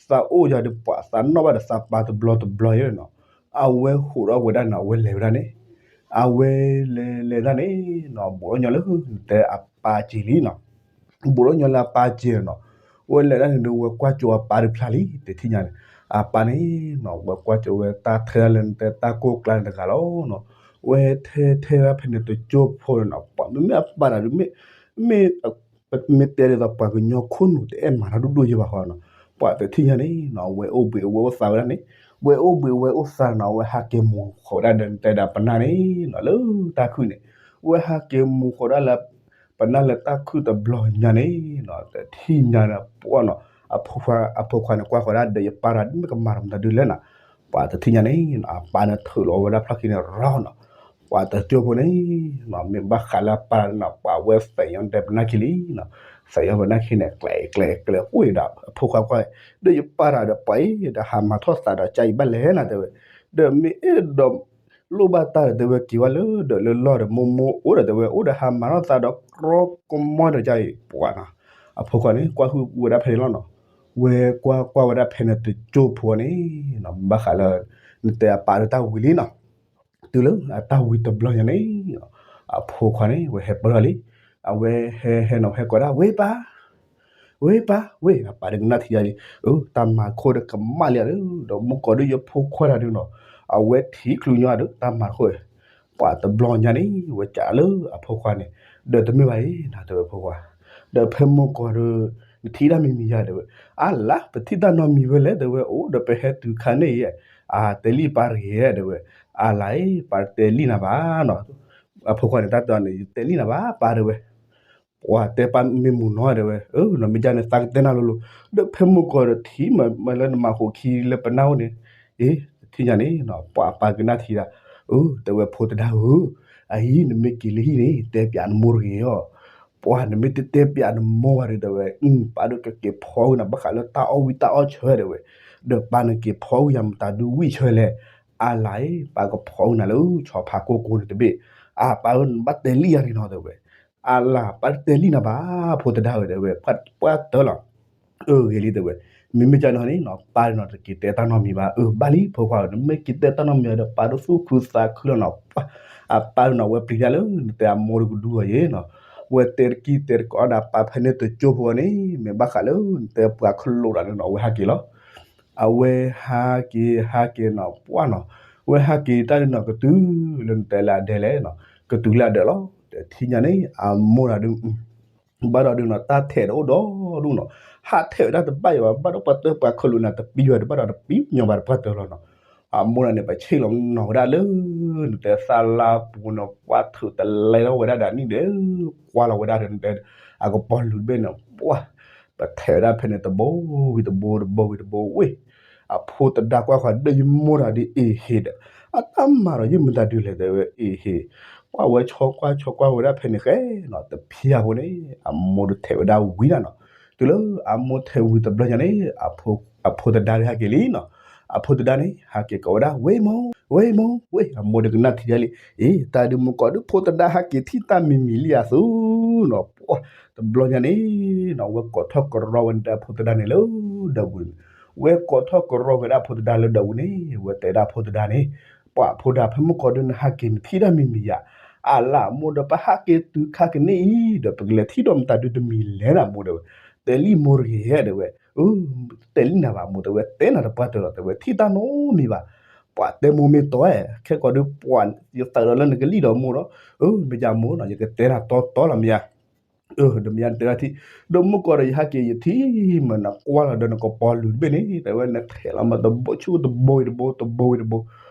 သးအိၣ်ယၤဒုး ပှၤသးနီၣ်ဘၣ်ဒီးသးပၢ်တဘျီတဘျီယဲနီၤ, အဝဲဟိးထီၣ်ဝဲဒၣ်နီၤ အဝဲလဲၤဝဲဒၣ်န့ၣ် အဝဲလဲၤလဲၤဒၣ်န့ၣ်နီၤ ဘူးထီၣ်ညီလၢ နတဲအပၢ်စ့လံနီၤ, ဘူးထီၣ်ညီလၢအပၢ်စ့နီၤ, ဝဲလဲၤဒၣ်န့ၣ်ဒုး ဝဲကွၢ်ကၠိအပၢ်တဖျါလံ တထံၣ်ညါန့ၣ်, အပၢ်န့ၣ်နီၤ ဝဲကွၢ်ကၠိဝဲတၢ်ထဲဒၣ်လၢနတဲတၢ်ကိၢ်ကျါန့ၣ်တဂၤလီၤနီၤ, ဝဲထဲထဲဒၣ်ဖဲန့ၣ်တကၠိဖိန့ၣ်နီၤ ပှၤမ့မ့ၢ်အပၢ်တၢ်ဒုး မ့ၢ် မ့ၢ်တဲဒ်သိးပှၤကညီခိၣ်နူာ်တအဲၣ်မၤတၢ်ဒိၣ်ဒိၣ်ယဲဘၣ်ဃီနီၤ, ပှၤတထံၣ်ညါန့ၣ်နီၤ ဝဲအိၣ်ဘှံးဝဲအိၣ်သါဝဲဒၣ်န့ၣ်, ဝဲအိၣ်ဘှံးဝဲအိၣ်သါနီၤ ဝဲဟးက့ၤမူၤဃီၤဝဲဒၣ်ဒီးနတဲဒၣ်ပနၢ်န့ၣ်နီၤ လၢတၢ်ခုၣ်န့ၣ်, ဝဲဟးက့ၤမူၤဃီၤဒၣ်လၢ ပနၢ်လၢတၢ်ခုၣ်တဘျီညါန့ၣ်နီၤ တထံၣ်ညါန့ၣ် ပှၤနီၤ အဖိခွါ အဖိခွါန့ၣ် ကွၢ်ဃီၤဒၣ်ဒီးယပၢ်တၢ်ဒုး မ့ၢ်ကမၤတၢ်မတၤဒုးလဲၣ်နီၤ, ပှၤတထံၣ်ညါန့ၣ် အပၢ်န့ၣ်ထုးလီၤဝဲဒၣ်ဖျီၣ်ခံန့ၣ် ရီနီၤ, ပှၤတကၠိဖိန့ၣ်နီၤ မ့ၢ်ဘၣ်ဃးလၢအပၢ်နီၤ ပှၤဝဲသဲးညီတဲပနၢ်ခံလံနီၤ, သဲးညီပနၢ်ခံန့ၣ် ကျဲးကျဲးကျဲးအိၣ်ဒီး အဖိခွါကွၢ် ဒီးယပၢ်တၢ်ဒီးပှၤအံၤဒီးဟးမၤထီၣ်သးဒီးကၢ်အံၤဘၣ်လဲၣ်နၤတဲဝဲ, ဒီးမ့ၢ်အဲၣ်ဒိး လိၣ်ဘၣ်တၢ်ဒီးတဲဝဲက့ၤဝဲလၢဒီးလၢလီၢ်ဒီးမိၢ်မိၢ်အိၣ်ဒီးတဲဝဲ အိၣ်ဒီးဟးမၤထီၣ်သးဒီးကြီကမီဒီးကၢ်အံၤ ပှၤနီၤ, အဖိခွါန့ၣ် ကွၢ်ဟုၣ်ဝဲဒၣ်ဖဲန့ၣ်လီၤနီၤ, ဝဲကွၢ်ကွၢ်ဝဲဒၣ်ဖဲန့ၣ်တကၠိဖိန့ၣ်နီၤ ဘၣ်ဃးလၢ နတဲအပၢ်ဒီးတၢ်ဝံၤလံနီၤ, တုၤလၢအတၢ်ဝံၤတဘျီညါန့ၣ် အဖိခွါန့ၣ် ဝဲဟဲပၢၢ်ထီၣ်လံ, အဝဲဟဲဟဲနီၤ ဟဲကိးဒၣ် ဝ့ၢ်ပၢ် ဝ့ၢ်ပၢ် ဝ့ၢ် အပၢ်ဒီးကနၣ်ထံယၤလံ, အၢ တၢ်မၤခိၣ်ဒီးကမၣ်လံဧါဒီး ဒီးမုၢ်ကီၤဒုးယဖိခွါတၢ်ဒုးနီၤ, အဝဲထံၣ်ချုးညီဒီးတၢ်မၤခိၣ်, ပှၤတဘျီညါန့ၣ် ဝဲကးလၢအဖိခွါန့ၣ်, ဒီးတမ့ၢ်ဘၣ်အံၤ နတဲဝဲဖိခွါ, ဒီးဖဲမုၢ်ကီၤဒီး နထံၣ်တၢ်မံၤမံၤယၤတဲဝဲ, အါလါ ပထံၣ်တၢ်နီတမံၤဝဲလဲၣ်တဲဝဲ အိၣ်ဒီးပဟဲတုၤခါန့ၣ်ယဲ, အတဲလံပၢ်တဂ့ၤတဲဝဲ, အါလါအံၤ ပၢ်တတဲလံနၤဘၣ်နီၤ, အဖိခွါန့ၣ် တၢ်တဲန့ၣ် ယတဲလံနၤဘၣ်ပၢ်တဲဝဲ ပှၤတဲပၢ်မ့ၢ်မုာ်နီၤတဲဝဲ, အၢ နီၢ်မ့ၢ်ဒ်န့ၣ် သးကတဲနၤလိၤလိၤ, ဒီးဖဲမုၢ်ကီၤဒီးထံၣ်မးလၢနမၤဃိးခံလၢပနၢ်အိၣ်န့ၣ်, အ့ တထံၣ်ညါန့ၣ်နီၤ ပှၤပၢ်ကနၣ်ထံဒၣ်, အၢ တဲဝဲဖိသဒါဧၢ, အအံၤ နမ့ၢ်က့ၤလၢဟံၣ်န့ၣ် တဲပၠးနမိၢ်တဂ့ၤအီၤ, ပှၤနမ့ၢ်တတဲပၠးနမိၢ်ဘၣ်ဒီးတဲဝဲ, ပၢ်ဒီးကက့ၤဖီဝံၤနၤ ဘၣ်ဃးလၢတၢ်အီၣ်ဝံၣ်တၢ်အီၣ်ဆၢတဲဝဲ, ဒီးပၢ်နက့ၤဖီဝံၤယၤမတၤဒုးဝံၣ်ဆၢလဲၣ်, အါလါအံၤ ပၢ်ကဖီဝံၤနၤလၢဆီဖါကိၢ်ကိၢ်န့ၣ်တဘ့ၣ်, အါ ပၢ်ဧၢ နဘၣ်တဲလံယၤန့ၣ်နီၤတဲဝဲ, အါလါ ပၢ်တတဲလံနၤဘၣ် ဖိသဒါဧၢတဲဝဲ, ပှၤတၢၢ်လီၤ, အၢ ဂ့ၤလံတဲဝဲ, မ့မ့ၢ်ကန့ၣ်နီၤ ပၢ်နီၤတက့ၤတဲတၢ်နီတမံၤဘၣ်, အၢ ဘၣ်လံဖိခွါဧၢ နမ့ၢ်က့ၤတဲတၢ်နီတမံၤဒီး ပၢ်ဒိသူၣ်ခုသးခုလီၤနီၤ, အပၢ်နီၤ ဝဲပျံၤတၢ်လၢ နတဲအမိၢ်တကဒုအီၤယဲနီၤ, ဝဲတဲတကံၢ်တဲတကိးဒီးပၢ်ဖဲန့ၣ်တကၠိဖိန့ၣ် မ့ၢ်ဘၣ်ဃးလၢ နတဲပှၤခလိာ်တၢ်န့ၣ်နီၤ ဝဲဟးက့ၤလီၤ အဝဲဟးက့ၤဟးက့ၤနီၤ ပှၢ်နီၤ, ဝဲဟးက့ၤတၢ်ဒုးနီၤ ကတုၤလၢနတဲလၢအဒဲလဲၣ်နီၤ, ကတုၤလၢအဒဲလီၤ, တထံၣ်ညါန့ၣ် အမိၢ်တၢ်ဒုး ဘၣ်ဒီးဒုးနီၤ တၢ်ထဲးဒီးအိၣ်ဒီဒူၣ်နီၤ, ဟးထဲးဝဲဒၣ်တဘၣ်ယံၤဘၣ် ဘၣ်ဒီးပှၤတၢၢ်ပှၤခလိာ်နၤတပံၤဘၣ် တဘၣ်ဒီးတပံၤညီဘၣ်တပှၢ်တၢၢ်လီၤနီၤ, အမိၢ်တၢ်န့ၣ် ပဆ့ၣ်လီၤနီၤဝဲဒၣ်လၢ နတဲသၣ်လါပူၤနီၤ ပှၢ်ထုးတလဲထီၣ်ဝဲဒၣ်ဒီးနံၣ်ဒီး ကွၢ်လီၤဝဲဒၣ်ဒီးနတဲ အကပီၤလူၤတဘ့ၣ်န့ၣ် ပှၢ် ပထဲးဝဲဒၣ်ဖဲန့ၣ်တဘိဝံၤတဘိတဘိဝံၤတဘိဝ့ၢ်, အဖိသဒါကွၢ်ဃီၤဒီးယမိၢ်တၢ်ဒုးအ့ၣ်ဟ့ဒီး အတၢ်မၤဒီးယမ့ၢ်တၢ်ဒုးလဲၣ် တဲဝဲအ့ဟ့ၣ်, ပှၢ်ဝဲဆီကွၢ်ဆီကွၢ်ဝဲဒၣ်ဖဲန့ၣ်ဃဲနီၤ တဖျၢၣ်ဖိန့ၣ် အမိၢ်တထဲးဝဲဒၣ်ဝံၤနၤနီၤ, တုၤလၢအမိၢ်ထဲးဝံၤတဘျီညါန့ၣ် အဖိသဒါဒုးဟဲက့ၤလံနီၤ, အဖိသဒါန့ၣ် ဟဲက့ၤကိးဝဲဒၣ် ဝ့ၢ်မိၢ် ဝ့ၢ်မိၢ် ဝ့ၢ် အမိၢ်ဒီးကနၣ်ထံၣ်ဒၣ်လံ, အ့ တၢ်ဒုးမုၢ်ကီၢ်ဒုးဖိသဒါဟဲက့ၤထံၣ်တၢ်မံၤမံၤလံဧါသူနီၤ, ပှၢ် တဘျီညါန့ၣ်နီၤ ဝဲကိးထီၣ်ကရီဝဲဒၣ်ဖိသဒါန့ၣ်လၢဒၢးပူၤန့ၣ်, ဝဲကိးထီၣ်ကရီဝဲဒၣ်ဖိသဒါလၢဒၢးပူၤန့ၣ် ဝဲတဲဒၣ်ဖိသဒါန့ၣ်, ပှၢ်ဖိဒါ ဖဲမုၢ်ကီၢ်ဒုးနဟဲက့ၤနထံၣ်တၢ်မံၤမံၤဧါ, အလၢမိၢ်ဒီး ပဟဲက့ၤတုၤခါကန့ၣ်အံၤဒီး ပကလဲၤထံၣ်ဒီးမတၤဒုးတမံၤလဲၣ်နၤမိၢ် တဲဝဲ, တဲလံမိၢ်တဂ့ၤ တဲဝဲ, တဲလံနၤဘၣ်မိၢ် တဲဝဲ, တဲနၤတပှၢ်တၢၢ်လီၤ တဲဝဲ, ထံၣ်တၢ်နီတမံၤဘၣ်, ပှၢ်တဲမိၢ်မ့ၢ်တီဧါ, ခဲကိာ်ဒုးပှၢ် ယသးဒီးလၢနကလံၣ်ဒီးမိၢ်ဒီး, အၢ မ့ၢ်ကမိၢ်နီၤ ယကတဲနၤတီတီလီၤမ့ၢ်ဧါ အၢ ဒီးမ့ၢ်ယတဲဒၣ်ထံၣ်, ဒီးမုၢ်ကီၢ်ဒီးယဟဲက့ၤယထံၣ်မး နကွၢ်လီၤဒီးနကပီၤလုာ်တဘ့ၣ်န့ၣ် တဲဝဲ နထဲးလီၤမးတဘိဆူၣ်တဘိဝံၤတဘိ တဘိဝံၤတဘိ,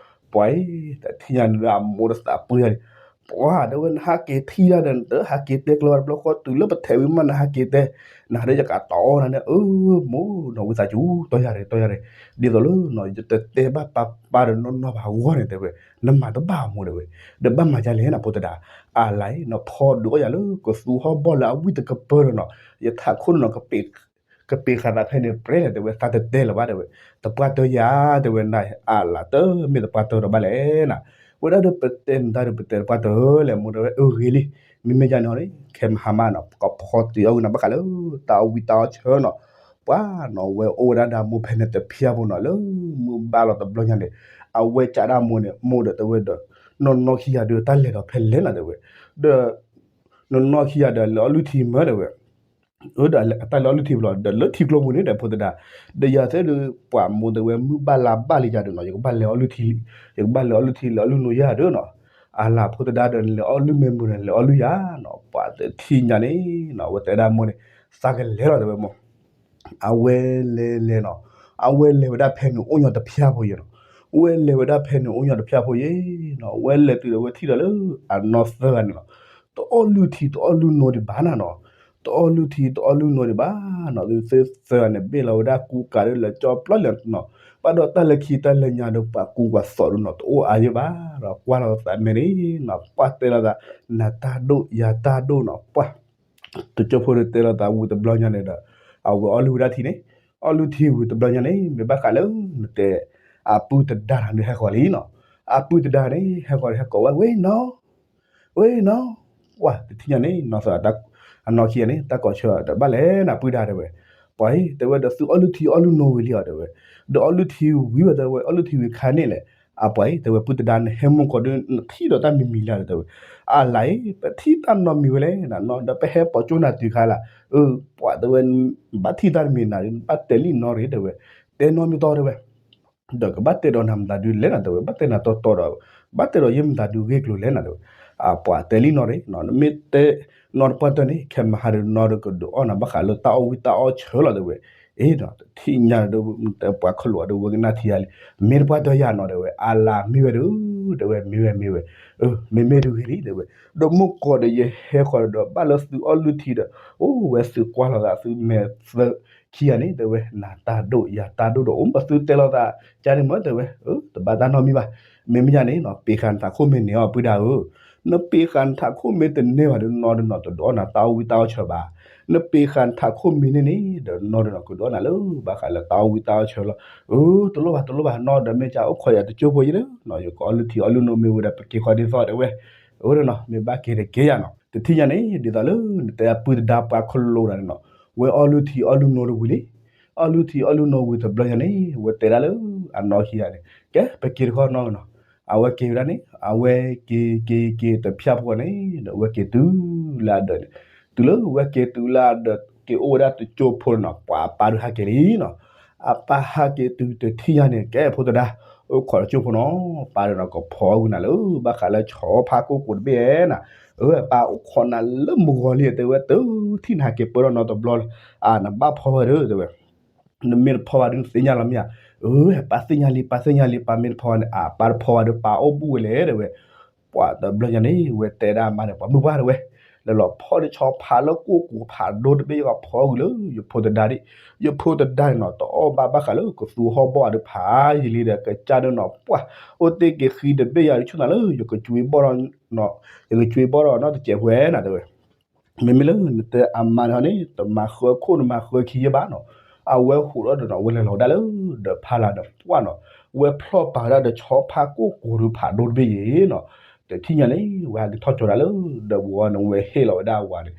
ပှၢ်အံၤ တထံၣ်ညါန့ၣ်ဒီးအမိၢ်တသးပှၢ်ယၤလံ, ပှၢ် တဲဝဲ နဟဲက့ၤထံၣ်တၢ်ဒီး နတဟဲက့ၤတဲကျိၤတဘျီဃီ တုၤလၢပထဲးဝံၤမး နဟဲက့ၤတဲ, နဟးဒီးယကတီအီၣ်နၤန့ၣ် အၢ မိၢ်နီၤ ဝံသးစူၤ တီယၤရ့ တီယၤရ့, ဒ်သိးလၢနီၤ ယတတဲဘၣ်ပၢ်ပၢ်ဒီးနီၢ်နီၢ်ဘၣ်အဂီၢ်န့ၣ် တဲဝဲ, နမၤတဘၣ်မိၢ် တဲဝဲ, ဒီးဘၣ်မၤဒ်လဲၣ်နဖိသဒါ, အလါအံၤ နဖီဒုးအီၣ်ယၤလၢကသူဟီၣ်ဘီၣ်လၢအဝံၣ်တကပၢၢ်ဒီးနီၤ, ယထးခိၣ်န့ၣ်နီၤ ကပ့ၤဃာ်သးဖဲန့ၣ်ပြဲလဲၣ် တဲဝဲ, သးတတဲလၢၤဘၣ် တဲဝဲ, တပှၢ်တၢၢ်ယၤ တဲဝဲ, နအလါ တမ့ၢ်တပှၢ်တၢၢ်ဒီးဘၣ်လဲၣ်နၤ, ဝဲဒၣ်ဒီးပတဲနတၢ်ဒီး ပတဲတပှၢ်တၢၢ်လဲၣ်မိၢ် တဲဝဲ, အၢ ဂ့ၤလံ, မ့မ့ၢ်ယၤန့ၣ် ခဲမဟါမးနီၤ ကဖီတ့ၢ်အီၣ်ဂ့ၤနၤဘၣ်ဃးလၢ တၢ်အီၣ်ဝံၣ်တၢ်အီၣ်ဆၢနီၤ, ပှၢ်နီၤ ဝဲအိၣ်ဝဲဒၣ်ဒီးမိၢ်ဖဲန့ၣ်တဖျၢၣ်ဖိနီၤ လၢမုၢ်ဘၣ်လီၤတဘျီညါန့ၣ်, အဝဲကးဒၣ်မိၢ်န့ၣ် မိၢ်ဒီး တဲဝဲဒီး, နီၢ်နီၢ်ခံဂၤဒီး တၢ်လဲၤဒီးဖဲလဲၣ်နၤ တဲဝဲ, ဒီး နီၢ်နီၢ်ခံဂၤဒီး လဲၤအီၣ်လုၢ်ထံမၢ တဲဝဲ, အၢ ဒီးတၢ်လဲၤအီၣ်လုၢ်ထံဖဲလဲၣ် ဒီးလၢထံကျိပူၤန့ၣ်ဒီး ဖိသဒါ, ဒီးယၤသ့ၣ်ဒီး ပှၢ်မိၢ် တဲဝဲ မုၢ်ဘၣ်လါဘၣ်လံယၤဒီးနီၤ ယကဘၣ်လဲၤအီၣ်လုၢ်ထံ, ယကဘၣ်လဲၤအီၣ်လုၢ်ထံ လဲၤအီၣ်လုၢ်နိယၤဒီးနီၤ, အလါ ဖိသဒါဒီး နလဲၤအီၣ်လုၢ်မ့ၢ်မုၢ်န့ၣ် လဲၤအီၣ်လုၢ်ယၤနီၤ, ပှၢ်တထံၣ်ညါန့ၣ်နီၤ အဝဲတဲဒၣ်မိၢ်န့ၣ်, သးကလဲၤလီၤ တဲဝဲမိၢ် အဝဲလဲၤလဲၤနီၤ, အဝဲလဲၤဝဲဒၣ်ဖဲန့ၣ်အိၣ်ညီတဖျၢၣ်ဖိယဲနီၤ, ဝဲလဲၤဝဲဒၣ်ဖဲန့ၣ်အိၣ်ညီတဖျၢၣ်ဖိယဲနီၤ, ဝဲလဲၤတုၤဒီး ဝဲထံၣ်ဒီးလၢအနီၢ်သၢဂၤန့ၣ်နီၤ, တအီၣ်လုၢ်ထံ တအီၣ်လုၢ်နိဒံးဘၣ်နၤနီၤ, တအီၣ်လုၢ်ထံ တအီၣ်လုၢ်နိဒံးဘၣ်နီၤ, သုသၢဂၤန့ၣ် ဘ့ၣ်လီၤဝဲဒၣ်ကူကၤဒီး လဲၤကၠီဖျီလဲၣ်နီၤ, ဘၣ်ဒီးတၢ်လၢခံတၢ်လၢညါဒီး ပှၤကူပှၤသိးဒီးနီၤ တအိၣ်အါယဲဘၣ်ဒီး ကွၢ်လီၤသးမဲာ်န့ၣ်နီၤ ပှၢ်တဲလီၤသး, နၤတၢ်ဒိၣ်ယၤတၢ်ဒိၣ်နီၤ ပှၢ် တကၠိဖိဒီးတဲလီၤသးဝံၤတဘျီညါန့ၣ်ဒီး, အဝဲအီၣ်လုၢ်ဝဲဒၣ်ထံန့ၣ်, အီၣ်လုၢ်ထံဝံၤတဘျီညါန့ၣ် မ့ၢ်ဘၣ်ဃးလၢနတဲ, အပုၢ်တဒါန့ၣ်ဟဲဃီၤလံနီၤ, အပုၢ်တဒါန့ၣ် ဟဲဃီၤ ဟဲကိးဝဲ ဝ့ၢ်နီၤ, ဝ့ၢ်နီၤ, ပှၢ်တထံၣ်ညါန့ၣ် နီၢ်သး, အနီၢ်ခံဂၤန့ၣ် တၢ်ကိးဆၢဒီး ဘၣ်လဲၣ်နၤပုၢ်ဒါ တဲဝဲ, ပှၢ်အံၤ တဲဝဲဒီး သုအီၣ်လုၢ်ထံအီၣ်လုၢ်နိဝံၤလံဧါ တဲဝဲ, ဒီးအီၣ်လုၢ်ထံဝံၤဘၣ် တဲဝဲ အီၣ်လုၢ်ထံဝံၤခါန့ၣ်လဲၣ်, အပှၢ်အံၤ တဲဝဲ ပုၢ်တဒါ နဟဲမုၢ်ကီၢ်ဒီး နထံၣ်ဒီးတၢ်မံၤမံၤလံဧါ တဲဝဲ, အလါအံၤ ပထံၣ်တၢ်နီတမံၤဝဲလဲၣ်နၤနီၤ ဒီးပဟဲပိာ်ကၠိနၤတုၤခါလၢ, အၢ ပှၢ်တဲဝဲ, ဘၣ်ထံၣ်တၢ်တမံၤနၤ ဘၣ်တဲလံနီၢ်ရ့ တဲဝဲ, တဲနီတမံၤတီ တဲဝဲ ဒီးကဘၣ်တဲဒီးနၤမတၤဒုးလဲၣ်နၤ တဲဝဲ, ဘၣ်တဲနၤတီတီဒီး, ဘၣ်တဲဒီးယဲမတၤဒုးဂ့ၢ်ကျိၤလဲၣ်နၤ တဲဝဲ, အပှၢ်တဲလံနီၢ်ရ့ နမ့ၢ်တဲနီတပှၢ်တၢၢ်န့ၣ် ခဲမဟါဒီးနီၢ်ဒီးကဒုးအီၣ်နၤဘၣ်ဃးလၢတၢ်အီၣ်ဝံၣ်တၢ်အီၣ်ဆၢလီၤ တဲဝဲ, အ့ဒီး တထံၣ်ညါဒီး ပှၤခလိာ်ဒီးဝဲကနၣ်ထံယၤလံ, မ့ၢ်တပှၢ်တၢၢ်ယၤနီၤ တဲဝဲ, အလါမ့ၢ်ဝဲဒီး, တဲဝဲ မ့ၢ်ဝဲမ့ၢ်ဝဲ, အၢ မ့မ့ၢ်ဒုးဂ့ၤလံ တဲဝဲ, ဒီးမုၢ်ကီၢ်ဒီးယဟဲဃီၤဒီး ဘၣ်လၢသုအီၣ်လုၢ်ထံဒီး, အိၣ်ဝဲသုကွၢ်လီၤသးသုမဲာ်သၢခံဂၤန့ၣ် တဲဝဲ နၤတၢ်ဒိၣ်ယၤတၢ်ဒိၣ်ဒီး အိၣ်မးသုတဲလီၤသး, ကန့ၣ်မ့ၢ်တဲဝဲ, အၢ တဘၣ်တၢ်နီတမံၤဘၣ်, မ့မ့ၢ်ယၤန့ၣ်နီၤ ပ့ၤဃာ်နထးခိၣ်မ့ၢ်န့ၢ်အီၤ ပုၢ်ဒါဧၢ, နပ့ၤဃာ်နထးခိၣ်မ့ၢ်တန့ၢ်ဘၣ်ဒီး နီၢ်ဒီးနီၤတဒုးအီၣ်နၤတၢ်အီၣ်ဝံၣ်တၢ်အီၣ်ဆၢဘၣ်, နပ့ၤဃာ်နထးခိၣ်မ့ၢ်န့ၢ်န့ၣ်ဒီး နီၢ်ဒီးနီၤကဒုးအီၣ်နၤလၢ ဘၣ်ဃးလၢတၢ်အီၣ်ဝံၣ်တၢ်အီၣ်ဆၢလီၤ, အၢ တလိၣ်ဘၣ်တလိၣ်ဘၣ် နီၢ်ဒီးမ့ၢ်ကအိၣ်ခိးယၤတကၠိဖိယဲလၢ, ယကအီၣ်လုၢ်ထံအီၣ်လုၢ်နိမ့ၢ်ဝံၤဒီး ပက့ၤဃီဒ်သိးတဲဝဲ, အၢ ဒီးနီၤ မ့ၢ်ဘၣ်က့ၤတက့ၢ်ယၤနီၤ တထံၣ်ညါန့ၣ် ဒ်သိးလၢ နတဲအပုၢ်တဒါပှၤခလိာ်ဒၣ်န့ၣ်နီၤ, ဝဲအီၣ်လုၢ်ထံအီၣ်လုၢ်နိတဝံၤလံ, အီၣ်လုၢ်ထံအီၣ်လုၢ်နိဝံၤတဘျီညါန့ၣ် ဝဲတဲဒၣ်လၢ အနီၢ်ခံဂၤန့ၣ်, ကဲ ပက့ၤတခီနီၤနီၤ, အဝဲက့ၤဝဲဒၣ်န့ၣ် အဝဲက့ၤက့ၤက့ၤတဖျၢၣ်ဖိန့ၣ် ဒီးဝဲက့ၤတုၤလၢအဒၢးန့ၣ်, တုၤလၢဝဲက့ၤတုၤလၢအဒၢး က့ၤအိၣ်ဝဲဒၣ်တကၠိဖိနီၤ ပှၤအပၢ်ဒုးဟးက့ၤလံနီၤ, အပၢ်ဟးက့ၤတုၤတထံၣ်ညါန့ၣ် ကဲဖိသဒါ, အိၣ်ခိးတကၠိဖိနီၤ, ပၢ်ဒီးနီၤကဖီဝဲနၤလၢ ဘၣ်ဃးလၢဆီဖါကိၢ်ကိးတဘ့ၣ်နၤ, အၢ ပၢ်အိၣ်ခိးနၤလၢမုၢ်ဂီၤလံ တဲဝဲ တထံၣ်နၤက့ၤပၢၢ်ထီၣ်နီတဘျီလၢၤ, အၢ နဘၣ်ဖီဝဲဒီး တဲဝဲ နမ့ၢ်တဖီဝဲဒုးနသ့ၣ်ညါလီၤမ့ၢ်ဧါ, အၢ ပၢ်သ့ၣ်ညါလံ ပၢ်သ့ၣ်ညါလံ ပၢ်မ့ၢ်တဖီဝဲန့ၣ် အၢ ပၢ်တဖီဝဲဒီးပၢ်အိၣ်ဘူးဝဲလဲၣ် တဲဝဲ, ပှၤတဘျီညါန့ၣ် ဝဲတဲဒၣ်မါန့ၣ် ပှၤမုၢ်ပှၢ်တဲဝဲ, ဒီးလီၤဖီၣ်ဒီးဆီဖါလၢကိၣ်ကိၤဖးဒိၣ်တဘ့ၣ် ယကဖီကွံာ်လၢယဖိသဒါဒၣ်, ယဖိသဒါန့ၣ်နီၤ တအီၣ်ဘၣ်ဘၣ်ဃးလၢကသူဟီၣ်ဘီၣ်အဒုးဖးယံာ်လံဒီး ကစၢ်ဒုးနီၤ ပှၢ် အိၣ်တ့ၢ်က့ၤဃံတဘ့ၣ်ယၤ ဆူၣ်နၤလၢ ယကကွ့ဘီၣ်ဒီး ယကကွ့ဘီၣ်ဒီးနီတစဲးပှဲၤနၤတဲဝဲ မ့မ့ၢ်လၢနတဲအမါန့ၣ်ဟီန့ၣ် တမၤဃၢခိၣ်နမၤဃၢခံယဲၢ်ဘၣ်နီၤ, အဝဲဟူးထီၣ်ဒီးနီၤ ဝဲလဲၤလီၤဝဲဒၣ်လၢ ဒီးဖးလၢ်ဒီးပှၢ်နီၤ, ဝဲဖျီၣ်ပာ်ဝဲဒၣ်ဒီးဆီဖါကိၣ်ကိၤဒုးဖးဒိၣ်တဘ့ၣ်ယဲၢ်နီၤ, တထံၣ်ညါန့ၣ် ဝဲဟဲက့ၤထီၣ်ကၠီဒၣ်လၢ ဒီးဝဲန့ၣ်ဝဲဟ့ၣ်လီၤဝဲဒၣ်အဝၤန့ၣ်,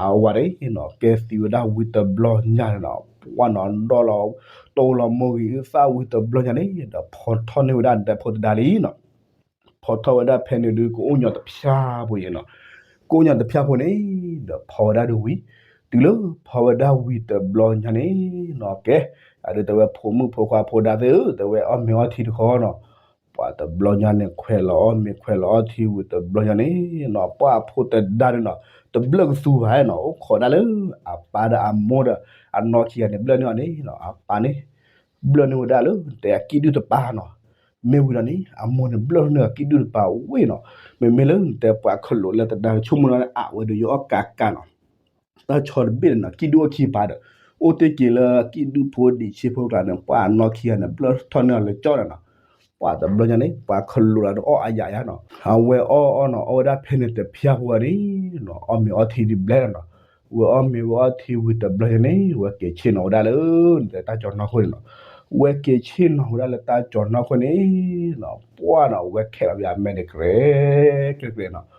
အဝၤန့ၣ်နီၤ ကဲသံဝဲဒၣ်ဝံၤတဘျီညါန့ၣ်နီၤ ပှၢ်နီၤ ဒီးလီၤ တိၢ်လီၤမိၢ်ဂံၢ်အုၣ်သၣ်ဝံၤတဘျီညါန့ၣ် ဒီးဖီထီၣ်န့ၢ်ဝဲဒၣ်နတဲဖိသဒါလံနီၤ ဖီထီၣ်ဝဲဒၣ်ဖဲန့ၣ်ဒုး ကအိၣ်ညီတဖျၢၣ်ဖိယဲၢ်နီၤ, ကအိၣ်ညီတဖျၢၣ်ဖိန့ၣ် ဒီးဖီဝဲဒၣ်ဒုးဝံၤ, တုၤလၢဖီဝဲဒၣ်ဝံၤတဘျီညါန့ၣ်နီၤ ကဲ အဒုးတဲဝဲဖိမုၣ်ဖိခွါဖိဒါသ့ၣ်ဧၢ တဲဝဲအီၣ်မ့ၤအီထံတခီနီၤ, ပှၤတဘျီညါန့ၣ် ခွဲးလီၤအီၣ်မ့ၤခွဲးလီၤအီထံဝံၤတဘျီညါန့ၣ်နီၤ ပှၢ်အဖိသဒါဒုးနီၤ တဘျၢၣ်ကသူဘၣ်နီၤ အိၣ်ခိးဒၣ်လၢ အပၢ်ဒီးအမိၢ်ဒီး အနီၢ်ခံဂၤန့ၣ် ဘျၢၣ်န့ၢ်အီၤန့ၣ်နီၤ အပၢ်န့ၣ် ဘျၢၣ်န့ၢ်ဝဲဒၣ်လၢ တဲအကံၣ်ဒုၣ်တပၤနီၤ, မ့ၢ်ဝံၤဒီးန့ၣ် အမိၢ်န့ၣ် ဘျၢၣ်န့ၢ်အကံၣ်ဒုၣ်တပၤဝ့ၢ်နီၤ, မ့မ့ၢ်လၢနတဲပှၤခလိာ်လၢသဒါဆိကမိၣ်န့ၣ် အဝဲဒီးယအီၣ်ကးကးနီၤ တၢ်ဆီတဘ့ၣ်န့ၣ်နီၤ ကံၣ်ဒုၣ်အိၣ်ခံပၤဒီး အိၣ်တ့ၢ်က့ၤလၢကံၣ်ဒုၣ်ဖိဒံးဆ့ဖိကျါန့ၣ် ပှၤအနီၢ်ခံဂၤန့ၣ် ဘျၢၣ်ထီၣ်န့ၢ်အီၤလၢကၠီဒီးနီၤ, ပှၤတဘျီညါန့ၣ် ပှၤခလိာ်လၢဒီးအီၣ်အယၤယၤနီၤ, အဝဲအီၣ်အီၣ်နီၤ အီၣ်ဝဲဒၣ်ဖဲန့ၣ်တဖျၢၣ်ဖိန့ၣ် အီၣ်မ့ၤအီထံဒ်ဘျဲၣ်လီၤနီၤ, ဝဲအီၣ်မ့ၤဝဲအီထံဝံၤတဘျီညါန့ၣ် ဝဲက့ၤဆ့ၣ်နီၤဝဲဒၣ်လၢ နတဲတၢ်ကၠီၤနီၢ်ခိၣ်န့ၣ်နီၤ, ဝဲက့ၤဆ့ၣ်နီၤဝဲဒၣ်လၢတၢ်ကၠီၤနီၢ်ခိၣ်န့ၣ်နီၤ ပှၢ်နီၤ ဝဲခဲလီၤဝဲအမဲာ်န့ၣ် ကြဲကြဲကြဲနီၤ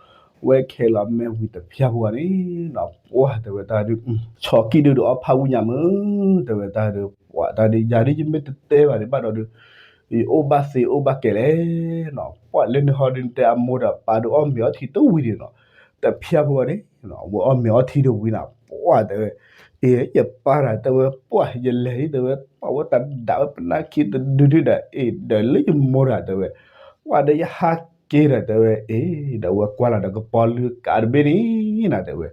ဝဲခဲလီၤမဲာ်ဝံၤတဖျၢၣ်ဖိန့ၣ်နီၤ ပှၢ်တဲဝဲတၢ်ဒုး ဆီကံၣ်ဒုၣ်ဒီးအီၣ်ဖးဝံၣ်ညါမုၢ် တဲဝဲတၢ်ဒုး ပှၢ်တၢ်ဒုး ယၤဒုးယမ့ၢ်တတဲဘၣ်ဒံးဘၣ်ဒီးဒုး ယအိၣ်ဘၣ်သ့အိၣ်ဘၣ်ကဲလဲၣ်နီၤ ပှၢ်လၢန့ၣ်ဟီဒုး နတဲအမိၢ်ဒီးပၢ်ဒုးအီၣ်မ့ၤအီထံတဝံၤဒံးနီၤ တဖျၢၣ်ဖိန့ၣ် ဝဲအီၣ်မ့ၤအီထံတဝံၤနီၤ ပှၢ်တဲဝဲ အ့ ယပၢ်တၢ်တဲဝဲ ပှၢ်ယလဲၤလံတဲဝဲ ပှၢ်ဝဲတၢ်ဒၣ်ဝဲပနၢ်ခံတဒုဒုဒီး အ့ ဒီးလၢယမိၢ်တၢ်တဲဝဲ ပှၢ်ဒီးယဟးက့ၤဒီးတဲဝဲ အ့ ဒီးဝဲကွၢ်လီၤဒီးကပီၤလုၢ်ကးတဘ့ၣ်န့ၣ်နၤတဲဝဲ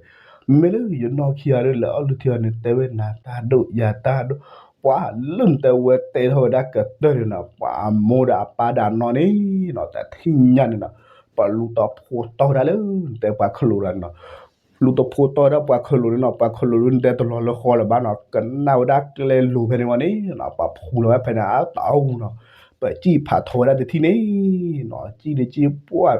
မ့ၢ်လၢယနီၢ်ခံဂၤဒုး လဲၤအီၣ်လုၢ်ထံအီၤန့ၣ် တဲဝဲနၤတၢ်ဒိၣ် ယၤတၢ်ဒိၣ်, ပှၢ်လၢနတဲဝဲတဲထီၣ်ဝဲဒၣ်ကတၢၢ်န့ၣ်နီၤ ပှၤအမိၢ်ဒီးအပၢ်ဒီးအနီၢ်န့ၣ်နီၤ တထံၣ်ညါန့ၣ်နီၤ ပှၤလူၤတီၤဖိတီၤဝဲဒၣ်လၢ နတဲပှၤခလိာ်ဒီးနီၤ လူၤတီၤဖိတီၤဝဲဒၣ်ပှၤခလိာ်န့ၣ်နီၤ ပှၤခလိာ်ဒုးနတဲတလီၤလၢဃီလၢၤဘၣ်နီၤ ကနၣ်ဝဲဒၣ်ကျဲလိၤဖဲန့ၣ်ဝဲန့ၣ်နီၤ ပှၤဖူလီၤဝဲဖဲန့ၣ် အတၢ်အူနီၤ ပစံၣ်ဖးထီဝဲဒၣ်တထံၣ်န့ၣ်နီၤ စံၣ်တစံၣ်ပှၢ်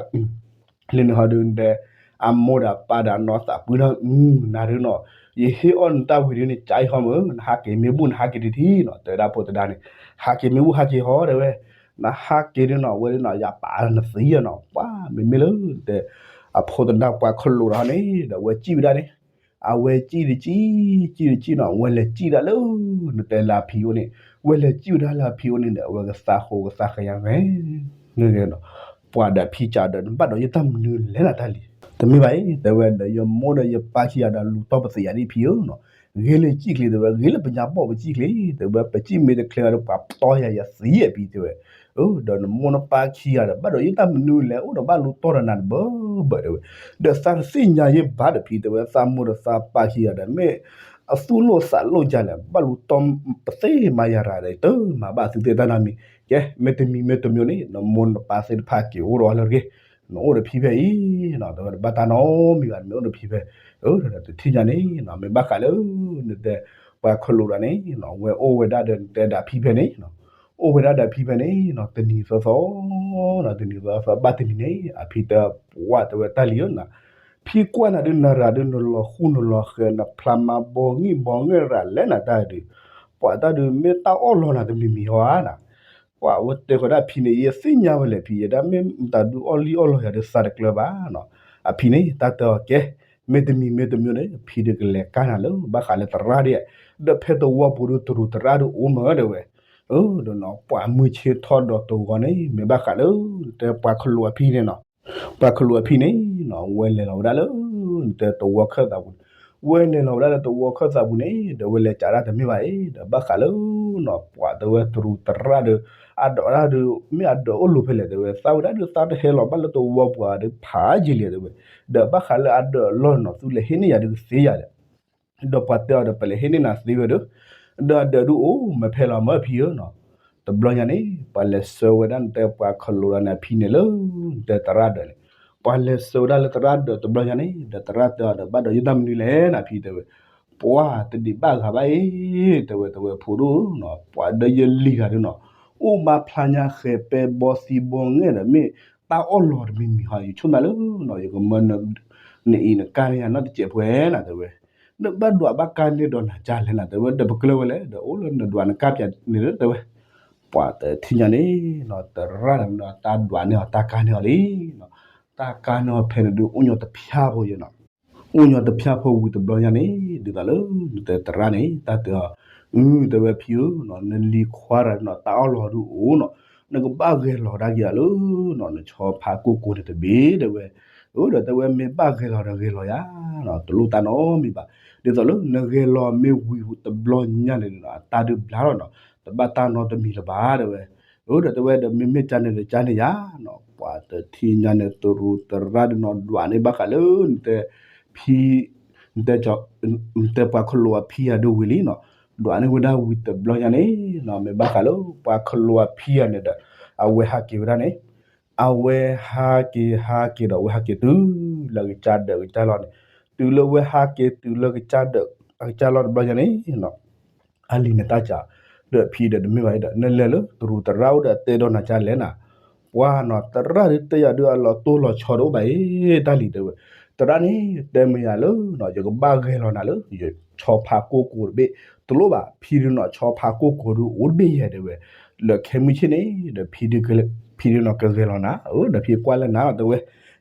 လၢန့ၣ်ဟီဒုးနတဲ အမိၢ်ဒီးပၢ်ဒီးနီၢ်သးပှၢ်နီၤ နၤဒုးနီၤ ယဟ့ၣ်အီၣ်နတၢ်ဝံၤဒုးန့ၣ် ကၠါအံၤဟီမုၢ် နဟးက့ၤမ့ၢ်ဘူၣ်နဟးက့ၤတထံၣ်နီၤ တဲဝဲဒၣ်ဖိသဒါန့ၣ် ဟးက့ၤမ့ၢ်ဘူၣ်ဟးက့ၤဟီတဲဝဲ နဟးက့ၤဒုးနီၤ ဝဲဒုးနီၤ ယပာ်နသံနီၤ ပှၢ်မ့မ့ၢ်လၢနတဲ အဖိသဒါပှၤခလိာ်ဒီးန့ၣ် ဒီးဝဲစံၣ်ဝဲဒၣ်န့ၣ် အဝဲစံၣ်တစံၣ် စံၣ်တစံၣ်နီၤ ဝဲလဲၤစံၣ်ဒၣ်လၢ နတဲလၢအဖံအိၣ်န့ၣ် ဝဲလဲၤစံၣ်ဝဲဒၣ်လၢအဖံအိၣ်န့ၣ်ဒီး အဝဲကသးဃိကသးဃဲညါ ဂ့ၤဂ့ၤနီၤ ပှၤဒီးဖံကးဒီး နဘၣ်ဒီးယတၢ်မနုၤလဲၣ်နၤတၢ်လံၤ တမ့ၢ်ဘၣ်အံၤ တဲဝဲဒီးယမိၢ်ဒီးယပၢ်ခံဂၤဒီးလူၤတီၤပသ့ၣ်ယၤဒ်ဖံဧၢနီၤ ဂ့ၤလၢစံၣ်ချ့တဲဝဲ ဂ့ၤလၢပညါဘီၣ်ပစံၣ်ချ့ တဲဝဲ ပစံၣ်မ့ၢ်တချ့ဘၣ်ဒီး ပှၤတီၤယၤယသံအပံၤတဲဝဲ ဒီးနမိၢ်နပၢ်ခံဂၤဒီး ဘၣ်ဒီးယတၢ်မနုၤလဲၣ် အိၣ်ဒီးဘၣ်လူၤတီၤဒီးနၤတဘၢဘၢတဲဝဲ ဒီးသးတသ့ၣ်ညါယဘၣ်ဒီးဖံတဲဝဲ သးမိၢ်ဒီးသးပၢ်ခံဂၤဒီး မ့ၢ်အသူၣ်လိာ်သးလိာ်ယၤလဲၣ် ဘၣ်လူၤတီၤပသ့ၣ်မၤယၤရၤဒီး တမၤဘၣ်သုသ့ၣ်တၢ်နီတမံၤ ကဲ မ့တမံၤမ့တမံၤန့ၣ် နမိၢ်နပၢ်သ့ၣ်တဖၣ်က့ၤအိၣ်ဒီးအီၤလၢတဂ့ၤ နအိၣ်ဒီးဖံဖဲအံၤနီၤ တဲဝဲတဘၣ်တၢ်နီတမံၤဘၣ် နမ့ၢ်အိၣ်ဒီးဖံဖဲ အၢ တထံၣ်ညါန့ၣ်နီၤ မ့ၢ်ဘၣ်ဃးလၢ နတဲ ပှၤခလိာ်ဒီးန့ၣ် ဝဲအိၣ်ဝဲဒၣ်ဒီးနတဲဒီးဖံဖဲန့ၣ်နီၤ အိၣ်ဝဲဒၣ်ဒီးဖံဖဲန့ၣ်နီၤ တနံၤသီသီနီၤ တနံၤသီသီ ဘၣ်တနံၤန့ၣ် အဖံတဲပှၢ်တဲဝဲတၢ်လံၤဧၢနီၤ ဖံကွၢ်နၤဒုးနရၤဒုးနလီၤဃူနလီၤဃဲၤ နဖျါမၤဘီငံၣ်ဘီငဲၢ်ရၤလဲၣ်နၤတၢ်ဒုး ပှၢ်တၢ်ဒုးမ့ၢ်တၢ်အီၣ်လီၤနၤတမံၤမံၤဟီဧါနီၤ ပှၢ်ဝဲတဲဃီၤဒၣ်ဖံန့ၣ် ယသ့ၣ်ညါဝဲလဲၣ်ဖံ ယဒၣ်မ့ၢ်မတၤဒုးအီၣ်လံအီၣ်လီၤယၤဒုးသးတကျၢၤဘၣ်နီၤ အဖံန့ၣ် တၢ်တဲအီၤကဲ မ့တမံၤမ့တမံၤန့ၣ် ဖံဒုးကလဲၤကါနၤလၢ ဘၣ်ဃးလၢသရၣ်ဒ် ဒီးဖဲတဝီပူၤဒုးတရူးသရၣ်ဒုးအိၣ်မးတဲဝဲ ဒီးနီၤ ပှၢ်မုၢ်ဆ့ၣ်ထီၣ်ဒီးတဝီန့ၣ် မ့ၢ်ဘၣ်ဃးလၢ တဲပှၤခလိာ်အဖံန့ၣ်နီၤ ပှၤခလိာ်အဖံန့ၣ်နီၤ ဝဲလဲၤလီၤဝဲဒၣ်လၢ နတဲတဝီခၢၣ်သးပူၤန့ၣ် ဝဲလဲၤလီၤဝဲဒၣ်လၢတဝီခၢၣ်သးပူၤန့ၣ် ဒီးဝဲလဲၤကးဒၣ်တမ့ၢ်ဘၣ်အံၤ ဒီးဘၣ်ဃးလၢနီၤ ပှၢ်တဲဝဲတရူးသရၣ်ဒီး အဒိးတၢ်ဒုး မ့ၢ်အဒိးအိၣ်လိၤဖဲလဲၣ်တဲဝဲ သးဝဲဒၣ်ဒုးသးတဟဲလီၤဘၣ်လၢတဝီပူၤဒုးဖးယံာ်လံတဲဝဲ ဒီးဘၣ်ဃးလၢအဒိးအလီၢ်နီၤ သုလဲၤဟ့ၣ်န့ၢ်ယၤဒုးကသ့ယၤဒီး ဒီးပှၤတဲအီၤဒီး ပလဲၤဟ့ၣ်န့ၢ်နၤသ့ဝဲဒီး ဒီးအဒိးဒုးအိၣ်မ့ၢ်ဖဲလီၤမၢဖံဧၢနီၤ တဘျီညါန့ၣ် ပှၤလဲၤဆှၢဝဲဒၣ်နတဲပှၤခလိာ်ဒီးန့ၣ်အဖံန့ၣ်လၢ နတဲသရၣ်ဒီးန့ၣ် ပှၤလဲၤဆှၢဝဲဒၣ်လၢသရၣ်ဒီးတဘျီညါန့ၣ် ဒီးသရၣ်တဲအီၤဒီး ဘၣ်ဒီးယတၢ်မနုၤလဲၣ်နဖံတဲဝဲ, ပှၤတဒံးဘၣ်ဂၤဘၣ်အံၤ တဲဝဲ တဲဝဲဖိဒိၣ်နီၤ ပှၤဒီးယလံၤဂၤဒုနီၤ အိၣ်ဘၣ်ဖျါညါဃဲၤပဲဘီသံဘီငဲၢ်ဒီး မ့ၢ်တၢ်အီၣ်လီၤတမံၤမံၤဟီ ယဆိကမိၣ်လၢနီၤ ယကမၢနအံၤနကါန့ၢ်ယၤနီတစဲးဖဲနၤတဲဝဲ, နဘၣ်ဒွးဘၣ်ကါန့ၢ်ဒီးနၤကၢ်လဲၣ်နၤတဲဝဲ ဒီးပကျၢၢ်ဝဲလဲၣ် ဒီးအိၣ်လၢနဒွးနကါပၠးန့ၣ်လၢတဲဝဲ ပှၤတထံၣ်ညါန့ၣ်နီၤ သရၣ်န့ၣ်နီၤ တၢ်ဒွးန့ၢ်အီၤတၢ်ကါန့ၢ်အီၤလံနီၤ, တၢ်ကါန့ၢ်အီၤဖဲန့ၣ်ဒုး အိၣ်ညီတဖၠၣ်ဖိယဲနီၤ, အိၣ်ညီတဖၠၣ်ဖိဝံၤတဘျီညါန့ၣ် ဒ်သိးလၢနတဲသရၣ်န့ၣ် တၢ်တဲအီၤ, အု တဲဝဲဖံဧၢနီၤ နလံၤခွါတဂၤဒုနီၤ တၢ်အီၣ်လီၤဒုအိၣ်နီၤ, နကဘၣ်ဂဲၤလီၤဒၣ်က့ၤယၤလၢနီၤ နဆီဖါကိၢ်ကိၤန့ၣ်တဘ့ၣ်တဲဝဲ, အၢ ဒီးတဲဝဲမ့ၢ်ဘၣ်ဂဲၤလီၤဒီးဂဲၤလီၤယၤနီၤ တလိၣ်တၢ်နီတမံၤဘၣ်, ဒ်သိးလၢနဂဲၤလီၤမ့ၢ်ဝံၤတဘျီညါန့ၣ်နီၤ အတၢ်ဒုးဘျါလီၤနီၤ တဘၣ်တၢ်နီတမံၤလၢၤဘၣ်တဲဝဲ, အၢ ဒီးတဲဝဲဒီးမ့မ့ၢ်ကါန့ၣ်ဒီးကါန့ၢ်ယၤနီၤ, ပှၤတထံၣ်ညါန့ၣ် တရူးသရၣ်ဒုနီၤ ဒွးန့ၢ်ဘၣ်ဃးလၢ နတဲ ဖံ နတဲ နတဲပှၤခလိာ်အဖံအဒုဝံၤလံနီၤ, ဒွးန့ၢ်ဝဲဒၣ်ဝံၤတဘျီညါန့ၣ်နီၤ မ့ၢ်ဘၣ်ဃးလၢ ပှၤခလိာ်အဖံအန့ၣ်ဒီး အဝဲဟးက့ၤဝဲဒၣ်န့ၣ်, အဝဲဟးက့ၤဟးက့ၤဒီး အဝဲဟးက့ၤတုၤလၢကစၢ်ဒၢးကစၢ်လီၢ်န့ၣ်, တုၤလၢဝဲဟးက့ၤတုၤလၢကစၢ်ဒၢး ကစၢ်လီၢ်တဘျီညါန့ၣ်နီၤ အလံၤန့ၣ်တၢ်စံး, ဒီးဖံဒီးတမ့ၢ်ဘၣ်ဒီး နလဲၤလၢတရူးသရၣ်အိၣ်ဒီးတဲဒီးနၤကၢ်လဲၣ်နၤ, ပှၤနီၤ သရၣ်ဒုးတဲယၤဒုးအလီၤတိၢ်လီၤဆီတအိၣ်ဘၣ်အံၤ တၢ်လံၤတဲဝဲ, သရၣ်န့ၣ် တဲမ့ၢ်ယၤလၢနီၤ ယကဘၣ်ဂဲၤလီၤနၤလၢ ယဆီဖါကိၢ်ကိၤတဘ့ၣ် တလိၣ်ဘၣ် ဖံဒုနီၤ ဆီဖါကိၢ်ကိၤဒုအိၣ်တဘ့ၣ်ယဲတဲဝဲ, လၢခဲမုၢ်ဆ့ၣ်န့ၣ် ဒီးဖံဒု ဖံဒုနီၤကဂဲၤလီၤနၤ အၢ ဒီးဖံကွၢ်လၢနၤတဲဝဲ,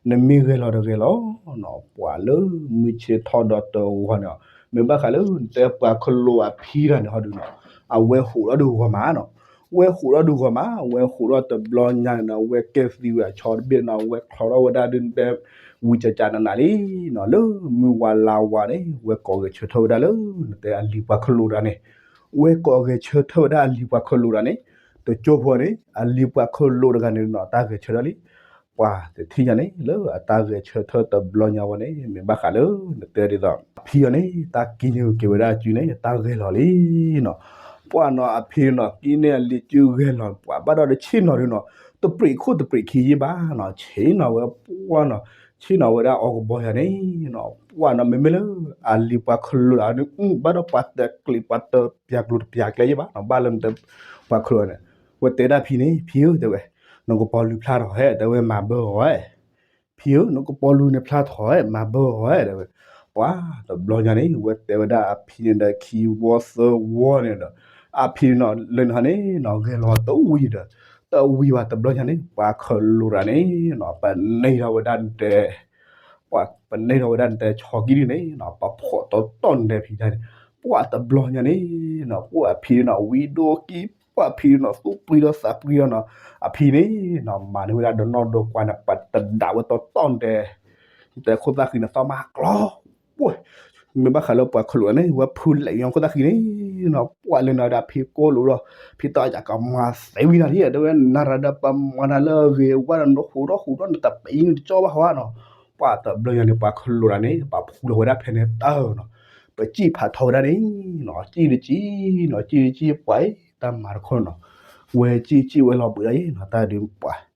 နမ့ၢ်ဂဲၤလီၤဒီးဂဲၤလီၤနီၤ ပှၤလၢမုၢ်ဆ့ၣ်ထီၣ်ဒီးတဂီၤန့ၣ် မ့ၢ်ဘၣ်ဃးလၢနတဲပှၤခလိာ်အဖံတဂၤန့ၣ်ဟီဒုနီၤ, အဝဲဟူးထီၣ်ဒုဂီၤမးနီၤ, ဝဲဟူးထီၣ်ဒုဂီၤမး ဝဲဟူးထီၣ်တဘျီညါန့ၣ်ဒီး ဝဲကဲသံဝဲအဆီတဘ့ၣ်နီၤ ဝဲချီထီၣ်ဝဲဒၣ်ဒုနတဲ ဝံၤကကနးနးလံနီၤ လၢမုၢ်ဝါလါဝါန့ၣ် ဝဲကိးဂဲၤဆၢထၢၣ်ဝဲဒၣ်လၢ နတဲအလံၤပှၤခလိာ်တဂၤန့ၣ်, ဝဲကိးဂဲၤဆၢထၢၣ်ဝဲဒၣ်အလံၤပှၤခလိာ်တဂၤန့ၣ်, တကၠိဖိန့ၣ် အလံၤပှၤခလိာ်တဂၤန့ၣ်နီၤ တၢ်ဂဲၤဆၢထၢၣ်လံ ပှၤတထံၣ်ညါန့ၣ် လၢအတၢ်ဂဲၤဆၢထၢၣ်တဘျီညါဝဲန့ၣ် မ့ၢ်ဘၣ်ဃးလၢ နတဲဒ်သိး အဖံအီၤန့ၣ် တၢ်ကံန့ၢ်က့ၤဝဲဒၣ်အစုန့ၣ် တၢ်ဂဲၤလီၤလံနီၤ, ပှၤနီၤအဖံနီၤ ကံန့ၢ်အလံၤစုဂဲၤလီၤ ပှၤဘၣ်ဒီးတဆ့ၣ်နီၤဒုနီၤ တပြံးခိၣ်တပြံးခံယ့ၢ်ဘၣ်နီၤ ဆ့ၣ်နီၤဝဲပှၤနီၤ ဆ့ၣ်နီၤဝဲဒၣ်အီကဘီယၤန့ၣ်နီၤ ပှၤနီၤ မ့မ့ၢ်လၢ အလံၤပှၤခလိာ်တဂၤန့ၣ် ဘၣ်ဒီးပှၤတကျံးပှၤတပျးကျိၤတပျးကျဲယ့ၢ်ဘၣ်နီၤ ဘၣ်လၢနတဲ ပှၤခလိာ်န့ၣ် ဝဲတဲဒၣ်ဖံန့ၣ် ဖံဧၢ တဲဝဲ နကပီၤလူၤဖျါထီၣ်ဟဲ တဲဝဲမၤဘၢအီၤဝဲ ဖံဧၢ နကပီၤလူၤန့ၣ်ဖျါထီၣ်ဝဲ မၤဘၢအီၤဝဲ တဲဝဲ, ပှၤတဘျီညါန့ၣ် ဝဲတဲဝဲဒၣ်အဖံန့ၣ်ဒီးခံဝီသၢဝီန့ၣ်ဒီး အဖံန့ၣ်နီၤ လၢနဟါန့ၣ်နီၤ ဂဲၤလီၤတဝံၤဒီး တဝံၤဘၣ်တဘျီညါန့ၣ် ပှၤခလိာ်တဂၤန့ၣ်နီၤ ပန့ၢ်ထီၣ်ဝဲဒၣ်နတဲ ပှၤပန့ၢ်ထီၣ်ဝဲဒၣ်နတဲဆီကံဒုန့ၣ်နီၤ ပှၤဖီၣ်တီတီနတဲဖံတၢ်န့ၣ် ပှၤတဘျီညါန့ၣ်နီၤ ပှၤအဖံန့ၣ်နီၤ ဝံဒိၣ်ကံ ပှၤဖံန့ၣ်နီၤ သူၣ်ပှံၤဒီးသးပှံၤဒီးနီၤ အဖံန့ၣ်နီၤ မၤန့ၢ်ဝဲဒၣ်ဒီးနီၢ်ဒီးကွၢ်န့ၣ် ပှၤတဒၣ်ဝဲတီတီနတဲ နတဲခိၣ်သၣ်ဃံန့ၣ် သီၣ်မါကျီ ပှဲၤ မ့ၢ်ဘၣ်ဃးလၢပှၤခလိာ်န့ၣ် ဝဲဖုလဲၤညါခိၣ်သၣ်ဃံန့ၣ်နီၤ ပှၤလၢနၤဒီးဖံကိၢ်လိာ်ဒီး ဖံတၢ်ယၤကမၤသဲဝံၤနၤလံ တဲဝဲနၤရၤဒီးပမၤနၤလၢအဂ့ၤဝါဒီးနဃိးထီၣ်ဃိးထီၣ်နတပာ်အံၤ နတကၠီဘၣ်ဟီဧါနီၤ ပှၤတဘျီညါန့ၣ် ပှၤခလိာ်တဂၤန့ၣ် ပှၤဖူလီၤဝဲဒၣ်ဖဲန့ၣ်တၢ်နီၤ ပစံၣ်ဖးထီဝဲဒၣ်န့ၣ်နီၤ စံၣ်တစံၣ်နီၤ စံၣ်တစံၣ် ပှၤအံၤ တၢ်မၤတခီနီၤ ဝဲစံၣ်စံၣ်ဝဲလီၤဘှံးဒၣ်အံၤနီၤ တၢ်ဒုးပှၤ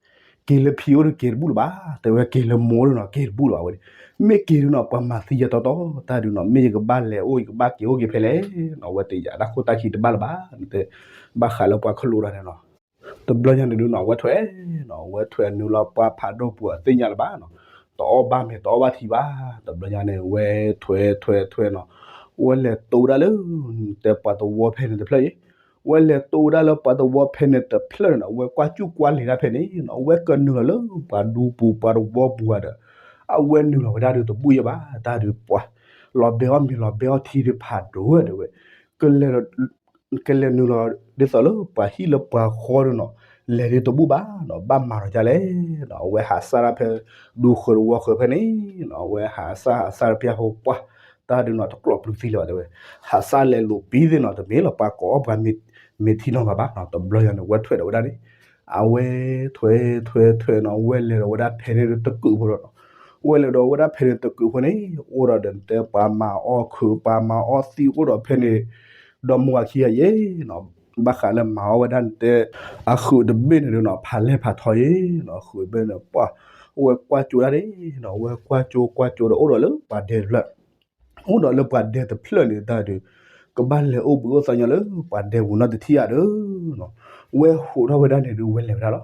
က့ၤလၢဖံအိၣ်ဒီးက့ၤတဘူၣ်လၢၤဘၣ် တဲဝဲက့ၤလၢမိၢ်အိၣ်နီၤ က့ၤတဘူၣ်လၢၤဘၣ်ဝဲန့ၣ် မ့ၢ်က့ၤဒုနီၤ ပှၤမၤသံယဲတီတီ တၢ်ဒုနီၤ မ့ၢ်ယကဘၣ်လဲၤအိၣ် ယကဘၣ်က့ၤအိၣ်က့ၤဖဲလဲၣ်နီၤ ဝဲတယၤတၢ်ခိၣ်တၢ်ခံတဘၣ်လၢၤဘၣ် နတဲ ဘၣ်ဃးလၢပှၤခလိာ်တဂၤန့ၣ်နီၤ တဘျီညါန့ၣ်ဒုနီၤ ဝဲထွဲနီၤ ဝဲထွဲနုာ်လီၤပှၤဖးဒိၣ်ပူၤအသ့ၣ်ညါလၢၤဘၣ်နီၤ တအီၣ်ဘၣ်မ့ၤ တအီၣ်ဘၣ်ထံဘၣ် တဘျီညါန့ၣ် ဝဲထွဲထွဲထွဲနီၤ ဝဲလဲၤတိၢ်ဝဲဒၣ်လၢ တဲပှၤတဝီဖဲန့ၣ်တဖျၢၣ်အံၤ ဝဲလဲၤတိၢ်ဝဲဒၣ်လၢပှၤတဝီဖဲန့ၣ်တဖျၢၣ်န့ၣ်နီၤ ဝဲကွၢ်စူၣ်ကွၢ်လဲၤဒၣ်ဖဲန့ၣ်နီၤ ဝဲကနုာ်လီၤလၢပှၤဒူပူၤပှၤတဝီပူၤဧါဒီး အဝဲနုာ်လီၤဝဲဒၣ်ဒုတဘူၣ်ယဲဘၣ် တၢ်ဒုးပှၤ လီၤဘဲအီၣ်မ့ၤလီၤဘဲအီၣ်ထံဒုဖးဒိၣ်ဝဲဒီးဝဲ ကလဲၤ ကလဲၤနုာ်လီၤဒ်သိးလၢပှၤဟံၣ်လၢပှၤဃီဒုနီၤ လဲၤဒုတဘူၣ်ဘၣ်နီၤ ဘၣ်မၤထီၣ်ဒ်လဲၣ်နီၤ အဝဲဟးစၢ်ဒၣ်ဖဲ ဒူဃၢၤတဝီဃၢၤဖဲန့ၣ်နီၤ အဝဲဟးစၢ်ဟးစၢ်ဖဲဟိပှၢ် တၢ်ဒုနီၤ တကျိးပျုၤသံလၢၤဘၣ်တဲဝဲ ဟးစၢ်လဲၤလိာ်ပံသ့ၣ်နီၤ တမ့ၢ်လီၤပှၤကိးအီၣ်ပှၤမ့ၤထံနီၤဘၣ်ဘၣ်နီၤ တဘျီညါန့ၣ် ဝဲထွဲဒီးဝဲဒၣ်န့ၣ် အဝဲထွဲထွဲထွဲနီၤ ဝဲလဲၤဒီးဝဲဒၣ်ဖဲန့ၣ်တကုးဖိဒီးနီၤ ဝဲလဲၤဒီးဝဲဒၣ်ဖဲန့ၣ်တကုးဖိန့ၣ် အိၣ်ဒီးဒီးနတဲပှၤမၤအီၣ်ခုးပှၤမၤအီၣ်သံအိၣ်ဒီးဖဲန့ၣ် ဒီမါဝၤခံဂၤယဲနီၤ ဘၣ်ဃးလၢမၤအီၣ်ဝဲဒၣ်နတဲ အဃုာ်တဘ့ၣ်န့ၣ်ဒုနီၤ ဖးလဲၢ်ဖးထီယဲနီၤ ဃုာ်ဘ့ၣ်န့ၣ် ပှၤ ဝဲကွၢ်ကၠိဒၣ်န့ၣ်နီၤ ဝဲကွၢ်ကၠိကွၢ်ကၠိဒီးအိၣ်ဒီးလၢပှၤဒဲတဖျၢၣ် အိၣ်ဒီးလၢပှၤဒဲတဖျၢၣ်န့ၣ်တၢ်ဒုး ကဘၣ်လဲၤအိၣ်ဘှံးအိၣ်သါညီလၢပှၤဒဲပူၤနီတထံၣ်ဧါဒီး ဝဲဟိးထီၣ်ဝဲဒၣ်န့ၣ်ဒုး ဝဲလဲၤဝဲဒၣ်လီၤ.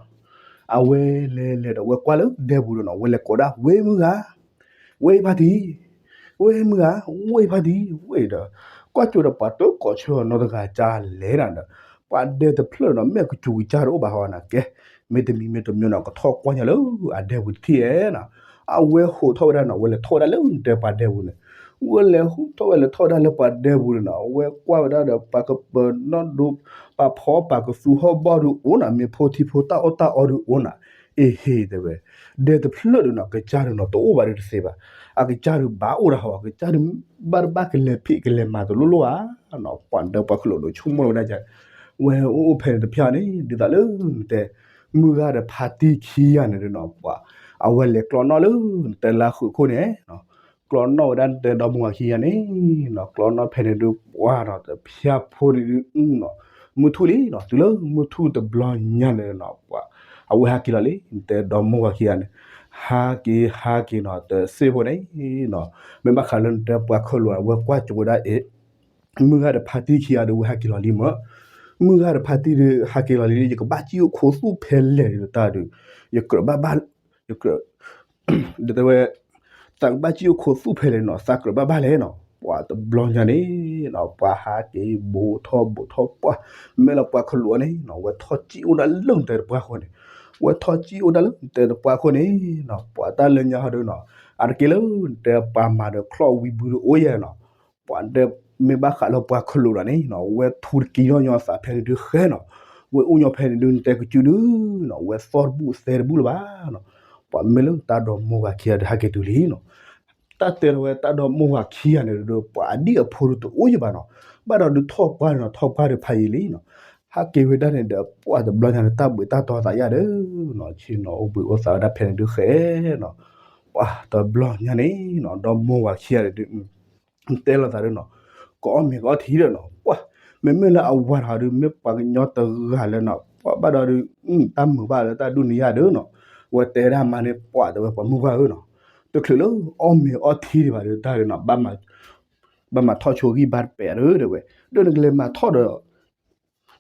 အဝဲလဲၤလဲၤဒီးဝဲကွၢ်လၢဒဲပူၤဒီးနီၤ ဝဲလဲၤကိးဒၣ် ဝ့ၢ်မုၢ်ဂၤ ဝ့ၢ်ဖါတံၢ် ဝ့ၢ်မုၢ်ဂၤ ဝ့ၢ်ဖါတံၢ် ဝ့ၢ်ဒီး ကွၢ်ကၠိဒီးပှၤတကိးဆၢနီတဂၤကလဲၤနၤဒီး ပှၤဒဲတဖျၢၣ်နီၤ မ့ၢ်ကစူၤကစၢ်တအိၣ်ဘၣ်ဟီနၤကဲ မ့တမံၤမ့တမံၤနီၤ ကထီၣ်ကွၢ်ညီလၢအဒဲပူၤတထံၣ်ဧါနီၤ. အဝဲဟိးထီၣ်ဝဲဒၣ်နီၤ ဝဲလဲၤထီၣ်ဝဲဒၣ်လၢနတဲပှၤဒဲပူၤန့ၣ် ဝဲလဲၤဟိးထီၣ်ဝဲလဲၤထီၣ်ဝဲဒၣ်လၢပှၤဒဲပူၤန့ၣ်နီၤ အဝဲကွၢ်ဝဲဒၣ်ဒီးပှၤကပၢၤနီၣ်ဒိ ပှၤဖီပှၤကသူဟီၣ်ဘီၣ်ဒုးအိၣ်နၤ မ့ၢ်ဖိထံဖိတၢ်အီၣ်တၢ်အီဒုးအိၣ်နၤ အ့ဟ့ၣ်တဲဝဲ ဒဲတဖျၢၣ်ဒုးနီၤ ကစၢ်ဒုးနီၤ တအိၣ်ဘၣ်ဒုးတသ့ဘၣ်. အကစၢ်ဒုးဘၣ်အိၣ်ဒၣ်ဟီ အကစၢ်ဒုးဘၣ်တဘၣ်ကလဲၤဖံးကလဲၤမၤတလိၣ်လိၣ်ဧါနီၤ ပှၤဒဲပှၤခလိာ်ဒုးဆိကမိၣ်ဝဲဒၣ် ဝဲအိၣ်အိၣ်ဖဲန့ၣ်တဖျၢၣ်န့ၣ် ဒ်သိးလၢနတဲ မုၢ်ဂၤဒီးဖါတံၢ်ခံဂၤန့ၣ်ဒုးနီၤ ပှၤ အဝဲလဲၤကျီနီၣ်လၢနတဲလါဃုာ်ခိၣ်န့ၣ် ကျီနီၣ်ဝဲဒၣ်နတဲဒီမိၢ်ဝၤခံဂၤန့ၣ်နီၤ ကျီနီၣ်ဖဲန့ၣ်ဒုး ပှၤနီၤ တဖၠၣ်ဖိန့ၣ်ဒုး မုၢ်ထူၣ်လံနီၤ တုၤလၢမုၢ်ထူၣ်တဘျီညါန့ၣ်နီၤ ပှၤ အဝဲဟးက့ၤလီၤလံ နတဲဒီမိၢ်ဝၤခံဂၤန့ၣ် ဟးက့ၤဟးက့ၤနီၤ တစ့ၢ်ဖိန့ၣ်နီၤ မ့ၢ်ဘၣ်ဃးလၢနတဲပှၤခလိာ် အဝဲကွၢ်ကၠိဝဲဒၣ်အ့ၣ် မုၢ်ဂၤဒီးဖါတံၢ်ခံဂၤဒီး ဝဲဟဲက့ၤလီၤလံမၢ်, မုၢ်ဂၤဒီးဖါတံၢ်ဒီး ဟဲက့ၤလီၤလံ ယကဘၣ်စံၣ်အိၣ်ခိးသူၣ်ဖဲလဲၣ်ဒီးတၢ်ဒီး ယကြၢးဘၣ်ဘၣ်, ယကြၢး, ဒီးတဲဝဲ, သးကဘၣ်စံၣ်အိၣ်ခိးသူၣ်ဖဲလဲၣ်နီၤ သးကြၢးဘၣ်ဘၣ်လဲၣ်နီၤ, ပှၤတဘျီညါန့ၣ်နီၤ ပှၤဟးက့ၤဘူးထီၣ်ဘူးထီၣ်ပှၢ်, မ့ၢ်လၢပှၤခလိာ်အီၤန့ၣ်နီၤ ဝဲထီၣ်စံၣ်အိၣ်ဒၣ်လၢနတဲတပှၢ်ဃီန့ၣ်, ဝဲထီၣ်စံၣ်အိၣ်ဒၣ်လၢနတဲတပှၢ်ဃီန့ၣ်နီၤ ပှၤတၢ်လၢညါဟီဒီးနီၤ အတက့ၢ်လၢနတဲပှၤမၤဒီးချီၣ်ဝံၤဘုတအိၣ်ယဲနီၤ ပှၤဒဲမ့ၢ်ဘၣ်ဃးလၢပှၤခလိာ်လီၤန့ၣ်နီၤ ဝဲထူတကံနီၣ်ညီသးဖဲန့ၣ်ဒုးဃဲနီၤ, ဝဲအိၣ်ညီဖဲန့ၣ်ဒုး နတဲကစုဒုနီၤ ဝဲသီၣ်တဘူၣ်သဲတဘူၣ်လၢၤဘၣ်နီၤ, ပှၤမ့ၢ်လၢတၢ်ဒီမိၢ်ဝၤခံဂၤဒီးဟဲက့ၤတုၤလံနီၤ, တၢ်တဲထီၣ်ဝဲတၢ်ဒီမိၢ်ဝၤခံဂၤန့ၣ်ဒီး ပှၤအဒံၣ်အဖိဒီးတအိၣ်ယဘၣ်နီၤ, ဘၣ်ဒီးဒုးထီၣ်ပှၢ်န့ၣ်နီၤ ထီၣ်ပှၢ်ဒီးဖးယံာ်လံနီၤ, ဟဲက့ၤဝဲဒၣ်န့ၣ်ဒီး ပှၤတဘျီညါန့ၣ် တၢ်ဘှံးတၢ်တီသးယါဒီးနီၤ ဆ့ၣ်နီၤအိၣ်ဘှံးအိၣ်သါဝဲဒၣ်ဖဲန့ၣ်ဒုးဃဲနီၤ, ပှၤတဘျီညါန့ၣ်နီၤ ဒီမိၢ်ဝၤခံဂၤန့ၣ်ဒုး တဲလိာ်သးဒီးနီၤ, ကအီၣ်မ့ၤကအီထံဒီးနီၤ, ပှၤ မ့မ့ၢ်လၢအဝၤတဂၤဒီး မ့ၢ်ပှၤကညီတဂၤလၢနီၤ, ပှၤဘၣ်ဒီးဒုး တၢ်မုာ်ဘၣ်လၢတၢ်ဒူၣ်န့ၣ်ယါဒီးနီၤ, ဝဲတဲဒၣ်မါန့ၣ် ပှၤတဲဝဲပှၤမုၢ်ပှၢ်ဧၢနီၤ, တချုးလၢအီၣ်မ့ၤအီထံဒံးဘၣ်ဒီးတၢ်ဒီးနီၤ, ဘၣ်မၤထီၣ်ဆိဂံၢ်ဘါတပဲာ်ဒီးတဲဝဲ, ဒီးနကလဲၤမၤထီၣ်ဒီး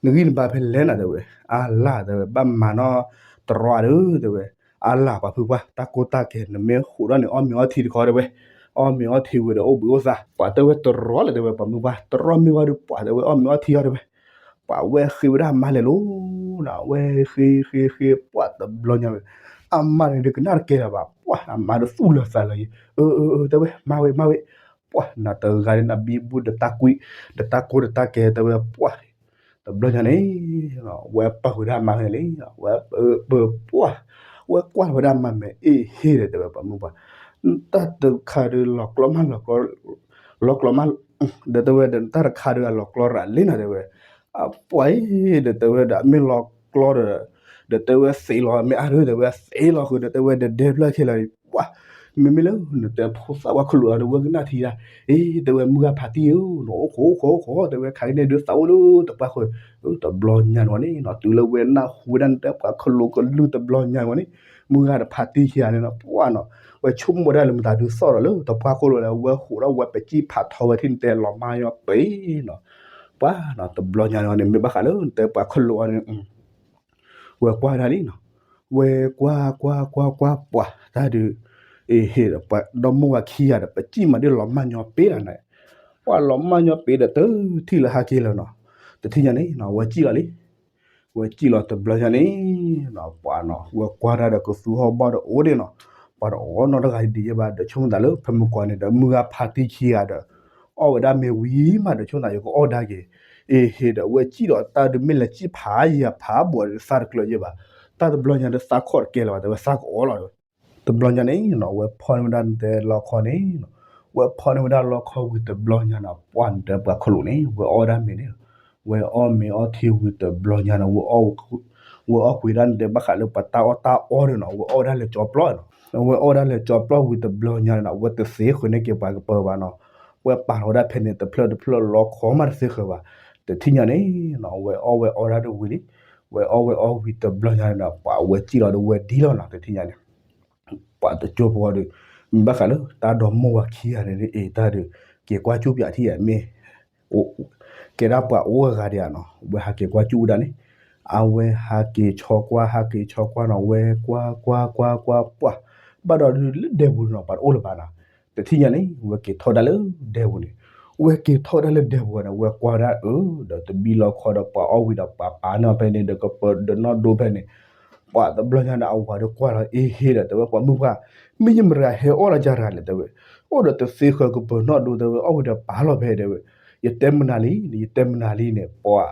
နဂံၢ်နဘါဖဲလဲၣ်နၤတဲဝဲ, အါလၢ်တဲဝဲ ဘၣ်မၤနီၣ်တရီဒီးတဲဝဲ, အါလၢ်ပှၤဖုပှၢ် တၢ်ကိၢ်တၢ်ဂီၤ နမ့ၢ်ဃိးဒီးန့ၣ် အီၣ်မ့ၤအီထံတခီတဲဝဲ, အီၣ်မ့ၤအီထံဝံၤဒီးအိၣ်ဘှံးအိၣ်သါ, ပှၤတဲဝဲတရီလၢၤတဲဝဲ ပှၤမုၢ်ပှၢ် တရီမ့ၢ်ဝဲဒီး ပှၤတဲဝဲအီၣ်မ့ၤအီထံအီၤတဲဝဲ, ပှၤဝဲဃ့ဝဲဒၣ်အမါလဲၤလိၤနီၤ, ဝဲဃ့ဃ့ဃ့ ပှၤတဘျီညါဝဲ, အမါန့ၣ်ဒုးကနၣ်တကဲလၢၤဘၣ်, ပှၤအမါဒီးသူၣ်လၢၤသးလၢၤ, အၢ အၢ အၢ တဲဝဲ မါဝဲ မါဝဲ ပှၤနၤတဂၤန့ၣ် နဘံဘူဒီးတၢ်ကွံ ဒီးတၢ်ကိၢ်ဒီးတၢ်ဂီၤတဲဝဲ ပှၤ တဘျီညါန့ၣ် ဝဲပာ်ဃုာ်ဒၣ်မါဖဲန့ၣ်လံ, ဝဲပၢပှၤ ဝဲကွၢ်ထီၣ်ဝဲဒၣ်မါမဲာ် အ့ၣ်ဟ့ၣ်ဒီးတဲဝဲပှၤမုၢ်ပှၢ်, တၢ်တခါဒီးလီၤကျီမး လီၤကျီမး ဒီးတဲဝဲဒီးတၢ်တခါဒီးအလီၤကျီရၤလံနီၤတဲဝဲ, အပှၤအံၤဒီးတဲဝဲဒီးမ့ၢ်လီၤကျီဒီး ဒီးတဲဝဲသ့လီၤမ့ၢ်အါဒီးတဲဝဲသ့လီၤဃုာ် ဒီးတဲဝဲဒီးဒဲဖျၢၣ်ခဲလၢာ် ပှၤ မ့မ့ၢ်လၢနတဲဖိသၣ်ဝဲခလိာ်ဒီးဝဲကနၣ်ထံဒၣ်, အ့ တဲဝဲမုၢ်ဂၤဖးတံၢ်ဧၢ, နအိၣ်ခိးအိၣ်ခိးအိၣ်ခိး တဲဝဲခါအံၤန့ၣ်ဒုးသးအိၣ်လၢတပှၢ်ဃီ, တဘျီညါန့ၣ်ဝဲန့ၣ်နီၤ တုၤလၢဝဲနၢ်ဟူဝဲဒၣ်နတဲပှၤခလိာ်ကလုၢ်တဘျီညါန့ၣ်ဝဲန့ၣ်, မုၢ်ဂၤဒီးဖးတံၢ်ခံဂၤန့ၣ်နီၤ ပှၤနီၤ ဝဲဆိကမိၣ်ဝဲဒၣ်လၢမတၤဒုးသီၣ်ဒီးလၢတပှၢ်ဃီလီၤဒီး ဝဲဟိးဒီးဝဲပစံၣ်ဖးထီဝဲထံၣ်နတဲလီၤမၢ်ညီပ့ၤနီၤ, ပှၤနီၤ တဘျီညါန့ၣ်ဝဲန့ၣ် မ့ၢ်ဘၣ်ဃးလၢနတဲပှၤခလိာ်အီၤန့ၣ် ဝဲကွၢ်ဒၣ်လံနီၤ, ဝဲကွၢ်ကွၢ်ကွၢ်ကွၢ်ပှၤတၢ်ဒုး, အ့ဟ့ၣ်ဒီးပှၤဒီမိၢ်ဝၤခံဂၤဒီး ပစံၣ်မးဒ်လီၤမၢ်ညီပ့ၤဒၣ်န့ၣ်, ပှၤလီၤမၢ်ညီပ့ၤဒီးတထံၣ်လၢဟးက့ၤလၢၤနီၤ, တထံၣ်ညါန့ၣ်နီၤ ဝဲစံၣ်လီၤလံ, ဝဲစံၣ်လီၤတဘျီညါန့ၣ်နီၤ ပှၤနီၤ ဝဲကွၢ်တၢ်ဒီးကသူဟီၣ်ဘီၣ်ဒီးအိၣ်ဒ့ၣ်နီၤ, ပှၤတအီၣ်နီတဂၤဒ်ယဲဘၣ်ဒီး ဆိကမိၣ်သးလၢဖဲမုၢ်ကွၢ်န့ၣ်ဒီး မုၢ်ဂၤဖးတံၢ်ခံဂၤဒီး အီၣ်ဝဲဒၣ်မ့ၤဝံၤမးဒီး ဆိကမိၣ်သးယကအီၣ်ဒၣ်က့ၤ, အ့ဟ့ၣ်ဒီးဝဲစံၣ်ဒီးတၢ်ဒုးမ့ၢ်လဲၤစံၣ်ဖးယံၤဖးဘီၣ်ဒီးသးတကျၢၤယဲဘၣ်, တၢ်တဘျီညါဒီးသးခီၣ်တကဲလၢၤဘၣ် တဲဝဲသးကအီၣ်လီၤ တဘျီညါန့ၣ်နီၤ ဝဲဖီၣ်န့ၢ်ဝဲဒၣ်နတဲလီခီန့ၣ်နီၤ, ဝဲဖီၣ်န့ၢ်ဝဲဒၣ်လီခီဝံၤတဘျီညါနီၤ ပှၤနတဲပှၤခလိာ်န့ၣ် ဝဲအီၣ်ဝဲဒၣ်မ့ၤန့ၣ်, ဝဲအီၣ်မ့ၤအီထံဝံၤတဘျီညါနီၤ ဝဲအီၣ်ကွံာ်ဒၣ်နတဲဘၣ်ဃးလၢပှၤတၢ်အီၣ်တၢ်အီဒီးနီၤ ဝဲအီၣ်ဝဲဒၣ်လၢကၠီပျီနီၤ, ဝဲအီၣ်ဝဲဒၣ်လၢကၠီပျီဝံၤတဘျီညါနီၤ ဝဲတသ့ဃုာ်န့ၢ်က့ၤပှၤကပၢဘၣ်နီၤ, ဝဲပာ်လီၤဝဲဒၣ်ဖဲန့ၣ်တဖျၢၣ်တဖျၢၣ်လီခီမးတသ့ဃုာ်ဘၣ်, တထံၣ်ညါန့ၣ်နီၤ ဝဲအီၣ်ဝဲအီဒၣ်တဝံၤလံ, ဝဲအီၣ်ဝဲအီဝံၤတဘျီညါန့ၣ်ဒီး ပှၤဝဲစံၣ်လီၤဒီးဝဲဒ်လီၤနီၤ တထံၣ်ညါန့ၣ် ပှၤတကၠိဖိဒီး မ့ၢ်ဘၣ်ဃးလၢတၢ်ဒီမိၢ်ဝၤခံဂၤန့ၣ် အ့ၣ်တၢ်ဒီး က့ၤကွၢ်ကၠူၣ်ပၠးထံၣ်ဧါမ့ၢ် ကဲဒၣ်ပှၤအိၣ်အဂၤဒံးဧါနီၤ ဝဲဟးက့ၤကွၢ်ကၠူၣ်ဝဲဒၣ်န့ၣ် အဝဲဟးက့ၤဆီကွၢ် ဟးက့ၤဆီကွၢ်နီၤ ဝဲကွၢ်ကွၢ်ကွၢ်ကွၢ်ပှၢ် ဘၣ်ဒီးဒုးလၢဒဲပူၤနီၤ ပှၤတအိၣ်လၢၤဘၣ်နီၤ တထံၣ်ညါန့ၣ် ဝဲက့ၤထီၣ်ဒၣ်လၢဒဲပူၤန့ၣ် ဝဲက့ၤထီၣ်ဒၣ်လၢဒဲပူၤန့ၣ် ဝဲကွၢ်ဒၣ်အၢ ဒီးတဘံလီခီဒီးပှၤအီၣ်ဝံၤဒီးပှၤပာ်န့ၢ်ဖဲန့ၣ် ဒီးကပၢၤဒီးနီၢ်ဒိဖဲန့ၣ် ပှၤတဘျီညါန့ၣ် အဝၤဒီးကွၢ်လီၤအ့ဟ့ဒီး တဲဝဲပှၤမုၣ်ပှၢ် မ့ၢ်ယမတၤဂၤဟဲအီၣ်လၢယၤတဂၤလဲၣ် တဲဝဲ အိၣ်ဒီးတသ့ဃၢၤကပၢၤနီၢ်ဒိ တဲဝဲ အီၣ်ဝံၤဒီးပာ်လီၤဖဲ တဲဝဲ ယတဲမနုၤလံန့ၣ် ယတဲမနုၤလံန့ၣ် ပှၤ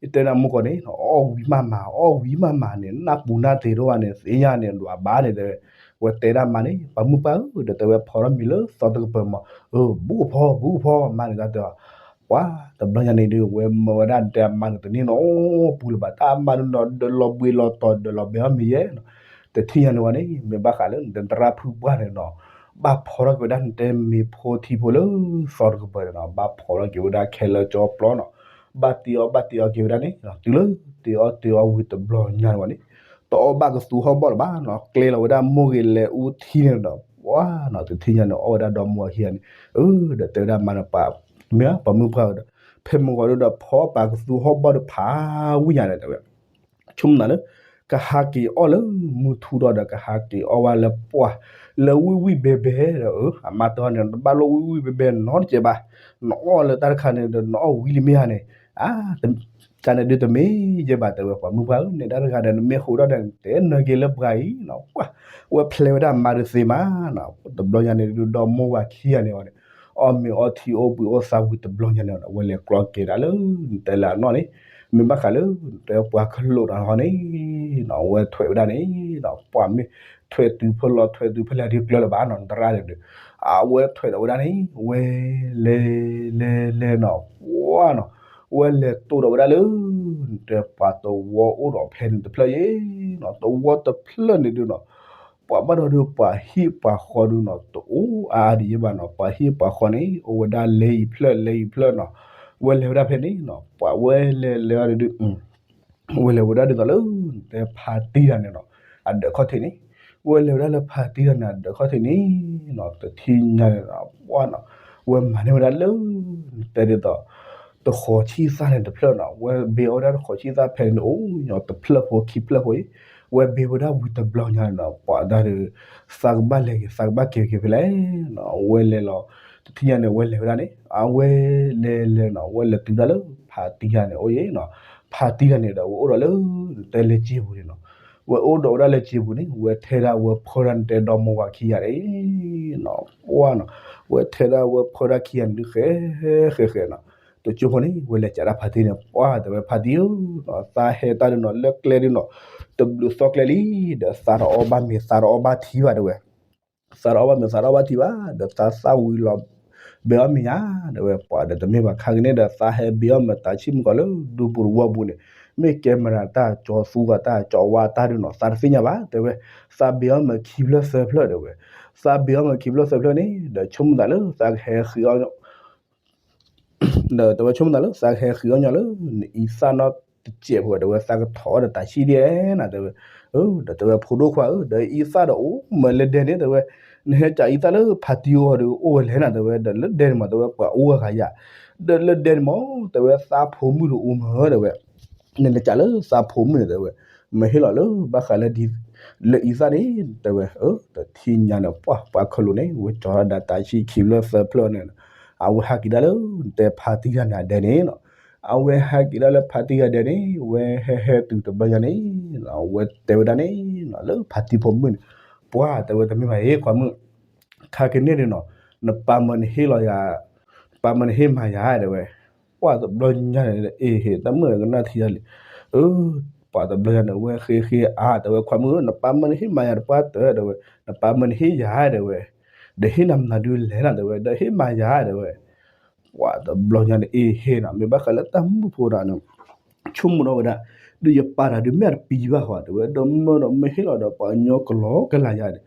ယတဲနၤမူကီၢ်န့ၣ် အီၣ်ဝံၤမးမး အီၣ်ဝံၤမးမးန့ၣ် နၢ်ပူၤနၢ်သ့ၤဒိၣ်ဘၣ်န့ၣ် သ့ၣ်ညါန့ၣ် ဒွးဘၣ်န့ၣ် တဲဝဲ ဝဲတဲဒၣ်မါန့ၣ် ပှၤမုၣ်ပှၢ်ဧၢ ဒီးတဲဝဲဖီထီၣ်မံၤလၢသီတကပၢၤမး အၢ ဘူးကဖီ ဘူးကဖီ မါန့ၣ်တၢ်တဲအီၤ ပှၤတဘျီညါန့ၣ်ဒုး ဝဲမၢဝဲဒၣ်တဲအမါန့ၣ် တန့ၢ်နီၢ်ပူၤလၢၤဘၣ် တၢ်အမါဒုးနီၤ ဒီးလီၤဘှံးလီၤတီၤ ဒီးလီၤဘဲအီၣ်မ့ၤယဲနီၤ တထံၣ်ညါန့ၣ်ဝဲန့ၣ် မ့ၢ်ဘၣ်ဃးလၢနတရၣ်ဖုပှၢ်န့ၣ်နီၤ ဘၣ်ဖီထီၣ်က့ၤဝဲဒၣ်နတဲမ့ၤဖိထံဖိလၢသီတကပၢၤန့ၣ်နီၤ ဘၣ်ဖီထီၣ်က့ၤဝဲဒၣ်ခဲလၢာ်ကၠီပျီနီၤ ဘၣ်တ့အီၣ်ဘၣ်တ့အီက့ၤဝဲဒၣ်န့ၣ် တုၤလၢတ့အီၣ်တ့အီဝံၤတဘျီညါန့ၣ်ဝဲန့ၣ် တအီၣ်ဘၣ်ကသူဟီၣ်ဘီၣ်လၢၤဘၣ်နီၤ ကျဲလီၤဝဲဒၣ်မိၢ်ဂ့ၤလဲၤအူထံန့ၣ်ဒီး ပှၤနီၤ တထံၣ်ညါန့ၣ် အီၣ်ဝဲဒၣ်ဒီမါဝၤခံဂၤန့ၣ် အၢ ဒီးတဲဝဲဒၣ်မါန့ၣ်ပှၤ မ့ၢ်ပှၤမုၣ်ပှၢ်ဒီး ဖဲမုၢ်ဂီၤဒီးဖီပာ်ကသူဟီၣ်ဘီၣ်ဒီးဖးဝံၣ်ညါန့ၣ် တဲဝဲ ဆိကမိၣ်သးလၢ ကဟးက့ၤအီၣ်လၢမုၢ်ထူဒီး ကဟးက့ၤအီၣ်ဝဲလၢပှၢ် လၢဝံၣ်ဝံၣ်ဘဲဘဲဒီး အမါတဲအီၤန့ၣ် နတဘၣ်လိၣ်ဝံၣ်ဝံၣ်ဘဲဘဲနီတစဲးဘၣ် နအီၣ်လၢတၢ်တခါန့ၣ်ဒီး နအီၣ်ဝံၤလံမ့ၢ်ဧါန့ၣ် တၢ်န့ၣ်ဒုးတမ့ၢ်ယဲဘၣ် တဲဝဲ ပှၤမုၣ်ပှၢ်ဧၢ နဲဒၣ်တဂၤဒီး နမ့ၢ်ဃိးဒီး နတဲနၢၤက့ၤလၢပှၤအံၤနီၤ ပှၤ ဝဲဖျဲးဝဲဒၣ်မါဒုးသ့မးနီၤ တဘျီညါန့ၣ်ဒုး ဒီမိၢ်ဝၤခံဂၤန့ၣ်အီၤန့ၣ် အီၣ်မ့ၤအီထံအိၣ်ဘှံးအိၣ်သါဝံၤတဘျီညါန့ၣ် အဝဲလဲၤကျီက့ၤဒၣ်လၢ နတဲလၢအနီၢ်န့ၣ် မ့ၢ်ဘၣ်ဃးလၢ တဲပှၤကလိာ်တၢ်ဟီန့ၣ် အဝဲထွဲးဝဲဒၣ်န့ၣ် ပှၤမ့ၢ်ထွဲးတုၤဖဲလီၤထွဲးတုၤဖဲလဲၣ်ဒ်ကျၢၤလၢၤဘၣ်နီၤ နတရၣ်န့ၣ်ဒီး အဝဲထွဲးဒီးဝဲဒၣ်န့ၣ် ဝဲလဲၤလဲၤလဲၤနီၤ ပှၤနီၤ ဝဲလဲၤတိၢ်ဒီးဝဲဒၣ်လၢ နတဲပှၤသဝီအိၣ်ဒီးဖဲန့ၣ်တဖျၢၣ်ယဲနီၤ သဝီတဖျၢၣ်န့ၣ်ဒုးနီၤ ပှၤဘၣ်ဒီးဒုးပှၤဟံၣ်ပှၤဃီဒုးနီၤ တအိၣ်အါအါဒံးယဲဘၣ်နီၤ ပှၤဟံၣ်ပှၤဃီန့ၣ် အိၣ်ဝဲဒၣ်လၢအံၤဖျၢၣ်လၢအံၤဖျၢၣ်နီၤ ဝဲလဲၤဝဲဒၣ်ဖဲန့ၣ်နီၤ ပှၤဝဲလဲၤလဲၤဝဲဒၣ်ဒုး ဝဲလဲၤဝဲဒၣ်ဒ်သိးလၢ နတဲဖါတံၢ်တၢ်န့ၣ်နီၤ အဒၢးခီၣ်ထံးန့ၣ် ဝဲလဲၤဝဲဒၣ်လၢဖါတံၢ်တၢ်န့ၣ် အဒၢးခီၣ်ထံးန့ၣ်နီၤ တထံၣ်ညါန့ၣ်နီၤ ပှၤနီၤ ဝဲမၤန့ၢ်ဝဲဒၣ်လၢ နတဲဒ်သိး တဃီၤဆံၣ်သၣ်န့ၣ်တဖျၢၣ်နီၤ ဝဲဘ့အီၣ်ဝဲဒၣ်တဃီၤဆံၣ်သၣ်ဖဲန့ၣ်အိၣ်ညီတဖျၢၣ်ဖိခံဖျၢၣ်ဖိအံၤ ဝဲဘ့ဝဲဒၣ်ဝံၤတဘျီညါန့ၣ်နီၤ ပှၤဒၣ်ဒီး သးကဘၣ်လဲၤက့ၤ သးကဘၣ်က့ၤက့ၤဖဲလဲၣ်နီၤ ဝဲလဲၤလီၤ တထံၣ်ညါန့ၣ် ဝဲလဲၤဝဲဒၣ်န့ၣ် အဝဲလဲၤလဲၤနီၤ ဝဲလဲၤတုၤဒၣ်လၢဖါတံၢ်တၢ်န့ၣ်အိၣ်ယဲနီၤ ဖါတံၢ်တၢ်န့ၣ်ဒီး ဝဲအိၣ်ဒီးလၢ နတဲလၢစ့ပူၤန့ၣ်နီၤ ဝဲအိၣ်ဒီးဝဲဒၣ်လၢစ့ပူၤန့ၣ် ဝဲထဲဒၣ်ဝဲဖီဒၣ်နတဲဒီမိၢ်ဝၤခံဂၤန့ၣ်နီၤ ပှၤနီၤ ဝဲထဲဒၣ်ဝဲဖီဒၣ်ခံဂၤန့ၣ်ဒုးဃဲဃဲဃဲနီၤ တကၠိဖိန့ၣ် ဝဲလဲၤကးဒၣ်ဖါတံၢ်န့ၣ် ပှၤတဲဝဲဖါတံၢ်ဧၢ သးဟဲတၢ်ဒုးနီၤ လၢကျဲဒုးနီၤ တဘျုးသီကျဲလံ ဒီးသးတအီၣ်ဘၣ်မ့ၤ သးတအီၣ်ဘၣ်ထံဘၣ်တဲဝဲ သးတအီၣ်ဘၣ်မ့ၤ သးတအီၣ်ဘၣ်ထံဘၣ် ဒီးသးသၣ်ဝံၤလီၤ ဘဲအီၣ်မ့ၤညါ တဲဝဲ ပှၤဒီးတမ့ၢ်ဘၣ် ခါကန့ၣ်ဒီး သးဟဲဘ့အီၣ်မ့ၤတၢ်ဆံၣ်မုၢ်ကီၤလၢဒူပူၤတဝီပူၤန့ၣ် မ့ၢ်ကဲမရၤတၢ်ကၠီသူဂၤတၢ်ကၠီဝါတၢ်ဒုးနီၤ သးတသ့ၣ်ညါဘၣ် တဲဝဲ သးဘ့အီၣ်မ့ၤခံဖျၢၣ်သၢဖျၢၣ်တဲဝဲ သးဘ့အီၣ်မ့ၤခံဖျၢၣ်သၢဖျၢၣ်န့ၣ် ဒီးဆိကမိၣ်သးလၢသးကဟဲဃ့အီၣ် ဒီးတဲဝဲဆိကမိၣ်သးလၢသးကဟဲဃ့အီၣ်ညီလၢ နအံသၣ်နီတစဲးဖိ တဲဝဲ သးကထီၣ်အီၣ်ဒီးတၢ်ဆံၣ်ဒ်နၤ တဲဝဲ ဒီးတဲဝဲဖိဒိၣ်ခွါဧၢ ဒီးအံသၣ်ဒီးအိၣ်မးလၢဒဲန့ၣ် တဲဝဲ နဟဲကးအံသၣ်လၢဖါတံၢ်အအိၣ်ဒီးအိၣ်ဝဲလဲၣ်နၤ တဲဝဲ ဒီးလၢဒဲန့ၣ်မး တဲဝဲပှၤအိၣ်ဝဲဂၤယၤ ဒီးလၢဒဲန့ၣ်မး တဲဝဲသးဖိမုၣ်ဒီးအိၣ်မး တဲဝဲ နလဲၤကးလၢသးဖိမုၣ်န့ၣ် တဲဝဲ မ့ၢ်ဟ့ၣ်လီၤလၢဘၣ်ဃးလၢဒ် လၢအံသၣ်န့ၣ် တဲဝဲ တထံၣ်ညါန့ၣ် ပှၤပှၤခလိာ်န့ၣ် ဝဲကၠီၤဒၣ်တၢ်ဆံၣ်ခံဖျၢၣ်သၢဖျၢၣ်န့ၣ် အဝဲဟဲက့ၤဒၣ်လၢ နတဲဖါတံၢ်တၢ်န့ၣ်အဒဲန့ၣ်နီၤ အဝဲဟဲက့ၤဒၣ်လၢဖါတံၢ်တၢ်ဒဲန့ၣ် ဝဲဟဲဟဲတုၤတဘျီညါန့ၣ် ဝဲတဲဝဲဒၣ်န့ၣ် လၢဖါတံၢ်ဖိမုၣ်န့ၣ် ပှၤတဲဝဲတမ့ၢ်ဘၣ် ဟ့ၣ်ခွါမုၣ် ခါကန့ၣ်န့ၣ်နီၤ နပၢ်မၢနဟ့ၣ်လီၤယၤ ပၢ်မၢနဟ့ၣ်မၤယၤတဲဝဲ ပှၤတဘျီညါန့ၣ် အ့ဟ့ၣ် တၢ်မုၣ်ကနၣ်ထံယၤလံ အၢ ပှၤတဘျီညါန့ၣ် ဝဲဃ့ဃ့အါ တဲဝဲ ခွါမုၣ်ဧၢ နပၢ်မၢနဟ့ၣ်မၤယၤတပှၢ်တၢၢ် တဲဝဲ နပၢ်မၢနဟ့ၣ်ယၤ တဲဝဲ ဒီးဟ့ၣ်နၤမနုၤဒုးလဲၣ်နၤ တဲဝဲ ဒီးဟ့ၣ်မၤယၤ တဲဝဲ ပှၤတဘျီညါန့ၣ် အ့ဟ့ၣ်နီၤ မ့ၢ်ဘၣ်ဃးလၢတၢ်မုၣ်ဖိဒီးန့ၣ် ဆိကမိၣ်ဒီးဝဲဒၣ် ဒီးယပၢ်တၢ်ဒုးမ့ၢ်အတပံၤဘၣ်ဃီ တဲဝဲ ဒီးမၢဒီးမ့ၢ်ဟ့ၣ်လီၤဒီးပှၤကညီကလီကလီယၤန့ၣ်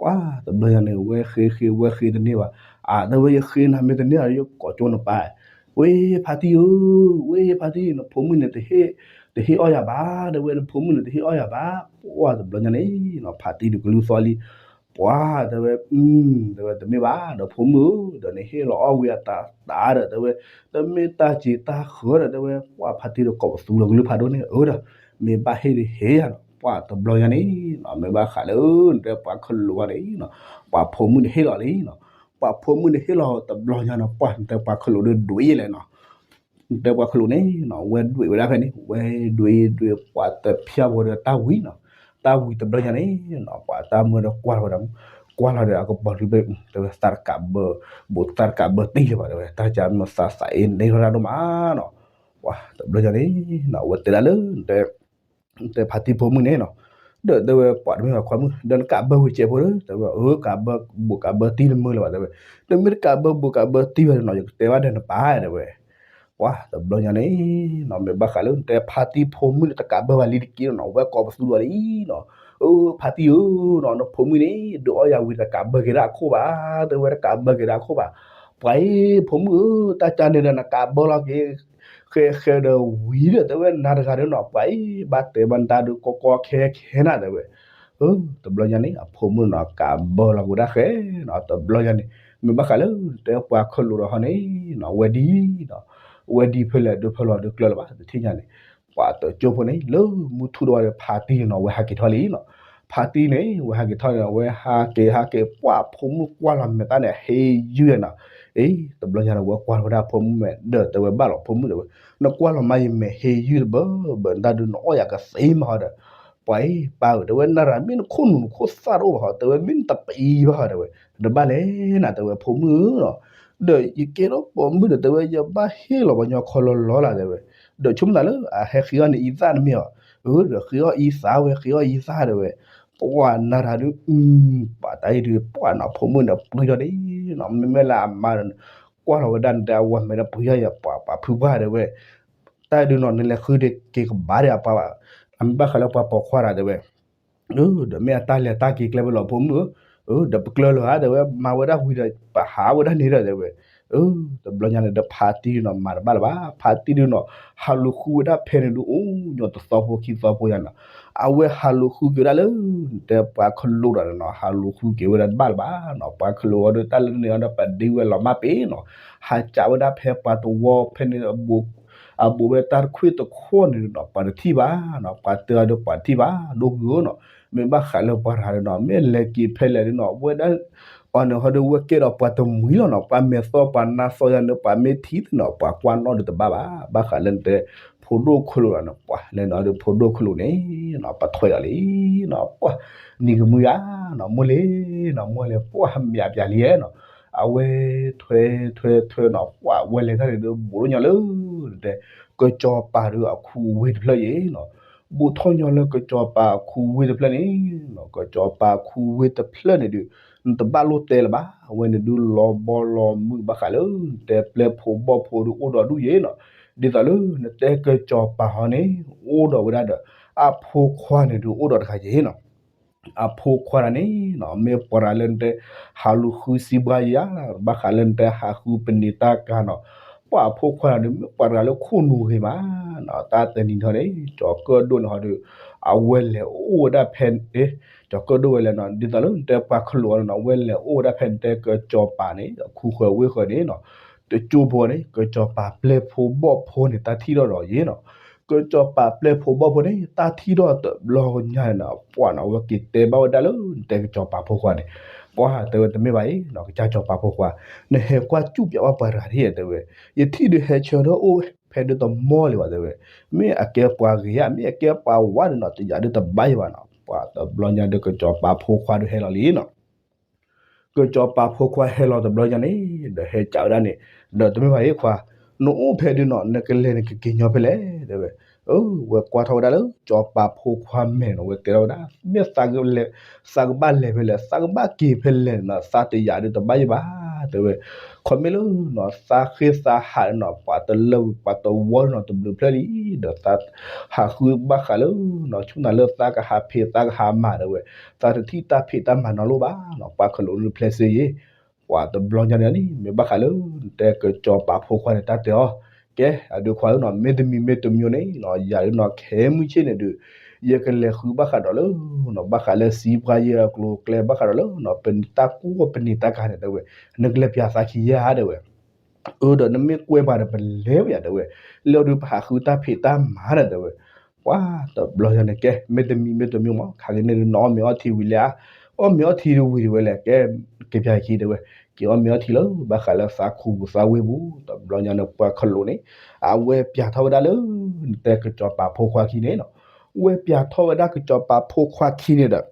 ပှၤတဘျီညါန့ၣ် ဝဲဃ့ဃ့ဝဲဃ့တန့ၢ်ဘၣ် အါ တဲဝဲ ယဃ့နၤမ့ၢ်တန့ၢ်ဒီး ယကိးကၠိနပၢ် ဝဲဖါတံၢ်ဧၢ ဝဲဖါတံၢ် နဖိမုၣ်န့ၣ် တဟ့ၣ်အီၣ်ယၤဘၣ် တဲဝဲ နဖိမုၣ်န့ၣ် တဟ့ၣ်အီၣ်ယၤဘၣ် ပှၤတဘျီညါန့ၣ် ဖါတံၢ်ဒုးကလုၢ်သီလံ ပှၤတဲဝဲ တဲဝဲတမ့ၢ်ဘၣ်ဒီးဖိမုၣ်ဧၢ, ဒီးနဟ့ၣ်လီၤအီၣ်ဝံၤအတၢ်သးဒီးတဲဝဲ, တမ့ၢ်တၢ်စံးတၢ်ဃၢဒီးတဲဝဲ, ပှၤဖါတံၢ်ဒီးကိးပသူလီၤကလုၢ်ဖးဒိၣ်န့ၣ်ဧၢဒီး, မ့ၢ်ဘၣ်ဟ့ၣ်ဒုးဟ့ၣ်ယၤနီၤ, ပှၤတဘျီညါန့ၣ်နီၤ မ့ၢ်ဘၣ်ဃးလၢ နတဲပှၤခလိာ်ဂီၢ်န့ၣ်နီၤ, ပှၤဖိမုၣ်န့ၣ်ဟ့ၣ်လီၤလံနီၤ, ပှၤဖိမုၣ်န့ၣ်ဟ့ၣ်လီၤတဘျီညါနီၤ, ပှၤနတဲပှၤခလိာ်ဒီးဒွံးလဲၣ်နီၤ နတဲပှၤခလိာ်န့ၣ်နီၤ ဝဲဒွံးဝဲဒၣ်ဖဲန့ၣ် ဝဲဒွံးဒွံးပှၤတဖျၢၣ်ဖိဒီးတၢ်ဝံၤနီၤ, တၢ်ဝံၤတဘျီညါန့ၣ်နီၤ ပှၤတၢ်မုၢ်ဒီးကွၢ်လီၤဒီး, ကွၢ်လီၤဒီးအကပီၤလံဘ့ၣ် တဲဝဲသးတကးဘၢ, ဘူးသးတကးဘၢတံၢ်လၢၤဘၣ်တဲဝဲ, တၢ်ကမ့ၢ်သးသးအ့န့ၣ်ထီၣ်တၢ်ဒိၣ်မးနီၤ, ပှၤတဘျီညါန့ၣ်နီၤ အဝဲတဲဒၣ်လၢ နတဲ နတဲဖါတံၢ်ဖိမုၣ်န့ၣ်နီၤ, ဒီးတဲဝဲပှၤတမ့ၢ်ဘၣ်ခွါမုၣ် ဒီးနကးဘၢဝံၤစဲးဖိဒီး တဲဝဲ အၢ ကးဘၢဘူးကးဘၢတံၢ်တမုာ်လၢၤဘၣ်တဲဝဲ, တမ့ၢ်တကးဘၢဘူးကးဘၢတံၢ်ဘၣ်နီၤ ယကတဲဘၣ်ဒီးနပၢ်တဲဝဲ, ပှၤတဘျီညါန့ၣ်နီၤ မ့ၢ်ဘၣ်ဃးလၢနတဲဖါတံၢ်ဖိမုၣ်န့ၣ် တကးဘၢဘၣ်လံတက့ၢ်နီၤ ဝဲကိးပသူလီၤလံနီၤ, အၢ ဖါတံၢ်ဧၢနီၤ နဖိမုၣ်န့ၣ် ဒုးအီၣ်ယၤဝံၤတကးဘၢက့ၤဒၣ်အခိၣ်ဘၣ်, တဲဝဲတကးဘၢက့ၤဒၣ်အခိၣ်ဘၣ်, ပှၤအံၤ ဖိမုၣ်ဧၢ တၢ်ကန့ၣ်ဒီးနကးဘၢလီၤက့ၤ ဃဲဃဲဒီးဝံၤဒီးတဲဝဲနၤတဂၤဒီးနီၤ ပှၤအံၤ ဘၣ်တဲဘၣ်နတၢ်ဒုးကီကီခဲခဲနၤတဲဝဲ, တဘျီညါန့ၣ် အဖိမုၣ်နီၤ ကးဘၢလီၤက့ၤဝဲဒၣ်ဃဲနီၤ တဘျီညါန့ၣ် မ့ၢ်ဘၣ်ဃးလၢ နတဲပှၤခလိာ်ဒီးဟီန့ၣ်နီၤ ဝဲဒ်နီၤ, ဝဲဒ်ဖဲလဲၣ်ဒုးဖဲလီၤဒုးကျၢၤလၢၤဘၣ် တထံၣ်ညါန့ၣ်, ပှၤတကၠိဖိန့ၣ် လၢမုၢ်ထူၣ်ဒီးဝဲဒီးဖါတံၢ်န့ၣ်နီၤ ဝဲဟးက့ၤထီၣ်လံနီၤ, ဖါတံၢ်န့ၣ် ဝဲဟးက့ၤထီၣ်န့ၣ် ဝဲဟးက့ၤဟးက့ၤ ပှၤဖိမုၣ်ကွၢ်လီၤမဲာ်တၢ်န့ၣ် ဟ့ယုၢ်နီၤ, အ့ တဘျီညါန့ၣ် ဝဲကွၢ်လီၤဝဲဒၣ်ဖိမုၣ်မဲာ်ဒီးတဲဝဲဘၣ်လီၤဖိမုၣ်တဲဝဲ, နကွၢ်လီၤမးယမဲာ်ဟ့ယုၢ်တဘၢဘၢ နတၢ်ဒုးနအီၣ်ယၤကသ့မးဟီဒီး, ပှၤအံၤ ပၢ်ဧၢ တဲဝဲ နၤရၤမ့ၢ်နခိၣ်နူာ်နခိၣ်သၣ်တအိၣ်ဘၣ်ဟီ တဲဝဲ မ့ၢ်နတပအံဘၣ်ဟီတဲဝဲ, တဘၣ်လဲၣ်နၤတဲဝဲဖိမုၣ်ဧၢနီၤ, ဒီးယကဲထီၣ်ပိာ်မုၣ်ဒီးတဲဝဲ ယဘၣ်ဟ့ၣ်လီၤပှၤညီခီလီၤလီၤလၢ်တဲဝဲ, ဒီးဆိကမိၣ်သးလၢ အဟဲဃ့အီၣ်န့ၣ်အံသၣ်တမ့ၢ်ဧါ, အၢ ဒီးဃ့အီၣ်အံသၣ်ဝဲ ဃ့အီၣ်အံသၣ်တဲဝဲ, ပှၤနၤရၤဒုး ပှၤတၢ်အံၤဒုး ပှၤနီၤ ဖိမုၣ်ဒီးပှံထီၣ်ဒ်နီၤ မ့မ့ၢ်လၢအမါဒီး ကွၢ်လီၤဝဲဒၣ်နတဲအဝၤမဲာ်ဒီးပှံထီၣ်ယၤ ပှၤပှၤဖုပှၢ်တဲဝဲ, တၢ်ဒုးနီၤ နလဲၤဃုဒ့က့ၤကဘၣ်ဒီးအပၢ်ဘၣ်, အမ့ၢ်ဘၣ်ဃးလၢပှၤပိာ်ခွါတၢ်တဲဝဲ ဒီးမ့ၢ်အတၢ်လဲၤတၢ်က့ၤကျဲဖဲလီၤဖိမုၣ်ဧၢ, ဒီးပကျၢၤလၢၤဧါတဲဝဲ မၤဝဲဒၣ်ဝံၤဒီး ပဟးဝဲဒၣ်န့ၣ်ဒီးတဲဝဲ, တဘျီညါန့ၣ်ဒီးဖါတံၢ်ဒုးနီၤ မၤတဘၣ်လၢၤဘၣ် ဖါတံၢ်ဒုးနီၤ ဟးလူၤဃုဝဲဒၣ်ဖဲန့ၣ်ဒုး အိၣ်ညီတသီဖိခံသီဖိယါနီၤ, အဝဲဟးလူၤဃုက့ၤဝဲဒၣ်လၢ နတဲပှၤခလိာ်ဒီးနီၤ ဟးလူၤဃုက့ၤဝဲဒၣ်တဘၣ်လၢၤဘၣ်နီၤ, ပှၤခလိာ်အီၤဒီးတၢ်လၢန့ၣ်အီၤဒီး ပဒ့ဝဲလီၤမၢ်ပ့ၤနီၤ, ဟးကးဝဲဒၣ်ဖဲပှၤတဝီဖဲန့ၣ် အဘူးဝဲတၢ်တခွံၣ်တခီၣ်န့ၣ်နီၤ ပှၤတထံၣ်ဘၣ်နီၤ, ပှၤတဲအီၤဒီးပှၤတထံၣ်ဘၣ် ဒိၣ်ဂုၤဧၢနီၤ, မ့ၢ်ဘၣ်ဃးလၢပှၤတဂၤဒီးနီၤ မ့ၢ်လဲၤက့ၤဖဲလဲၣ်ဒုးနီၤ ဝဲဒၣ် အီၤန့ၣ်ဟီဒီးဝဲကဲဒီးပှၤတမှံၤလီၤနီၤ, ပှၤမဲာ်သီပှၤနါသီယါန့ၣ် ပှၤမ့ၢ်ထံၣ်သနီၤ ပှၤကွၢ်နီၣ်ဒီးတဘၣ်ဘၣ်, ဘၣ်ဃးလၢနတဲ ဖိဒိၣ်ခလိာ်လီၤနီၤ, ပှၤလဲၤနီၤဒီးဖိဒိၣ်ခလိာ်န့ၣ်နီၤ ပထွဲဒီးလံနီၤ, ပှၤ နံၤကမုၢ်ယါနီၤ မိၢ်လ့ၤနီၤ မိၢ်လ့ၤ ပှၤမၠးပၠးလံနီၤ, အဝဲထွဲထွဲထွဲနီၤ ပှၤဝဲလဲၤတၢ်န့ၣ်ဒီး ဘူးဒိၣ်ညီလၢ နတဲ ကစီၤပၤဒီးအခူအဝ့ၢ်တဖျၢၣ်ယဲနီၤ, ဘူးထီၣ်ညီလၢကစီၤပၤအခူဝ့ၢ်တဖျၢၣ်န့ၣ်နီၤ, ကစီၤပၤအခူဝ့ၢ်တဖျၢၣ်န့ၣ်ဒီး နတဘၣ်လိၣ်တဲလၢၤဘၣ်, အဝဲန့ၣ်ဒုးလီၤဘီလီၤမုၢ်ဘၣ်ဃးလၢ နတဲပျဲၢ်ဖိဘီၣ်ဖိဒီးအိၣ်ဒီးဒူၣ်ယဲနီၤ, ဒ်သိးလၢနတဲကစီၤပၤဟီန့ၣ် အိၣ်ဒီးဝဲဒၣ်ဒီး အဖိခွါန့ၣ်ဒုးအိၣ်ဒီးတဂၤယဲနီၤ အဖိခွါတဂၤန့ၣ်နီၤ မ့ၢ်ပှၤတဂၤလၢနတဲ ဟးလူၤဃုစံးဘှါယၤ ဘၣ်ဃးလၢနတဲဟးဃုပနံာ်တၢ်ကၤနီၤ, ပှၤအဖိခွါတဂၤန့ၣ် မ့ၢ်ပှၤတဂၤလၢခိၣ်နူာ်ဂ့ၤမးနီၤ, တၢ်တနံၤထီၣ်န့ၣ် ကၠီၤကၢၣ်ဒိၣ်န့ၣ်ဟီဒီး အဝဲလဲၤအိၣ်ဝဲဒၣ်ဖဲန့ၣ် ကၠီၤကၢၣ်ဒိၣ်ဝဲလဲၣ်နီၤ, ဒ်သိးလၢနတဲပှၤခလိာ်အီၤန့ၣ်နီၤ အဝဲလဲၤအိၣ်ဝဲဒၣ်ဖဲနတဲကစီၤပၤန့ၣ် အခူဃၢၤဝ့ၢ်ဃၢၤန့ၣ်နီၤ, တကၠိဖိန့ၣ် ကစီၤပၤပျဲၢ်ဖိဘီၣ်ဖိန့ၣ် တၢ်ထံၣ်ထီၣ်ဒီးယဲနီၤ ကစီၤပၤပျဲၢ်ဖိဘီၣ်ဖိန့ၣ် တၢ်ထံၣ်ထီၣ်တဘျီညါန့ၣ်နီၤ ပှၤနီၤ အဝဲက့ၤတဲဘၣ်ဝဲဒၣ်လၢ နတဲကစီၤပၤဖိခွါန့ၣ်, ပှၤတဲဝဲတမ့ၢ်ဘၣ်အံၤနီၤ ကစၢ်ကစီၤပၤဖိခွါ, နဟဲကွၢ်စူၣ်ပၠးဘၣ်ပှၤတဂၤတဟ့ၣ်တဲဝဲ, ယထံၣ်ဒုးဟဲဆၢထၢၣ်အိၣ်ဖဲဒုးတမီၢ်လံဘၣ်တဲဝဲ, မ့ၢ်အကဲပှၤဂ့ၤဧါ မ့ၢ်အကဲပှၤဝါန့ၣ်နီၤ တယာ်ဒုးတဘၣ်ယံၤဘၣ်နီၤ, ပှၤတဘျီညါဒီးကစီၤပၤဖိခွါဒုးဟဲလီၤလံနီၤ ကစီၤပၤဖိခွါဟဲလီၤတဘျီညါန့ၣ် ဒီးဟဲကးဝဲဒၣ်န့ၣ်, ဒီးတမ့ၢ်ဘၣ်အံၤခွါ, နအိၣ်ဖဲဒုးနီၤ နကလဲၤနကက့ၤညီဖဲလဲၣ်တဲဝဲ, ဝဲကွၢ်ထီၣ်ဝဲဒၣ်လၢ ကစီၤပၤဖိခွါမဲာ်နီၤ ဝဲတဲထီၣ်ဝဲဒၣ် မ့ၢ်သးကဘၣ်လဲၤဖဲလဲၣ် သးကဘၣ်က့ၤဖဲလဲၣ်နီၤ သးတယာ်ဒုးတဘၣ်ယံၤဘၣ်တဲဝဲ, ခီမ့ၢ်လၢနီၤ သးဃ့သးဟးနီၤ ပှၤတလၢဝံၤ ပှၤတဝီနီၤ တဘျုးဖျၢၣ်လံ, ဒီးသးဟးဃုဘၣ်ဃးလၢနီၤ ဆိကမိၣ်လၢသးကဟးဖံးသးကဟးမၤတဲဝဲ, သးတထံၣ်တၢ်ဖံးတၢ်မၤနီတလိၣ်ဘၣ်နီၤ ပှၤခလိာ်ဒုးဖျဲးစ့ယဲ ပှၤတဘျီညါန့ၣ်န့ၣ် မ့ၢ်ဘၣ်ဃးလၢ နတဲကစီၤပၤဖိခွါန့ၣ် တၢ်တဲအီၤ, ကဲ အဒုးခွါဧၢနီၤ မ့တမံၤမ့တမံၤန့ၣ်နီၤ ယၤဒုးနီၤ ခဲမုၢ်ဆ့ၣ်န့ၣ်ဒုး ယကလဲၤဃုဘၣ်ဃးဒီးလၢ ဘၣ်ဃးလၢစံပှၤယဲၢ်အကျိၤအကျဲ ဘၣ်ဃးဒီးလၢ ပတၢ်ကူၣ်အီၣ်ပနံာ်တၢ်ကၤန့ၣ် တဲဝဲ, နကလဲၤပၠးသးခံယဲၢ်ဧါ တဲဝဲ. အၢ ဒီးနမ့ၢ်ကွဲပှၤဒီး ပလဲၤဝဲယၤ တဲဝဲ, လၢအဒုးပဟးဃုတၢ်ဖံးတၢ်မၤဒီး တဲဝဲ. ပှၤတဘျီညါန့ၣ် ကဲ မ့တမံၤမ့တမံၤမး ခါက့ၤန့ၣ် နအီၣ်မ့ၤအီထံဝံၤလံဧါ, အီၣ်မ့ၤအီထံတဝံၤဒံးဝဲ လဲၤကဲ က့ၤပၠးခံ တဲဝဲ, က့ၤအီၣ်မ့ၤအီထံလၢ ဘၣ်ဃးလၢသးခူပူၤသးဝ့ၢ်ပူၤ တဘျီညါန့ၣ် ပှၤခလိာ်န့ၣ် အဝဲပၠးထီၣ်ဝဲဒၣ်လၢ နတဲကစီၤပၤဖိခွါခံန့ၣ်နီၤ, ဝဲပၠးထီၣ်ဝဲဒၣ်ကစီၤပၤဖိခွါခံန့ၣ်ဒီး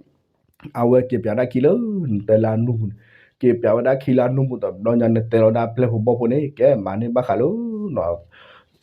အဝဲက့ၤပၠးဒၣ်ခံလၢ နတဲလၢအနူၢ်ပူၤန့ၣ်, က့ၤပၠးဝဲဒၣ်ခံလၢအနူၢ်ပူၤ တဘျီညါန့ၣ် တဲလီၤဒၣ်ပျဲၢ်ဖိဘီၣ်ဖိန့ၣ် ကဲမၤန့ၢ်ဘၣ်ဃးလၢ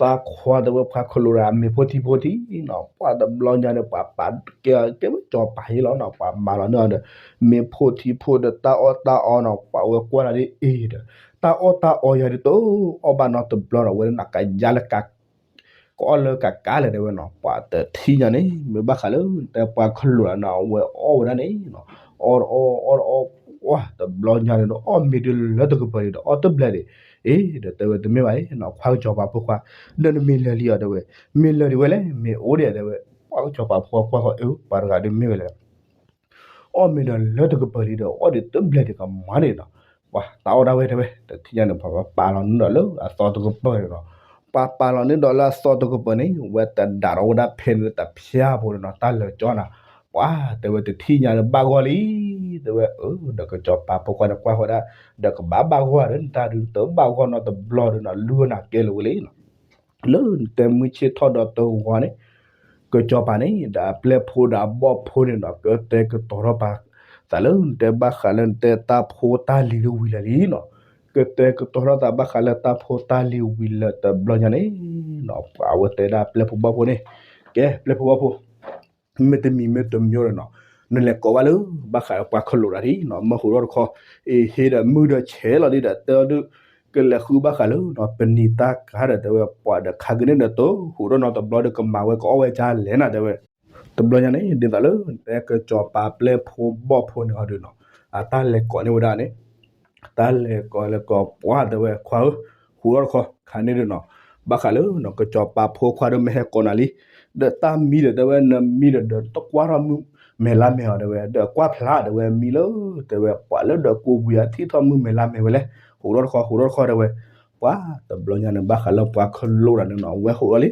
သးခွါ တဲဝဲ ပှၤခလိာ်ဒီးအမ့ၤဖိထံဖိထံနီၤ, ပှၤတဘျီညါန့ၣ် ပှၤပာ်ကဲ ကဲဝဲကစီၤပၤယဲလီၤနီၤ, ပှၤမၤလီၤန့ၢ်အီၤဒီး မ့ၤဖိထံဖိဒီးတၢ်အီၣ်တၢ်အီနီၤ, ပှၤဝဲကွၢ်လီၤဒ်အံၤဒီး တၢ်အီၣ်တၢ်အီယၤဒ်သိး အီၣ်ဘၣ်နီတဘျီနီၤ, ဝဲဒၣ်နကယါလၢက ကအီၣ်လၢကကါလဲၣ် တဲဝဲနီၤ, ပှၤတထံၣ်ညါန့ၣ် မ့ၢ်ဘၣ်ဃးလၢ နတဲပှၤခလိာ်လီၤနီၤ, အဝဲအီၣ်ဝဲဒၣ်န့ၣ်နီၤ, အီၣ်တအီၣ် အီၣ်တအီၣ် ပှၤတဘျီညါန့ၣ်ဒီး အီၣ်မ့ၤဒ်လၢတကပၤဒံးဒီး အီၣ်တဘျဲၣ်ဒံး, အ့ ဒီးတဲဝဲတမ့ၢ်ဘၣ်အံၤ ခွါကစီၤပၤဖိခွါ, ဒီးနမ့ၢ်လၢာ်လံဧါ တဲဝဲ, မ့ၢ်လၢာ်ဒံးဝဲလဲၣ် မ့ၢ်အိၣ်ဒံး တဲဝဲ, ပှၤကစီၤပၤဖိခွါကွၢ်ဃီ အၢ ပှၤတဂၤဒ်မ့ၢ်ဝဲလဲၣ် အီၣ်မ့ၤဒီးလၢတကပၤလံဒီး အီၣ်ဒံးတဘျဲၣ်ဒံးကမၤန့ၣ်နီၤ, ပှၤတၢ်အီၣ်ဒၣ်ဝဲ တဲဝဲ, တထံၣ်ညါန့ၣ် ပှၤပာ်လီၤန့ၢ်ဒီးလၢအသီတကပၤန့ၣ်နီၤ, ပှၤပာ်လီၤန့ၢ်ဒီးလၢအသီတကပၤန့ၣ် ဝဲတဒၣ်ထီၣ်ဝဲဒၣ်ဖဲန့ၣ်တဖျၢၣ်ဖိန့ၣ်နီၤ, တၢ်လၢာ်ကၠီနၤ, ပှၤတဲဝဲတထံၣ်ညါန့ၣ်ဘၣ်ဂီၢ်လံ, တဲဝဲ, အၢ ဒီးကစီၤပၤဖိခွါန့ၣ်ကွၢ်ဃီဒၣ်, ဒီးကဘၣ်ဘၣ်ဂီၢ်ဒီး နတၢ်ဒုးတဘၣ်ဂီၢ်နီတဘျီဒီးနီၤ လုၢ်အီၣ်နၤကဲလၢာ်ဝဲလံနီၤ လၢနတဲမုၢ်ဆ့ၣ်ထီၣ်ဒီးတဂီၤန့ၣ်, ကစီၤပၤန့ၣ် ဒီးအပျဲၢ်ဖိဒီးအဘီၣ်ဖိန့ၣ်နီၤ ကတဲာ်ကတီၤထီၣ်ပာ်သးလၢ နတဲဘၣ်ဃးလၢနတဲတၢ်ဖိတၢ်လံၤဒ်ဝံၤလၢာ်လံနီၤ, ကတဲာ်ကတီၤထီၣ်သးဘၣ်ဃးလၢတၢ်ဖိတၢ်လံၤဝံၤလၢာ်တဘျီညါန့ၣ်နီၤ, ပှၤအဝဲတဲဒၣ်ပျဲၢ်ဖိဘီၣ်ဖိန့ၣ်, ကဲ ပျဲၢ်ဖိဘီၣ်ဖိ မ့တမံၤမ့တမံၤဒီးနီၤ, နလဲၤကိးဘၣ်လၢ ဘၣ်ဃးလၢပှၤခလိာ်တၢ်ဒ်နီၤ, မ့ၢ်ဟူးထီၣ်တခီ, အ့ ဟ့ဒီးမုၢ်ဒီးဆဲးလီၤဒ်ဒီး တဲအီၤဒုး, ကလဲၤဃုဘၣ်ဃးလၢနီၤ ပနံာ်တၢ်ကၤဒီး တဲဝဲ ပှၤဒီးခါက့ၤန့ၣ်ဒီး တဟူးထီၣ်နီတဘျီဒီး ကမၤဝဲကအီၣ်ဝဲကလဲၣ်နၤ တဲဝဲ, တဘျီညါန့ၣ် ဒ်သိးလၢ နတဲကစီၤပၤပျဲၢ်ဖိဘီၣ်ဖိန့ၣ်အီၤဒုးနီၤ, အတၢ်လဲၤကိးန့ၢ်ဝဲဒၣ်န့ၣ် တၢ်လဲၤကိးလဲၤကိးပှၤ တဲဝဲ ခွါဧၢ, ဟူးထီၣ်တခီ ခါန့ၣ်ဒုးနီၤ, ဘၣ်ဃးလၢနီၤ ကစီၤပၤဖိခွါဒီးမ့ၢ်ဟဲကိးနၤလံ, ဒီးတၢ်မံဒီး တဲဝဲ နမံဒီး ဒီးတကွၢ်ထီၣ်မုၢ်မဲာ်လါမဲာ်အီၤ တဲဝဲ, ဒီးကွၢ်ဖျါ တဲဝဲ မံလၢ တဲဝဲ ပှၤလၢဒီးကိးဘှံးအထံၣ်ထီၣ်မုၢ်မဲာ်လါမဲာ်ဝဲလဲၣ်, ဟူးထီၣ်တခီ ဟူးထီၣ်တခီ တဲဝဲ, ပှၤတဘျီညါန့ၣ် ဘၣ်ဃးလၢပှၤခလိာ်တၢ်န့ၣ်နီၤ ဝဲဟူးထီၣ်လံ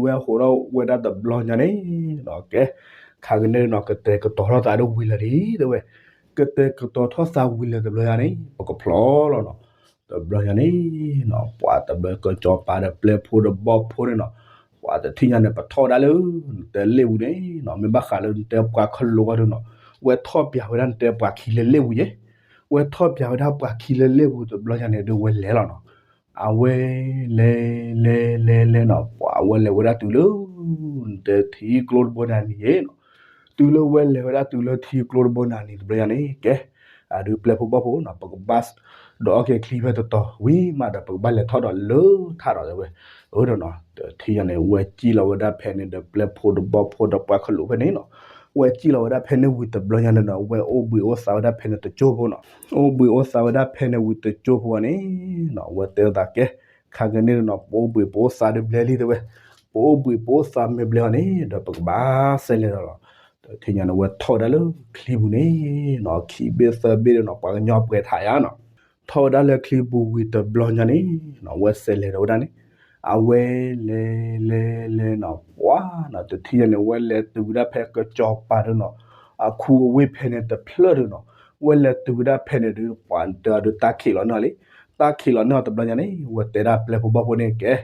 ဝဲဟူးထီၣ်ဝဲဒၣ်တဘျီညါန့ၣ်နီၤ ကဲ, ခါက့ၤန့ၣ်နီၤ ကတဲာ်ကတီၤထီၣ်သးဒ်ဝံၤလၢာ်လံ တဲဝဲ, ကတဲာ်ကတီၤထီၣ်သးဝံၤလၢာ်တဘျီညါန့ၣ် ပကဖျီလီၤနီၤ, တဘျီညါန့ၣ်နီၤ ပှၤတဘျီကစီၤပၤဒီးပျဲၢ်ဖိဒီးဘီၣ်ဖိန့ၣ်နီၤ, ပှၤတထံၣ်ညါန့ၣ် ပထီၣ်ဝဲဒၣ်လၢ နတဲလ့ၣ်ပူၤန့ၣ်နီၤ မ့ၢ်ဘၣ်ဃးလၢနတဲပှၤခလိာ်အီၤဒုးနီၤ, ဝဲထီၣ်ပၠးဝဲဒၣ်နတဲပှၤခံလၢလ့ၣ်ပူၤယဲ, ဝဲထီၣ်ပၠးဝဲဒၣ်ပှၤခံလၢလ့ၣ်ပူၤတဘျီညါန့ၣ် ဒုးဝဲလဲၤလီၤနီၤ အဝဲလဲၤလဲၤလဲၤလဲၤနီၤ ပှၤဝဲလဲၤဝဲဒၣ်တုၤလၢ နတဲထံကျိတဘိနၤနံၤယဲနီၤ, တုၤလၢဝဲလဲၤဝဲဒၣ်တုၤလၢထံကျိတဘိနၤနံၤတဘျီညါန့ၣ် ကဲ, အဒုးပျဲၢ်ဖိဘီၣ်ဖိနီၤ ပကဘၣ် ဒီးအီၣ်က့ၤချံဖဲတတီၤဝံၤမးဒီး ပကဘၣ်လဲၤထီၣ်ဒီးလၢထးဒီးတဲဝဲ, အၢဒီးနီၤ တထံၣ်ညါန့ၣ် ဝဲစံၣ်လီၤဝဲဒၣ်ဖဲန့ၣ်ဒီး ပျဲၢ်ဖိဒီးဘီၣ်ဖိဒီးပှၤခလိာ်ဖဲန့ၣ်နီၤ, ဝဲစံၣ်လီၤဝဲဒၣ်ဖဲန့ၣ်ဝံၤတဘျီညါန့ၣ်နီၤ ဝဲအိၣ်ဘှံးအိၣ်သးဝဲဒၣ်ဖဲန့ၣ်တကၠိဖိနီၤ, အိၣ်ဘှံးအိၣ်သးဝဲဒၣ်ဖဲန့ၣ်ဝံၤတကၠိဖိန့ၣ်နီၤ ဝဲတဲသးကဲ, ခါက့ၤန့ၣ်နီၤ ပအိၣ်ဘှံးပအိၣ်သးဒုးဘျဲလံတဲဝဲ, ပအိၣ်ဘှံးပအိၣ်သးမ့ၢ်ဘျဲအီၤန့ၣ် ဒီးပကဘၣ်စဲးလဲၤဒီးလီၤ, တထံၣ်ညါန့ၣ် ဝဲထီၣ်ဝဲဒၣ်လၢချံပူၤန့ၣ်နီၤ ခံဘ့ၣ်သၢဘ့ၣ်ဒီးနီၤ ပှၤကညီပှဲၤထးယါနီၤ, ထီၣ်ဝဲဒၣ်လၢချံပူၤဝံၤတဘျီညါန့ၣ်နီၤ ဝဲစဲးလဲၤဒီးဝဲဒၣ်န့ၣ်, အဝဲလဲၤလဲၤလဲၤနီၤ ပှၤနီၤ တထံၣ်ညါန့ၣ် ဝဲလဲၤတုၤဝဲဒၣ်ဖဲကစီၤပၤဒုးနီၤ, အခူအဝ့ၢ်ဖဲန့ၣ်တဖျၢၣ်ဒုးနီၤ, ဝဲလဲၤတုၤဝဲဒၣ်ဖဲန့ၣ်ဒုး ပှၤတဲအီၤဒုးတၢ်ခံးလီၤန့ၢ်အီၤလံ, တၢ်ခံးလီၤန့ၢ်အီၤတဘျီညါန့ၣ် ဝဲတဲဒၣ်ပျဲၢ်ဖိဘီၣ်ဖိန့ၣ်ကဲ,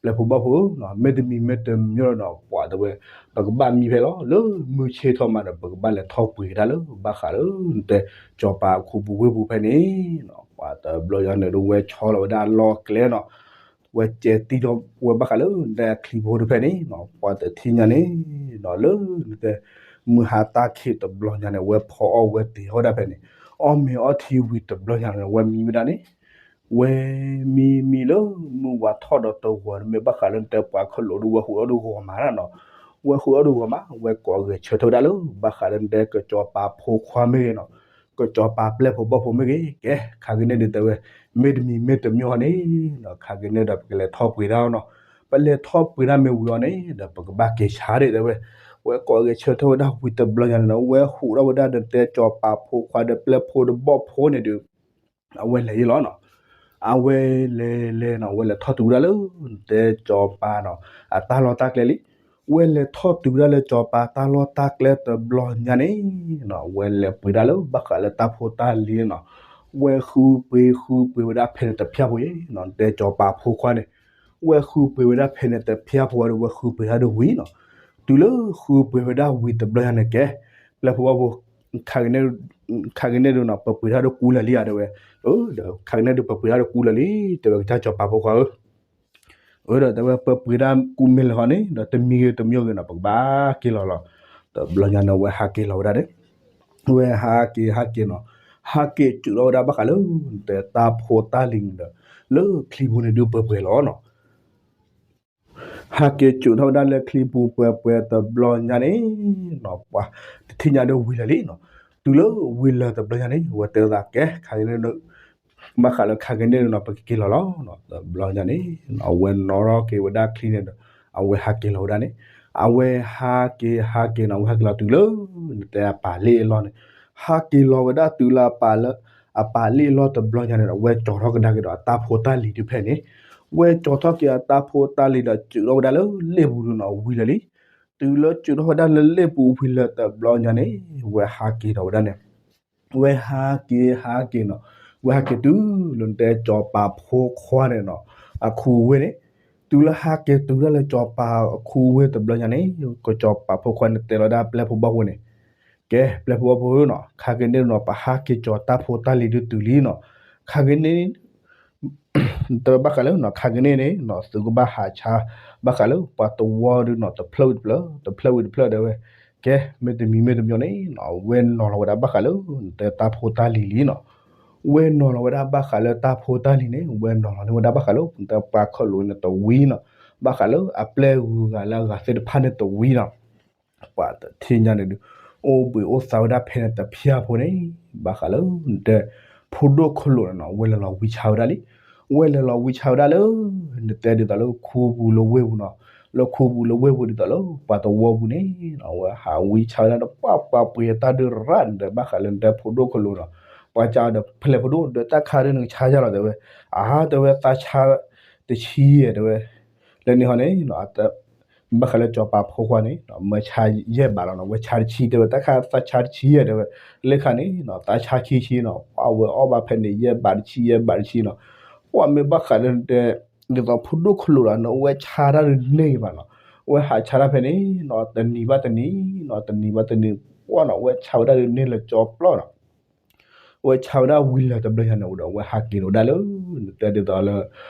ပျဲၢ်ဖိဘီၣ်ဖိနီၤ မ့တမံၤမ့တမံၤဒီးနီၤ ပှၤတဲဝဲ, ပကဘၣ်မံဖဲလီၤ လၢမုၢ်ဆ့ၣ်ထီၣ်မးဒီး ပကဘၣ်လဲၤထီၣ်ပှ့ၤကဒါလၢ ဘၣ်ဃးလၢ နတဲ ကစီၤပၤအခူပူၤဝ့ၢ်ပူၤဖဲန့ၣ်နီၤ ပှၤတဘျီညါန့ၣ်ဒုး ဝဲဆီလီၤဝဲဒၣ်အလီၢ်ကျဲနီၤ, ဝဲကဲတံၢ်ထီၣ်ဝဲဘၣ်ဃးလၢ နတဲအချံဖိတဖဲန့ၣ်နီၤ ပှၤတထံၣ်ညါန့ၣ်နီၤ လၢနတဲ မုၢ်ဟါတၢ်ခံးတဘျီညါန့ၣ် ဝဲဖီအီၣ်ဝဲတ့ၤထီၣ်ဝဲဒၣ်ဖဲန့ၣ်, အီၣ်မ့ၤအီထံဝံၤတဘျီညါန့ၣ် ဝဲမံဝဲဒၣ်န့ၣ် ဝဲမံမံလၢမုၢ်ဝါထီၣ်ဒီးတဂီၤန့ၣ် မ့ၢ်ဘၣ်ဃးလၢနတဲပှၤခလိာ်ဒုး ဝဲဟူးထီၣ်ဒုးဂီၤမးနီၤ, ဝဲဟူးထီၣ်ဒုးဂီၤမး ဝဲကိးဂဲၤဆၢထၢၣ်ဝဲဒၣ်လၢ ဘၣ်ဃးလၢနတဲကစီၤပၤဖိခွါမ့ၢ်ဂ့ၤနီၤ, ကစီၤပၤပျဲၢ်ဖိဘီၣ်ဖိမ့ၢ်ဂ့ၤ ကဲ ခါက့ၤန့ၣ်ဒုးတဲဝဲ, မ့တမံၤမ့တမံၤအီၤန့ၣ်နီၤ ခါက့ၤန့ၣ်ဒီး ပကလဲၤထီၣ်ပှ့ၤဒၣ်နီၤ, ပလဲၤထီၣ်ပှ့ၤဒၣ်မ့ၢ်ဝံၤအီၤန့ၣ်ဒီး ပကဘၣ်က့ၤဆါဒၣ်တဲဝဲ, ဝဲကိးဂဲၤဆၢထၢၣ်ဝဲဒၣ်ဝံၤတဘျီညါန့ၣ်နီၤ ဝဲဟူးထီၣ်ဝဲဒၣ်ဒီးတဲကၠီၤပၤဖိခွါဒီးပျဲၢ်ဖိတဘီၣ်ဖိန့ၣ်ဒီး အဝဲလဲၤယ့ၣ်လီၤနီၤ. အဝဲလဲၤလဲၤနီၤ ဝဲလဲၤထီၣ်တုၤဝဲဒၣ်လၢ တဲကၠီၤပၤနီၤ အတၢ်လီၢ်တၢ်ကျဲလံ. ဝဲလဲၤထီၣ်တုၤဝဲဒၣ်လၢကၠီၤပၤတၢ်လီၢ်တၢ်ကျဲတဘျီညါန့ၣ်နီၤ ဝဲလဲၤပှ့ၤဒၣ်လၢဘၣ်ဃးလၢတၢ်ဖိတၢ်လံၤန့ၣ်နီၤ ဝဲဃုပှ့ၤဃုပှ့ၤဝဲဒၣ်ဖဲန့ၣ်တဖၠၣ်ဖိအံၤနီၤ တဲကၠီၤပၤဖိခွါန့ၣ် ဝဲဃုပှ့ၤဝဲဒၣ်ဖဲန့ၣ်တဖၠၣ်ဖိဒီး ဝဲဃုပှ့ၤတၢ်ဒီးဝံၤနီၤ တုၤလၢဃုပှ့ၤဝဲဒၣ်ဝံၤတဘျီညါန့ၣ်ကဲ ပျဲၢ်ဖိဘီၣ်ဖိ ခါကန့ၣ်ဒုးနီၤ ပပှ့ၤတၢ်ဒီးကူလၢာ်လံဧါ တဲဝဲ, ဒီးခါကန့ၣ်ဒုး ပပှ့ၤတၢ်ဒီးကူလၢာ်လံ တဲဝဲကစၢ်ကၠီၤပၤဖိခွါဧၢ အၢ ဒီးတဲဝဲ ပပှ့ၤတၢ်ကူမ့ၢ်လၢာ်ဃီန့ၣ် ဒီးတမံၤဂ့ၤတမံၤဂ့ၤနီၤ ပကဘၣ်က့ၤလီၤလီၤ. တဘျီညါန့ၣ် ဝဲဟးက့ၤလီၤဝဲဒၣ်န့ၣ် ဝဲဟးက့ၤဟးက့ၤနီၤ ဟးက့ၤစုးထီၣ်ဝဲဒၣ်ဘၣ်ဃးလၢ တဲတၢ်ဖိတၢ်လံၤန့ၣ်ဒီး လၢချံပူၤန့ၣ်ဒုးပှဲၤပှဲၤလီၤနီၤ ဟးက့ၤစုးထီၣ်ဝဲဒၣ်လၢချံပူၤပှဲၤပှဲၤတဘျီညါန့ၣ်နီၤ ပှၤတထံၣ်ညါဒီးဝံၤလၢာ်လံနီၤ တုၤလၢဝံၤလၢာ်တဘျီညါန့ၣ် ဝဲတဲသးကဲ ခါကန့ၣ် ဘၣ်ဃးလၢခါကန့ၣ်နီၤ ပကက့ၤလီၤလီၤနီၤ တဘျီညါန့ၣ် အဝဲနီၣ်ထီၣ်က့ၤဝဲဒၣ်ချံန့ၣ်ဒီး အဝဲဟးက့ၤလီၤဝဲဒၣ်န့ၣ် အဝဲဟးက့ၤဟးက့ၤနီၤ အဝဲဟဲက့ၤလီၤတုၤလၢ နတဲအပာ်လ့ၣ်အလီၢ်န့ၣ် ဟးက့ၤလီၤဝဲဒၣ်တုၤလၢအပာ်လၢ အပာ်လ့ၣ်အလီၢ်တဘျီညါန့ၣ်ဒီး ဝဲကၠီၤထီၣ်ကဒါက့ၤဒီးအတၢ်ဖိတၢ်လံၤဒုးဖဲန့ၣ် ဝဲကၠီၤထီၣ်က့ၤအတၢ်ဖိတၢ်လံၤဒီးစုးထီၣ်ဝဲဒၣ်လၢလ့ၣ်ပူၤဒုးနီၤ ဝံၤလၢာ်လံ တုၤလၢစုးထီၣ်ဝဲဒၣ်လၢလ့ၣ်ပူၤဝံၤလၢာ်တဘျီညါန့ၣ် ဝဲဟးက့ၤထီၣ်ဝဲဒၣ်န့ၣ် ဝဲဟးက့ၤဟးက့ၤနီၤ ဝဲဟးက့ၤတုၤလၢနတဲကၠီၤပၤဖိခွါန့ၣ်နီၤ အခူအဝ့ၢ်န့ၣ် တုၤလၢဟးက့ၤတုၤဒၣ်လၢကၠီၤပၤအခူအဝ့ၢ်တဘျီညါန့ၣ် ကၠီၤပၤဖိခွါန့ၣ်တဲလီၤဒၣ်ပျဲၢ်ဖိဘီၣ်ဖိန့ၣ် ကဲ ပျဲၢ်ဖိဘီၣ်ဖိဧၢနီၤ ခါက့ၤန့ၣ်နီၤ ပဟးက့ၤကၠီၤတၢ်ဖိတၢ်လံၤဒုးတုၤလံနီၤ ခါက့ၤန့ၣ် တဲဘၣ်ဃးလၢနီၤ ခါက့ၤန့ၣ်န့ၣ်နီၤ သုကဘၣ်ဟးဆါ ဘၣ်ဃးလၢပှၤတဝီဒုးနီၤ တဖျၢၣ်ဝံၤတဖျၢၣ် တဖျၢၣ်ဝံၤတဖျၢၣ်တဲဝဲ ကဲ မ့ၢ်တမံၤမ့ၢ်တမံၤန့ၣ်နီၤ ဝဲနီၤလီၤဝဲဒၣ်ဘၣ်ဃးလၢ နတဲတၢ်ဖိတၢ်လံၤလံနီၤ ဝဲနီၤလီၤဝဲဒၣ်ဘၣ်ဃးလၢတၢ်ဖိတၢ်လံၤန့ၣ် ဝဲနီၤလီၤန့ၢ်ဝဲဒၣ်ဘၣ်ဃးလၢ နတဲပှၤခီၣ်လိာ်န့ၣ်တဝံၤနီၤ ဘၣ်ဃးလၢအပျဲၢ်ဂုၤဂၤလၢအဂၤသ့ၣ်တဖၣ်န့ၣ်တဝံၤနီၤ ပှၤတထံၣ်ညါန့ၣ်ဒုး အိၣ်ဘှံးအိၣ်သါဝဲဒၣ်ဖဲန့ၣ်တဖၠၣ်ဖိန့ၣ် ဘၣ်ဃးလၢ နတဲ ဖိဒိၣ်ခလိာ်န့ၣ်နီၤ ဝဲလဲၤလီၤဝံဆါဝဲဒၣ်လံ ဝဲလဲၤလီၤဝံဆါဝဲဒၣ်လၢ နတဲဒ်သိးလၢခူပူၤလၢဝ့ၢ်ပူၤနီၤ လၢခူပူၤလၢဝ့ၢ်ပူၤဒ်သိးလၢ ပှၤတဝီပူၤန့ၣ် အဝဲဟးဝံဆါဝဲဒၣ်ဒီး ပှၤပှၤပှ့ၤအတၢ်ဒုးရၣ်န့ၣ်ဒီး ဘၣ်ဃးလၢနတဲဖိဒိၣ်ခလိာ်နီၤ ပှၤကဒီးဖဲလဲၣ်ဖိဒိၣ်ဒီး တၢ်ခါဒုးနကဆါယါလီၤတဲဝဲ အါ တဲဝဲ သးဆါ တဆံယဲၢ်တဲဝဲ လၢန့ၣ်ဟီန့ၣ် ဘၣ်ဃးလၢကၠီၤပၤဖိခွါန့ၣ် မၢဆါယဲၢ်ဘးလီၤနီၤ ဝဲဆါတဆံတဲဝဲ တၢ်ခါသးဆါတဆံယဲၢ်တဲဝဲ လၢခါန့ၣ် သးဆါခံဆံနီၤ ပှၤဝဲအီၣ်ဘၣ်ဖဲန့ၣ် ယဲၢ်ဘးတဆံ ယဲၢ်ဘးတဆံနီၤ ပှၤမ့ၢ်ဘၣ်ဃးလၢနတဲ ဒ်သိးဖိဒိၣ်ခလိာ်ဒီး နဝဲဆါတၢ်ဒုးန့ၢ်ဘၣ်နီၤ ဝဲဟးဆါတၢ်ဖဲန့ၣ်နီၤ တနံၤဘၣ်တနံၤနီၤ တနံၤဘၣ်တနံၤ ပှၤနီၤ ဝဲဆါဝဲဒၣ်ဒုးန့ၢ်လၢကၠီပျီနီၤ ဝဲဆါဝဲဒၣ်ဝံၤလၢာ်တဘျီညါန့ၣ်အိၣ်ဒီး ဝဲဟးက့ၤလီၤဝဲဒၣ်လၢ နတဲဒ်သိးလၢ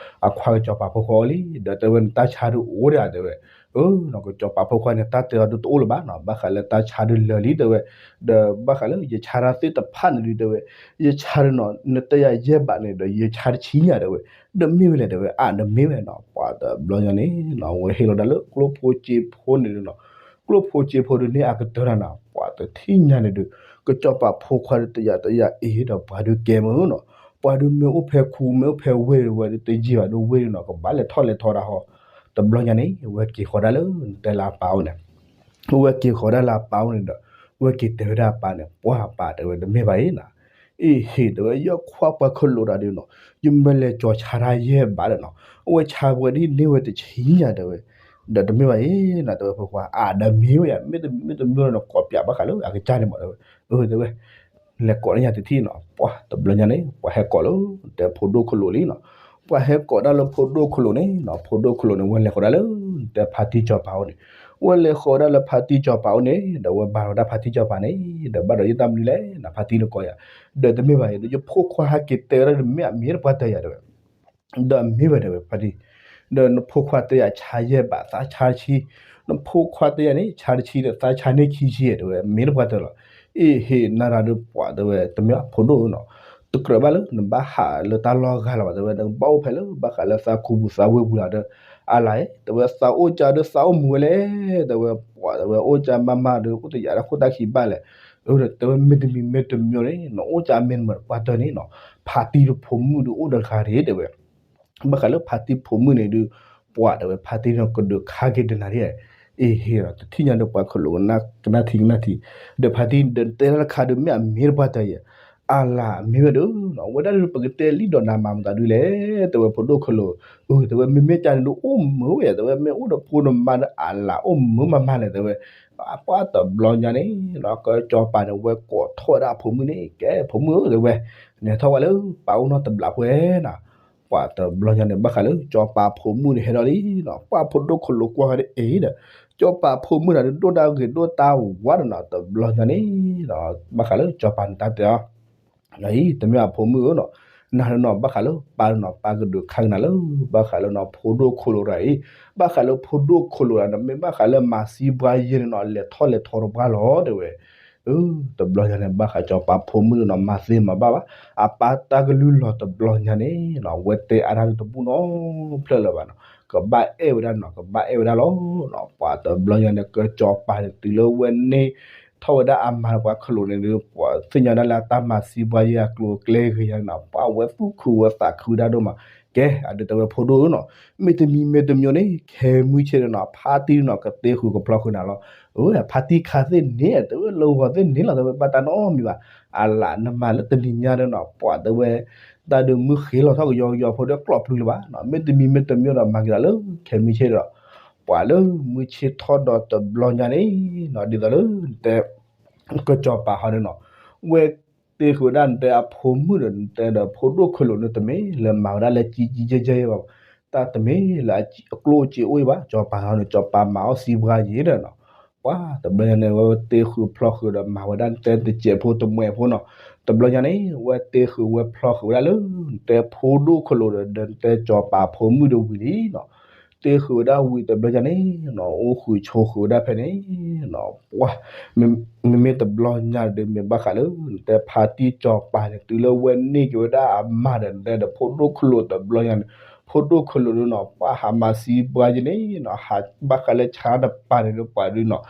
အခွါကၠီၤပၤဖိခွါအီၤလံ ဒီးတဲဝဲနတၢ်ဆါဒုးအိၣ်ဒၣ်တဲဝဲ အၢ ကၠီၤပၤဖိခွါန့ၣ် တၢ်တဲအီၤဒုးတအိၣ်လၢၤဘၣ်နီၤ ဘၣ်ဃးလၢတၢ်ဆါဒုးလၢာ်လံတဲဝဲ ဒီးဘၣ်ဃးလၢယဆါတၢ်သ့ၣ်တဖၣ်န့ၣ်ဒုးတဲဝဲ ယဆါဒုးနီၤ နတဲယၤယဲၢ်ဘးန့ၣ်ဒီး ယဆါတဆံညါတဲဝဲ ဒီးမ့ၢ်ဝဲလဲၣ်တဲဝဲ အါ ဒီးမ့ၢ်ဝဲနီၤ ပှၤတဘျီညါန့ၣ်နီၤ ဝဲဟ့ၣ်လီၤဒၣ်လၢကျိၣ်ဖိစ့ဖိန့ၣ်နီၤ ကျိၣ်ဖိစ့ဖိဒုးန့ၢ်အကတၢၢ်တၢ်နီၤ ပှၤတထံၣ်ညါန့ၣ်ဒုး ကစၢ်စီၤပၤဖိခွါဒုးတယာ်တယာ်အ့ၣ်ဒီးပှၤဒုးကဲမုၢ်နီၤ ပှၤဒုးမ့ၢ်အိၣ်ဖဲခူမ့ၢ်အိၣ်ဖဲဝ့ၢ်ဒုးဝဲဒုးတယံာ်ဘၣ်ဒုးဝ့ၢ်ဒုးနီၤ ကဘၣ်လဲၤထီၣ်လဲၤထီတၢ်ဟီ တဘျီညါန့ၣ် ဝဲက့ၤဃီၤဒၣ်လၢတဲလၢအပၢ်အိၣ်န့ၣ် ဝဲက့ၤဃီၤဒၣ်လၢအပၢ်အိၣ်န့ၣ်ဒီး ဝဲက့ၤတဲဝဲဒၣ်အပၢ်န့ၣ် ပှၤအပၢ်တဲဝဲတမ့ၢ်ဘၣ်အံၤနီၤ အ့ၣ်ဟ့ၣ်တဲဝဲ ယခွါပှၤခလိာ်တၢ်ဒုးနီၤ ယမ့ၢ်လဲၤကၠီၤဆါတၢ်ယဲၢ်ဘးဒီးနီၤ အဝဲဆါဝဲဒ်န့ၢ်ဝဲတဆံညါတဲဝဲ ဒီးတမ့ၢ်ဘၣ်အံၤနီၤ တဲဝဲဖိခွါ အါဒီးမ့ၢ်ဝဲယၤ မ့ၢ်တမ့ၢ်နီၤ ကိးပၠးဘၣ်ဃးလၢအကစၢ်န့ၣ်မးတဲဝဲ အၢ တဲဝဲ လဲၤကိးလၢညါတထံၣ်နီၤ ပှၤတဘျီညါန့ၣ် ပှၤဟဲကိးလၢ တဲဖိဒိၣ်ခလိာ်လံနီၤ ပှၤဟဲကိးဒၣ်လၢဖိဒိၣ်ခလိာ်န့ၣ်နီၤ ဖိဒိၣ်ခလိာ်န့ၣ် ဝဲလဲၤဃီၤဒၣ်လၢ တဲဖါတံၢ်စီၤပၤအိၣ်န့ၣ် ဝဲလဲၤဃီၤဒၣ်လၢဖါတံၢ်စီၤပၤအိၣ်န့ၣ် ဒီးဝဲဘါထီၣ်ဝဲဒၣ်ဖါတံၢ်စီၤပၤန့ၣ် ဒီးဘၣ်ဒီးယတၢ်မနုၤလဲၣ်နီၤ ဖါတံၢ်န့ၣ်ကိးယၤ ဒီးတမ့ၢ်ဘၣ်အံၤ ဒီးယဖိခွါဟဲက့ၤတဲဝဲဒၣ်ဒီးမ့ၢ်အမ့ၢ်တပှၢ်တၢၢ်ယၤတဲဝဲ ဒီးမ့ၢ်ဝဲတဲဝဲဖါတံၢ် ဒီးနဖိခွါတဲယၤဆါယဲၢ်ဘး သးဆါတဆံ နဖိခွါတဲယၤန့ၣ် ဆါတဆံဒီးသးဆါန့ၢ်ခံဆံတဲဝဲ မ့ၢ်တပှၢ်တၢၢ်လီၤ အ့ၣ်ဟ့ၣ်နၤတၢ်ဒုးပှၤတဲဝဲ တမ့ၢ်ဖိဒိၣ်နီၤ တကြၢးဘၣ်လၢနဘၣ်ဟးလၢတၢ်လီၢ်ဂၤလီၤဘၣ်တဲဝဲ နကဘၣ်အိၣ်ဖဲလၢဘၣ်ဃးလၢသးခူပူၤသးဝ့ၢ်ပူၤလီၤဒီး အါလၢတဲဝဲ သးအိၣ်ကၢ်ဒီးသးအိၣ်မူဝဲလဲၣ် တဲဝဲ ပှၤတဲဝဲ အိၣ်ကၢ်မးမးဒီး အိၣ်တယာ်တၢ်ခိၣ်တၢ်ခံဘၣ်လဲၣ် အၢ တဲဝဲ မ့တမံၤမ့တမံၤန့ၣ် နအိၣ်ကၢ်မ့ၢ်နမၤတပှၢ်တၢၢ်န့ၣ်နီၤ ဖါတံၢ်တဖိမုၣ်ဒုးအိၣ်တဂၤတဂ့ၤတဲဝဲ ဘၣ်ဃးလၢဖါတံၢ်ဖိမုၣ်န့ၣ်ဒုး ပှၤတဲဝဲ ဖါတံၢ်န့ၣ်ကဒုးခါက့ၤတနၤဒ် အ့ဟ့ၣ်ဒီး တထံၣ်ညါဒီးပှၤခလိာ်ကနၣ်ထံကနၣ်ထံ, ဒီးဖါတံၢ်ဒီးတဲတၢ်တခါဒီး မ့ၢ်အမ့ၢ်တပှၢ်တၢ်အံၤ, အလၤမ့ၢ်ဝဲဒီးနီၤ, အဝဲဒၣ်ဒီးပကတဲလံဒီးနၤမၤမတၤဒုလဲၣ်, တဲဝဲဖိဒိၣ်ခလိာ်, အၢ တဲဝဲ မ့မ့ၢ်ကန့ၣ်ဒုးအိၣ်မုာ်ဝဲယၤ, တဲဝဲ မ့ၢ်အိၣ်ဒီးဖိဒီးမါဒီးအလၤအိၣ်မုာ်မးမးလဲၣ် တဲဝဲ, ပှၢ်တဘျီညါန့ၣ်နီၤ ကစီၤပၤန့ၣ် ဝဲကိးထီၣ်ဝဲဒၣ်အဖိမုၣ်န့ၣ် ကဲဖိမုၣ်ဧၢ တဲဝဲ, နဟဲထီၣ်ဝဲလၢပၢ်အိၣ်နီတဘျီပှဲၤနီၤ, ပှၢ်တဘျီညါန့ၣ် ဘၣ်ဃးလၢစီၤပၤဖိမုၣ်န့ၣ်ဟဲထီၣ်လံနီၤ, ပှၢ်ဖိဒိၣ်ခလိာ်ကွၢ်ဃီဒီးအ့ဒီး, စီၤပၤဖိမုၣ်န့ၣ်ဒုးဒိၣ်တၢ်ဂ့ၤဒိၣ်တၢ်ဝါဒီးနီၤ, တဘျီညါန့ၣ်နီၤ ဘၣ်ဃးလၢစီၤပၤန့ၣ်တၢ်တဲအီၤ အံၤ တမ့ၢ်အဖိမုၣ်ဧၢနီၤ, နၤဒီးနီၤ ဘၣ်ဃးလၢပၢ်ဒီးနီၤ ပၢ်ကဒုးခါကနၤလၢ ဘၣ်ဃးလၢနီၤ ဖိဒိၣ်ခလိာ်တဂၤအံၤ, ဘၣ်ဃးလၢဖိဒိၣ်ခလိာ်တဂၤန့ၣ် မ့ၢ်ဘၣ်ဃးလၢမၤစံပှၤယဲၢ်န့ၣ်နီၤ လဲၤထီၣ်လဲၤထီတပှၢ်လီၤ တဲဝဲ, အၢ တဘျီညါန့ၣ် ဘၣ်ဃးစီၤပၤဖိမုၣ်န့ၣ်နီၤ မၤသ့မၤဘၣ်ဘၣ်, အပၢ်တၢ်ကလုၢ်လီၤတဘျီညါန့ၣ်နီၤ ဝဲတဲအါတၢ်ဒုးတဘူၣ်နီတဖျၢၣ်လၢၤဘၣ်နီၤ, ကဘၣ်အဲၣ်ဝဲဒၣ်နီၤ ကဘၣ်အဲၣ်ဝဲဒၣ်လီၤနီၤ, ပှၢ်တဘျီညါန့ၣ် ကစီၤပၤန့ၣ် တုၤလၢဝဲန့ၢ် ထီၣ်ဝဲဒၣ်အမါဒီးပှၤခလိာ်န့ၣ်ဒီး ပှၤသ့ၣ်ညါဒၣ်လၢအတၢ်မၤစံပှၤယဲၢ်အကျိၤအကျဲဂ့ၤညါန့ၣ်နီၤ ပှၢ်ဝဲသူၣ်ခုဝဲသးခုဝဲဒၣ်ဒိၣ်မး, ကဲ အဒုးတဲဝဲဖိဒိၣ်ဧၢနီၤ, မ့တမံၤမ့တမံၤန့ၣ် ခဲမုၢ်ဆ့ၣ်ဒီးနီၤ ဖါတံၢ်နီၤ ကတ့ဃုာ်ကဖျီဃုာ်နၤလီၤ, အၢ ဖါတံၢ်ခါသ့ၣ်န့ၣ် တဲဝဲလၢဂီၤသ့ၣ်န့ၣ်လီၤ တဲဝဲဘၣ်တၢ်နီတမံၤဘၣ်, အလၤနမၤလၢတနံၤညါဒီးနီၤ ပှၢ်တဲဝဲ တၢ်ဒုးမုၢ်ဃ့လီၤထီၣ်ကယီကယီဖိဒီးကျီၣ်ပျုၤလၢၤဘၣ်နီၤ, မ့တမံၤမ့တမံၤဒီးမၤက့ၤဒီးလၢခဲမုၢ်ဆ့ၣ်ဒီး ပှၢ်လၢမုၢ်ဆ့ၣ်ထီၣ်ဒီးတဘျီညါန့ၣ်နီၤ ဒ်သိးလၢနတဲ ကစီၤပၤဟီဒီးနီၤ ဝဲတ့ဃုာ်ဝဲဒၣ်နတဲအဖိမုၣ်ဒီးနတဲဒီးဖိဒိၣ်ခလိာ်န့ၣ် တမ့ၢ်လၢမၤဝဲဒၣ်လၢကံကံယဲယဲဘၣ်, တၢ်တမ့ၢ်လၢအကျိၣ်အစ့အိၣ်အံၤဘၣ်, စီၤပၤဟီန့ၣ် စီၤပၤမၤအီၣ်စံပှၤယဲၢ်ဒီးနီၤ, ပှၢ်တဘျီညါန့ၣ် ဝဲတ့ဃုာ်ဖျီဃုာ်ဒီးမၤဝဲဒၣ်နတဲတစဲးဖိတမှဲးဖိနီၤ, တဘျီညါန့ၣ် ဝဲတ့ဃုာ်ဝဲဖျီဃုာ်ဝဲဒၣ်လၢ နတဲဖိဒိၣ်ခလိာ်ဒီး ဒီးနတဲစီၤပၤဖိမုၣ်ဒီးဝံၤလံနီၤ တ့ဃုာ်ဝဲဒၣ်ဝံၤတဘျီညါန့ၣ်နီၤ အိၣ်ဃုာ်ဆိးဃုာ်ဝဲဒၣ်ဖဲန့ၣ်နီၤ ပှၢ် မ့မ့ၢ်တဘျီညါဒီး မ့ၢ်ဘၣ်ဃးလၢ နတဲဖါတံၢ်စီၤပၤန့ၣ် တုၤလၢဝဲန့ၢ်က့ၤဝဲဒၣ်အမါဒီး နတဲဒီးဖိဒိၣ်ခလိာ်တဘျီညါန့ၣ် ဖိဒိၣ်ခလိာ်ဒုးနီၤ ပှၢ်ဟးမၤစံပှၤယဲၢ်န့ၣ်နီၤ ဟးဘၣ်ဃးလၢဆါတပၤန့ၣ်ဒီးပှၢ်ဒုးနီၤ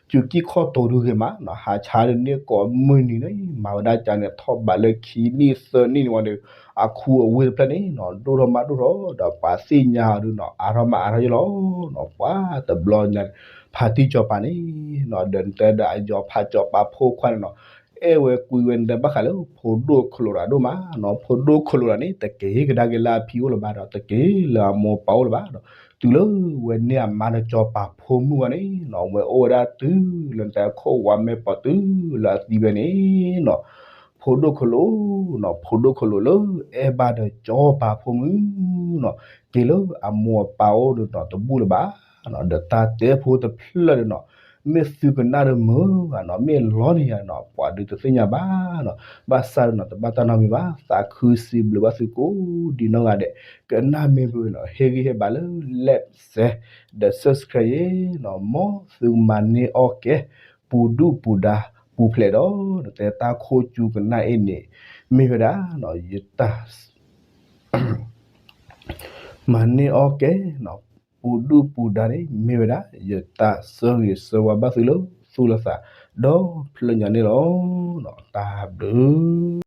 စူၤကံၢ်ခီၣ်တိၤဒုးဂ့ၤမးနီၤ ဟးဆါဒုးန့ၢ်ကိးမုၢ်နံၤန့ၣ် မၤဝဲဒၣ်ကန့ၣ် ထီၣ်ဘးလၢခံနံၣ်သၢနံၣ်န့ၣ်ဝံၤဒီး အခူအဝ့ၢ်တဖျၢၣ်န့ၣ်နီၤ ဒိၣ်ထီၣ်မးဒိၣ်ထီၣ်ဒီး ပှၤသ့ၣ်ညါအီၤဒုးနီၤ အါထီၣ်မးအါထီၣ်ယဲၢ်လီၤနီၤ ပှၢ်တဘျီညါန့ၣ် ဖါတံၢ်စီၤပၤန့ၣ်နီၤ ဒီးနတဲဒီးအယီၤဖးစီၤပၤဖိခွါန့ၣ်နီၤ အဲၣ်ဝဲကွံဝဲနတဲဘၣ်ဃးလၢ ဖိဒိၣ်ခလိာ်တဂၤဒိၣ်မးနီၤ ဖိဒိၣ်ခလိာ်တဂၤန့ၣ် တက့ၤကဒါက့ၤလၢအဖံအိၣ်လၢၤဘၣ်ဒီး တက့ၤလၢအမိၢ်ပၢ်အိၣ်လၢၤဘၣ်ဒီး တုၤလၢဝဲန့ၢ်အမါဒီးစီၤပၤဖိမုၣ်ဝဲန့ၣ်နီၤ ဝဲအိၣ်ဝဲဒၣ်တုၤလၢနတဲခိၣ်ဝါမဲာ်ပီၤတုၤလၢအသံဝဲန့ၣ်နီၤ ဖိဒိၣ်ခလိာ်နီၤ ဖိဒိၣ်ခလိာ်လၢအဲၣ်ဘၣ်ဒီးစီၤပၤဖိမုၣ်နီၤ က့ၤလၢအမိၢ်အပၢ်အိၣ်ဒီးနီၤ တဘူၣ်လၢၤဘၣ်နီၤ ဒီးတၢ်တဲဖိတဖျၢၣ်ဒီးနီၤ မ့ၢ်သုကနၣ်ဒီးမုာ်ဘၣ်နီၤ မ့ၢ်လီၤန့ၢ်ယၤနီၤ ပှၤဒုးတသ့ၣ်ညါဘၣ်နီၤ ဘၣ်ဆၣ်ဒီးနီၤ တဘၣ်တၢ်နီတမံၤဘၣ် သးခုစံးဘျုးဘၣ်သုကိးဒံးနီၢ်ဂၤဒဲး ကနၣ်မ့ၢ်ဘျုးနီၤ ဟ့ၣ်ဂံၢ်ဟ့ၣ်ဘါလၢ like share ဒီး subscribe ယဲနီၤ မ်သုကမၤန့ၢ်အီၣ်ကဲ ပူၤဒူၣ်ပူၤဒါ ပူၤဖျဲးဒီး နတဲတၢ်ခိၣ်စူၤကနၣ်အ့ၣ်န့ၣ် မ့ၢ်ဝဲဒၣ်နီၤ ယတၢ် မၤန့ၢ်အီၣ်ကဲနီၤ ပူၤဒူၣ်ပူၤဒါန့ၣ် မ့ၢ်ဝဲဒၣ် ယတၢ်ဆၢဂ့ၤဆၢဝါဘၣ်သုလၢသူၣ်လၢသး ဒီဖျၢၣ်ညါန့ၣ်လီၤ. တၢ်ဘျုး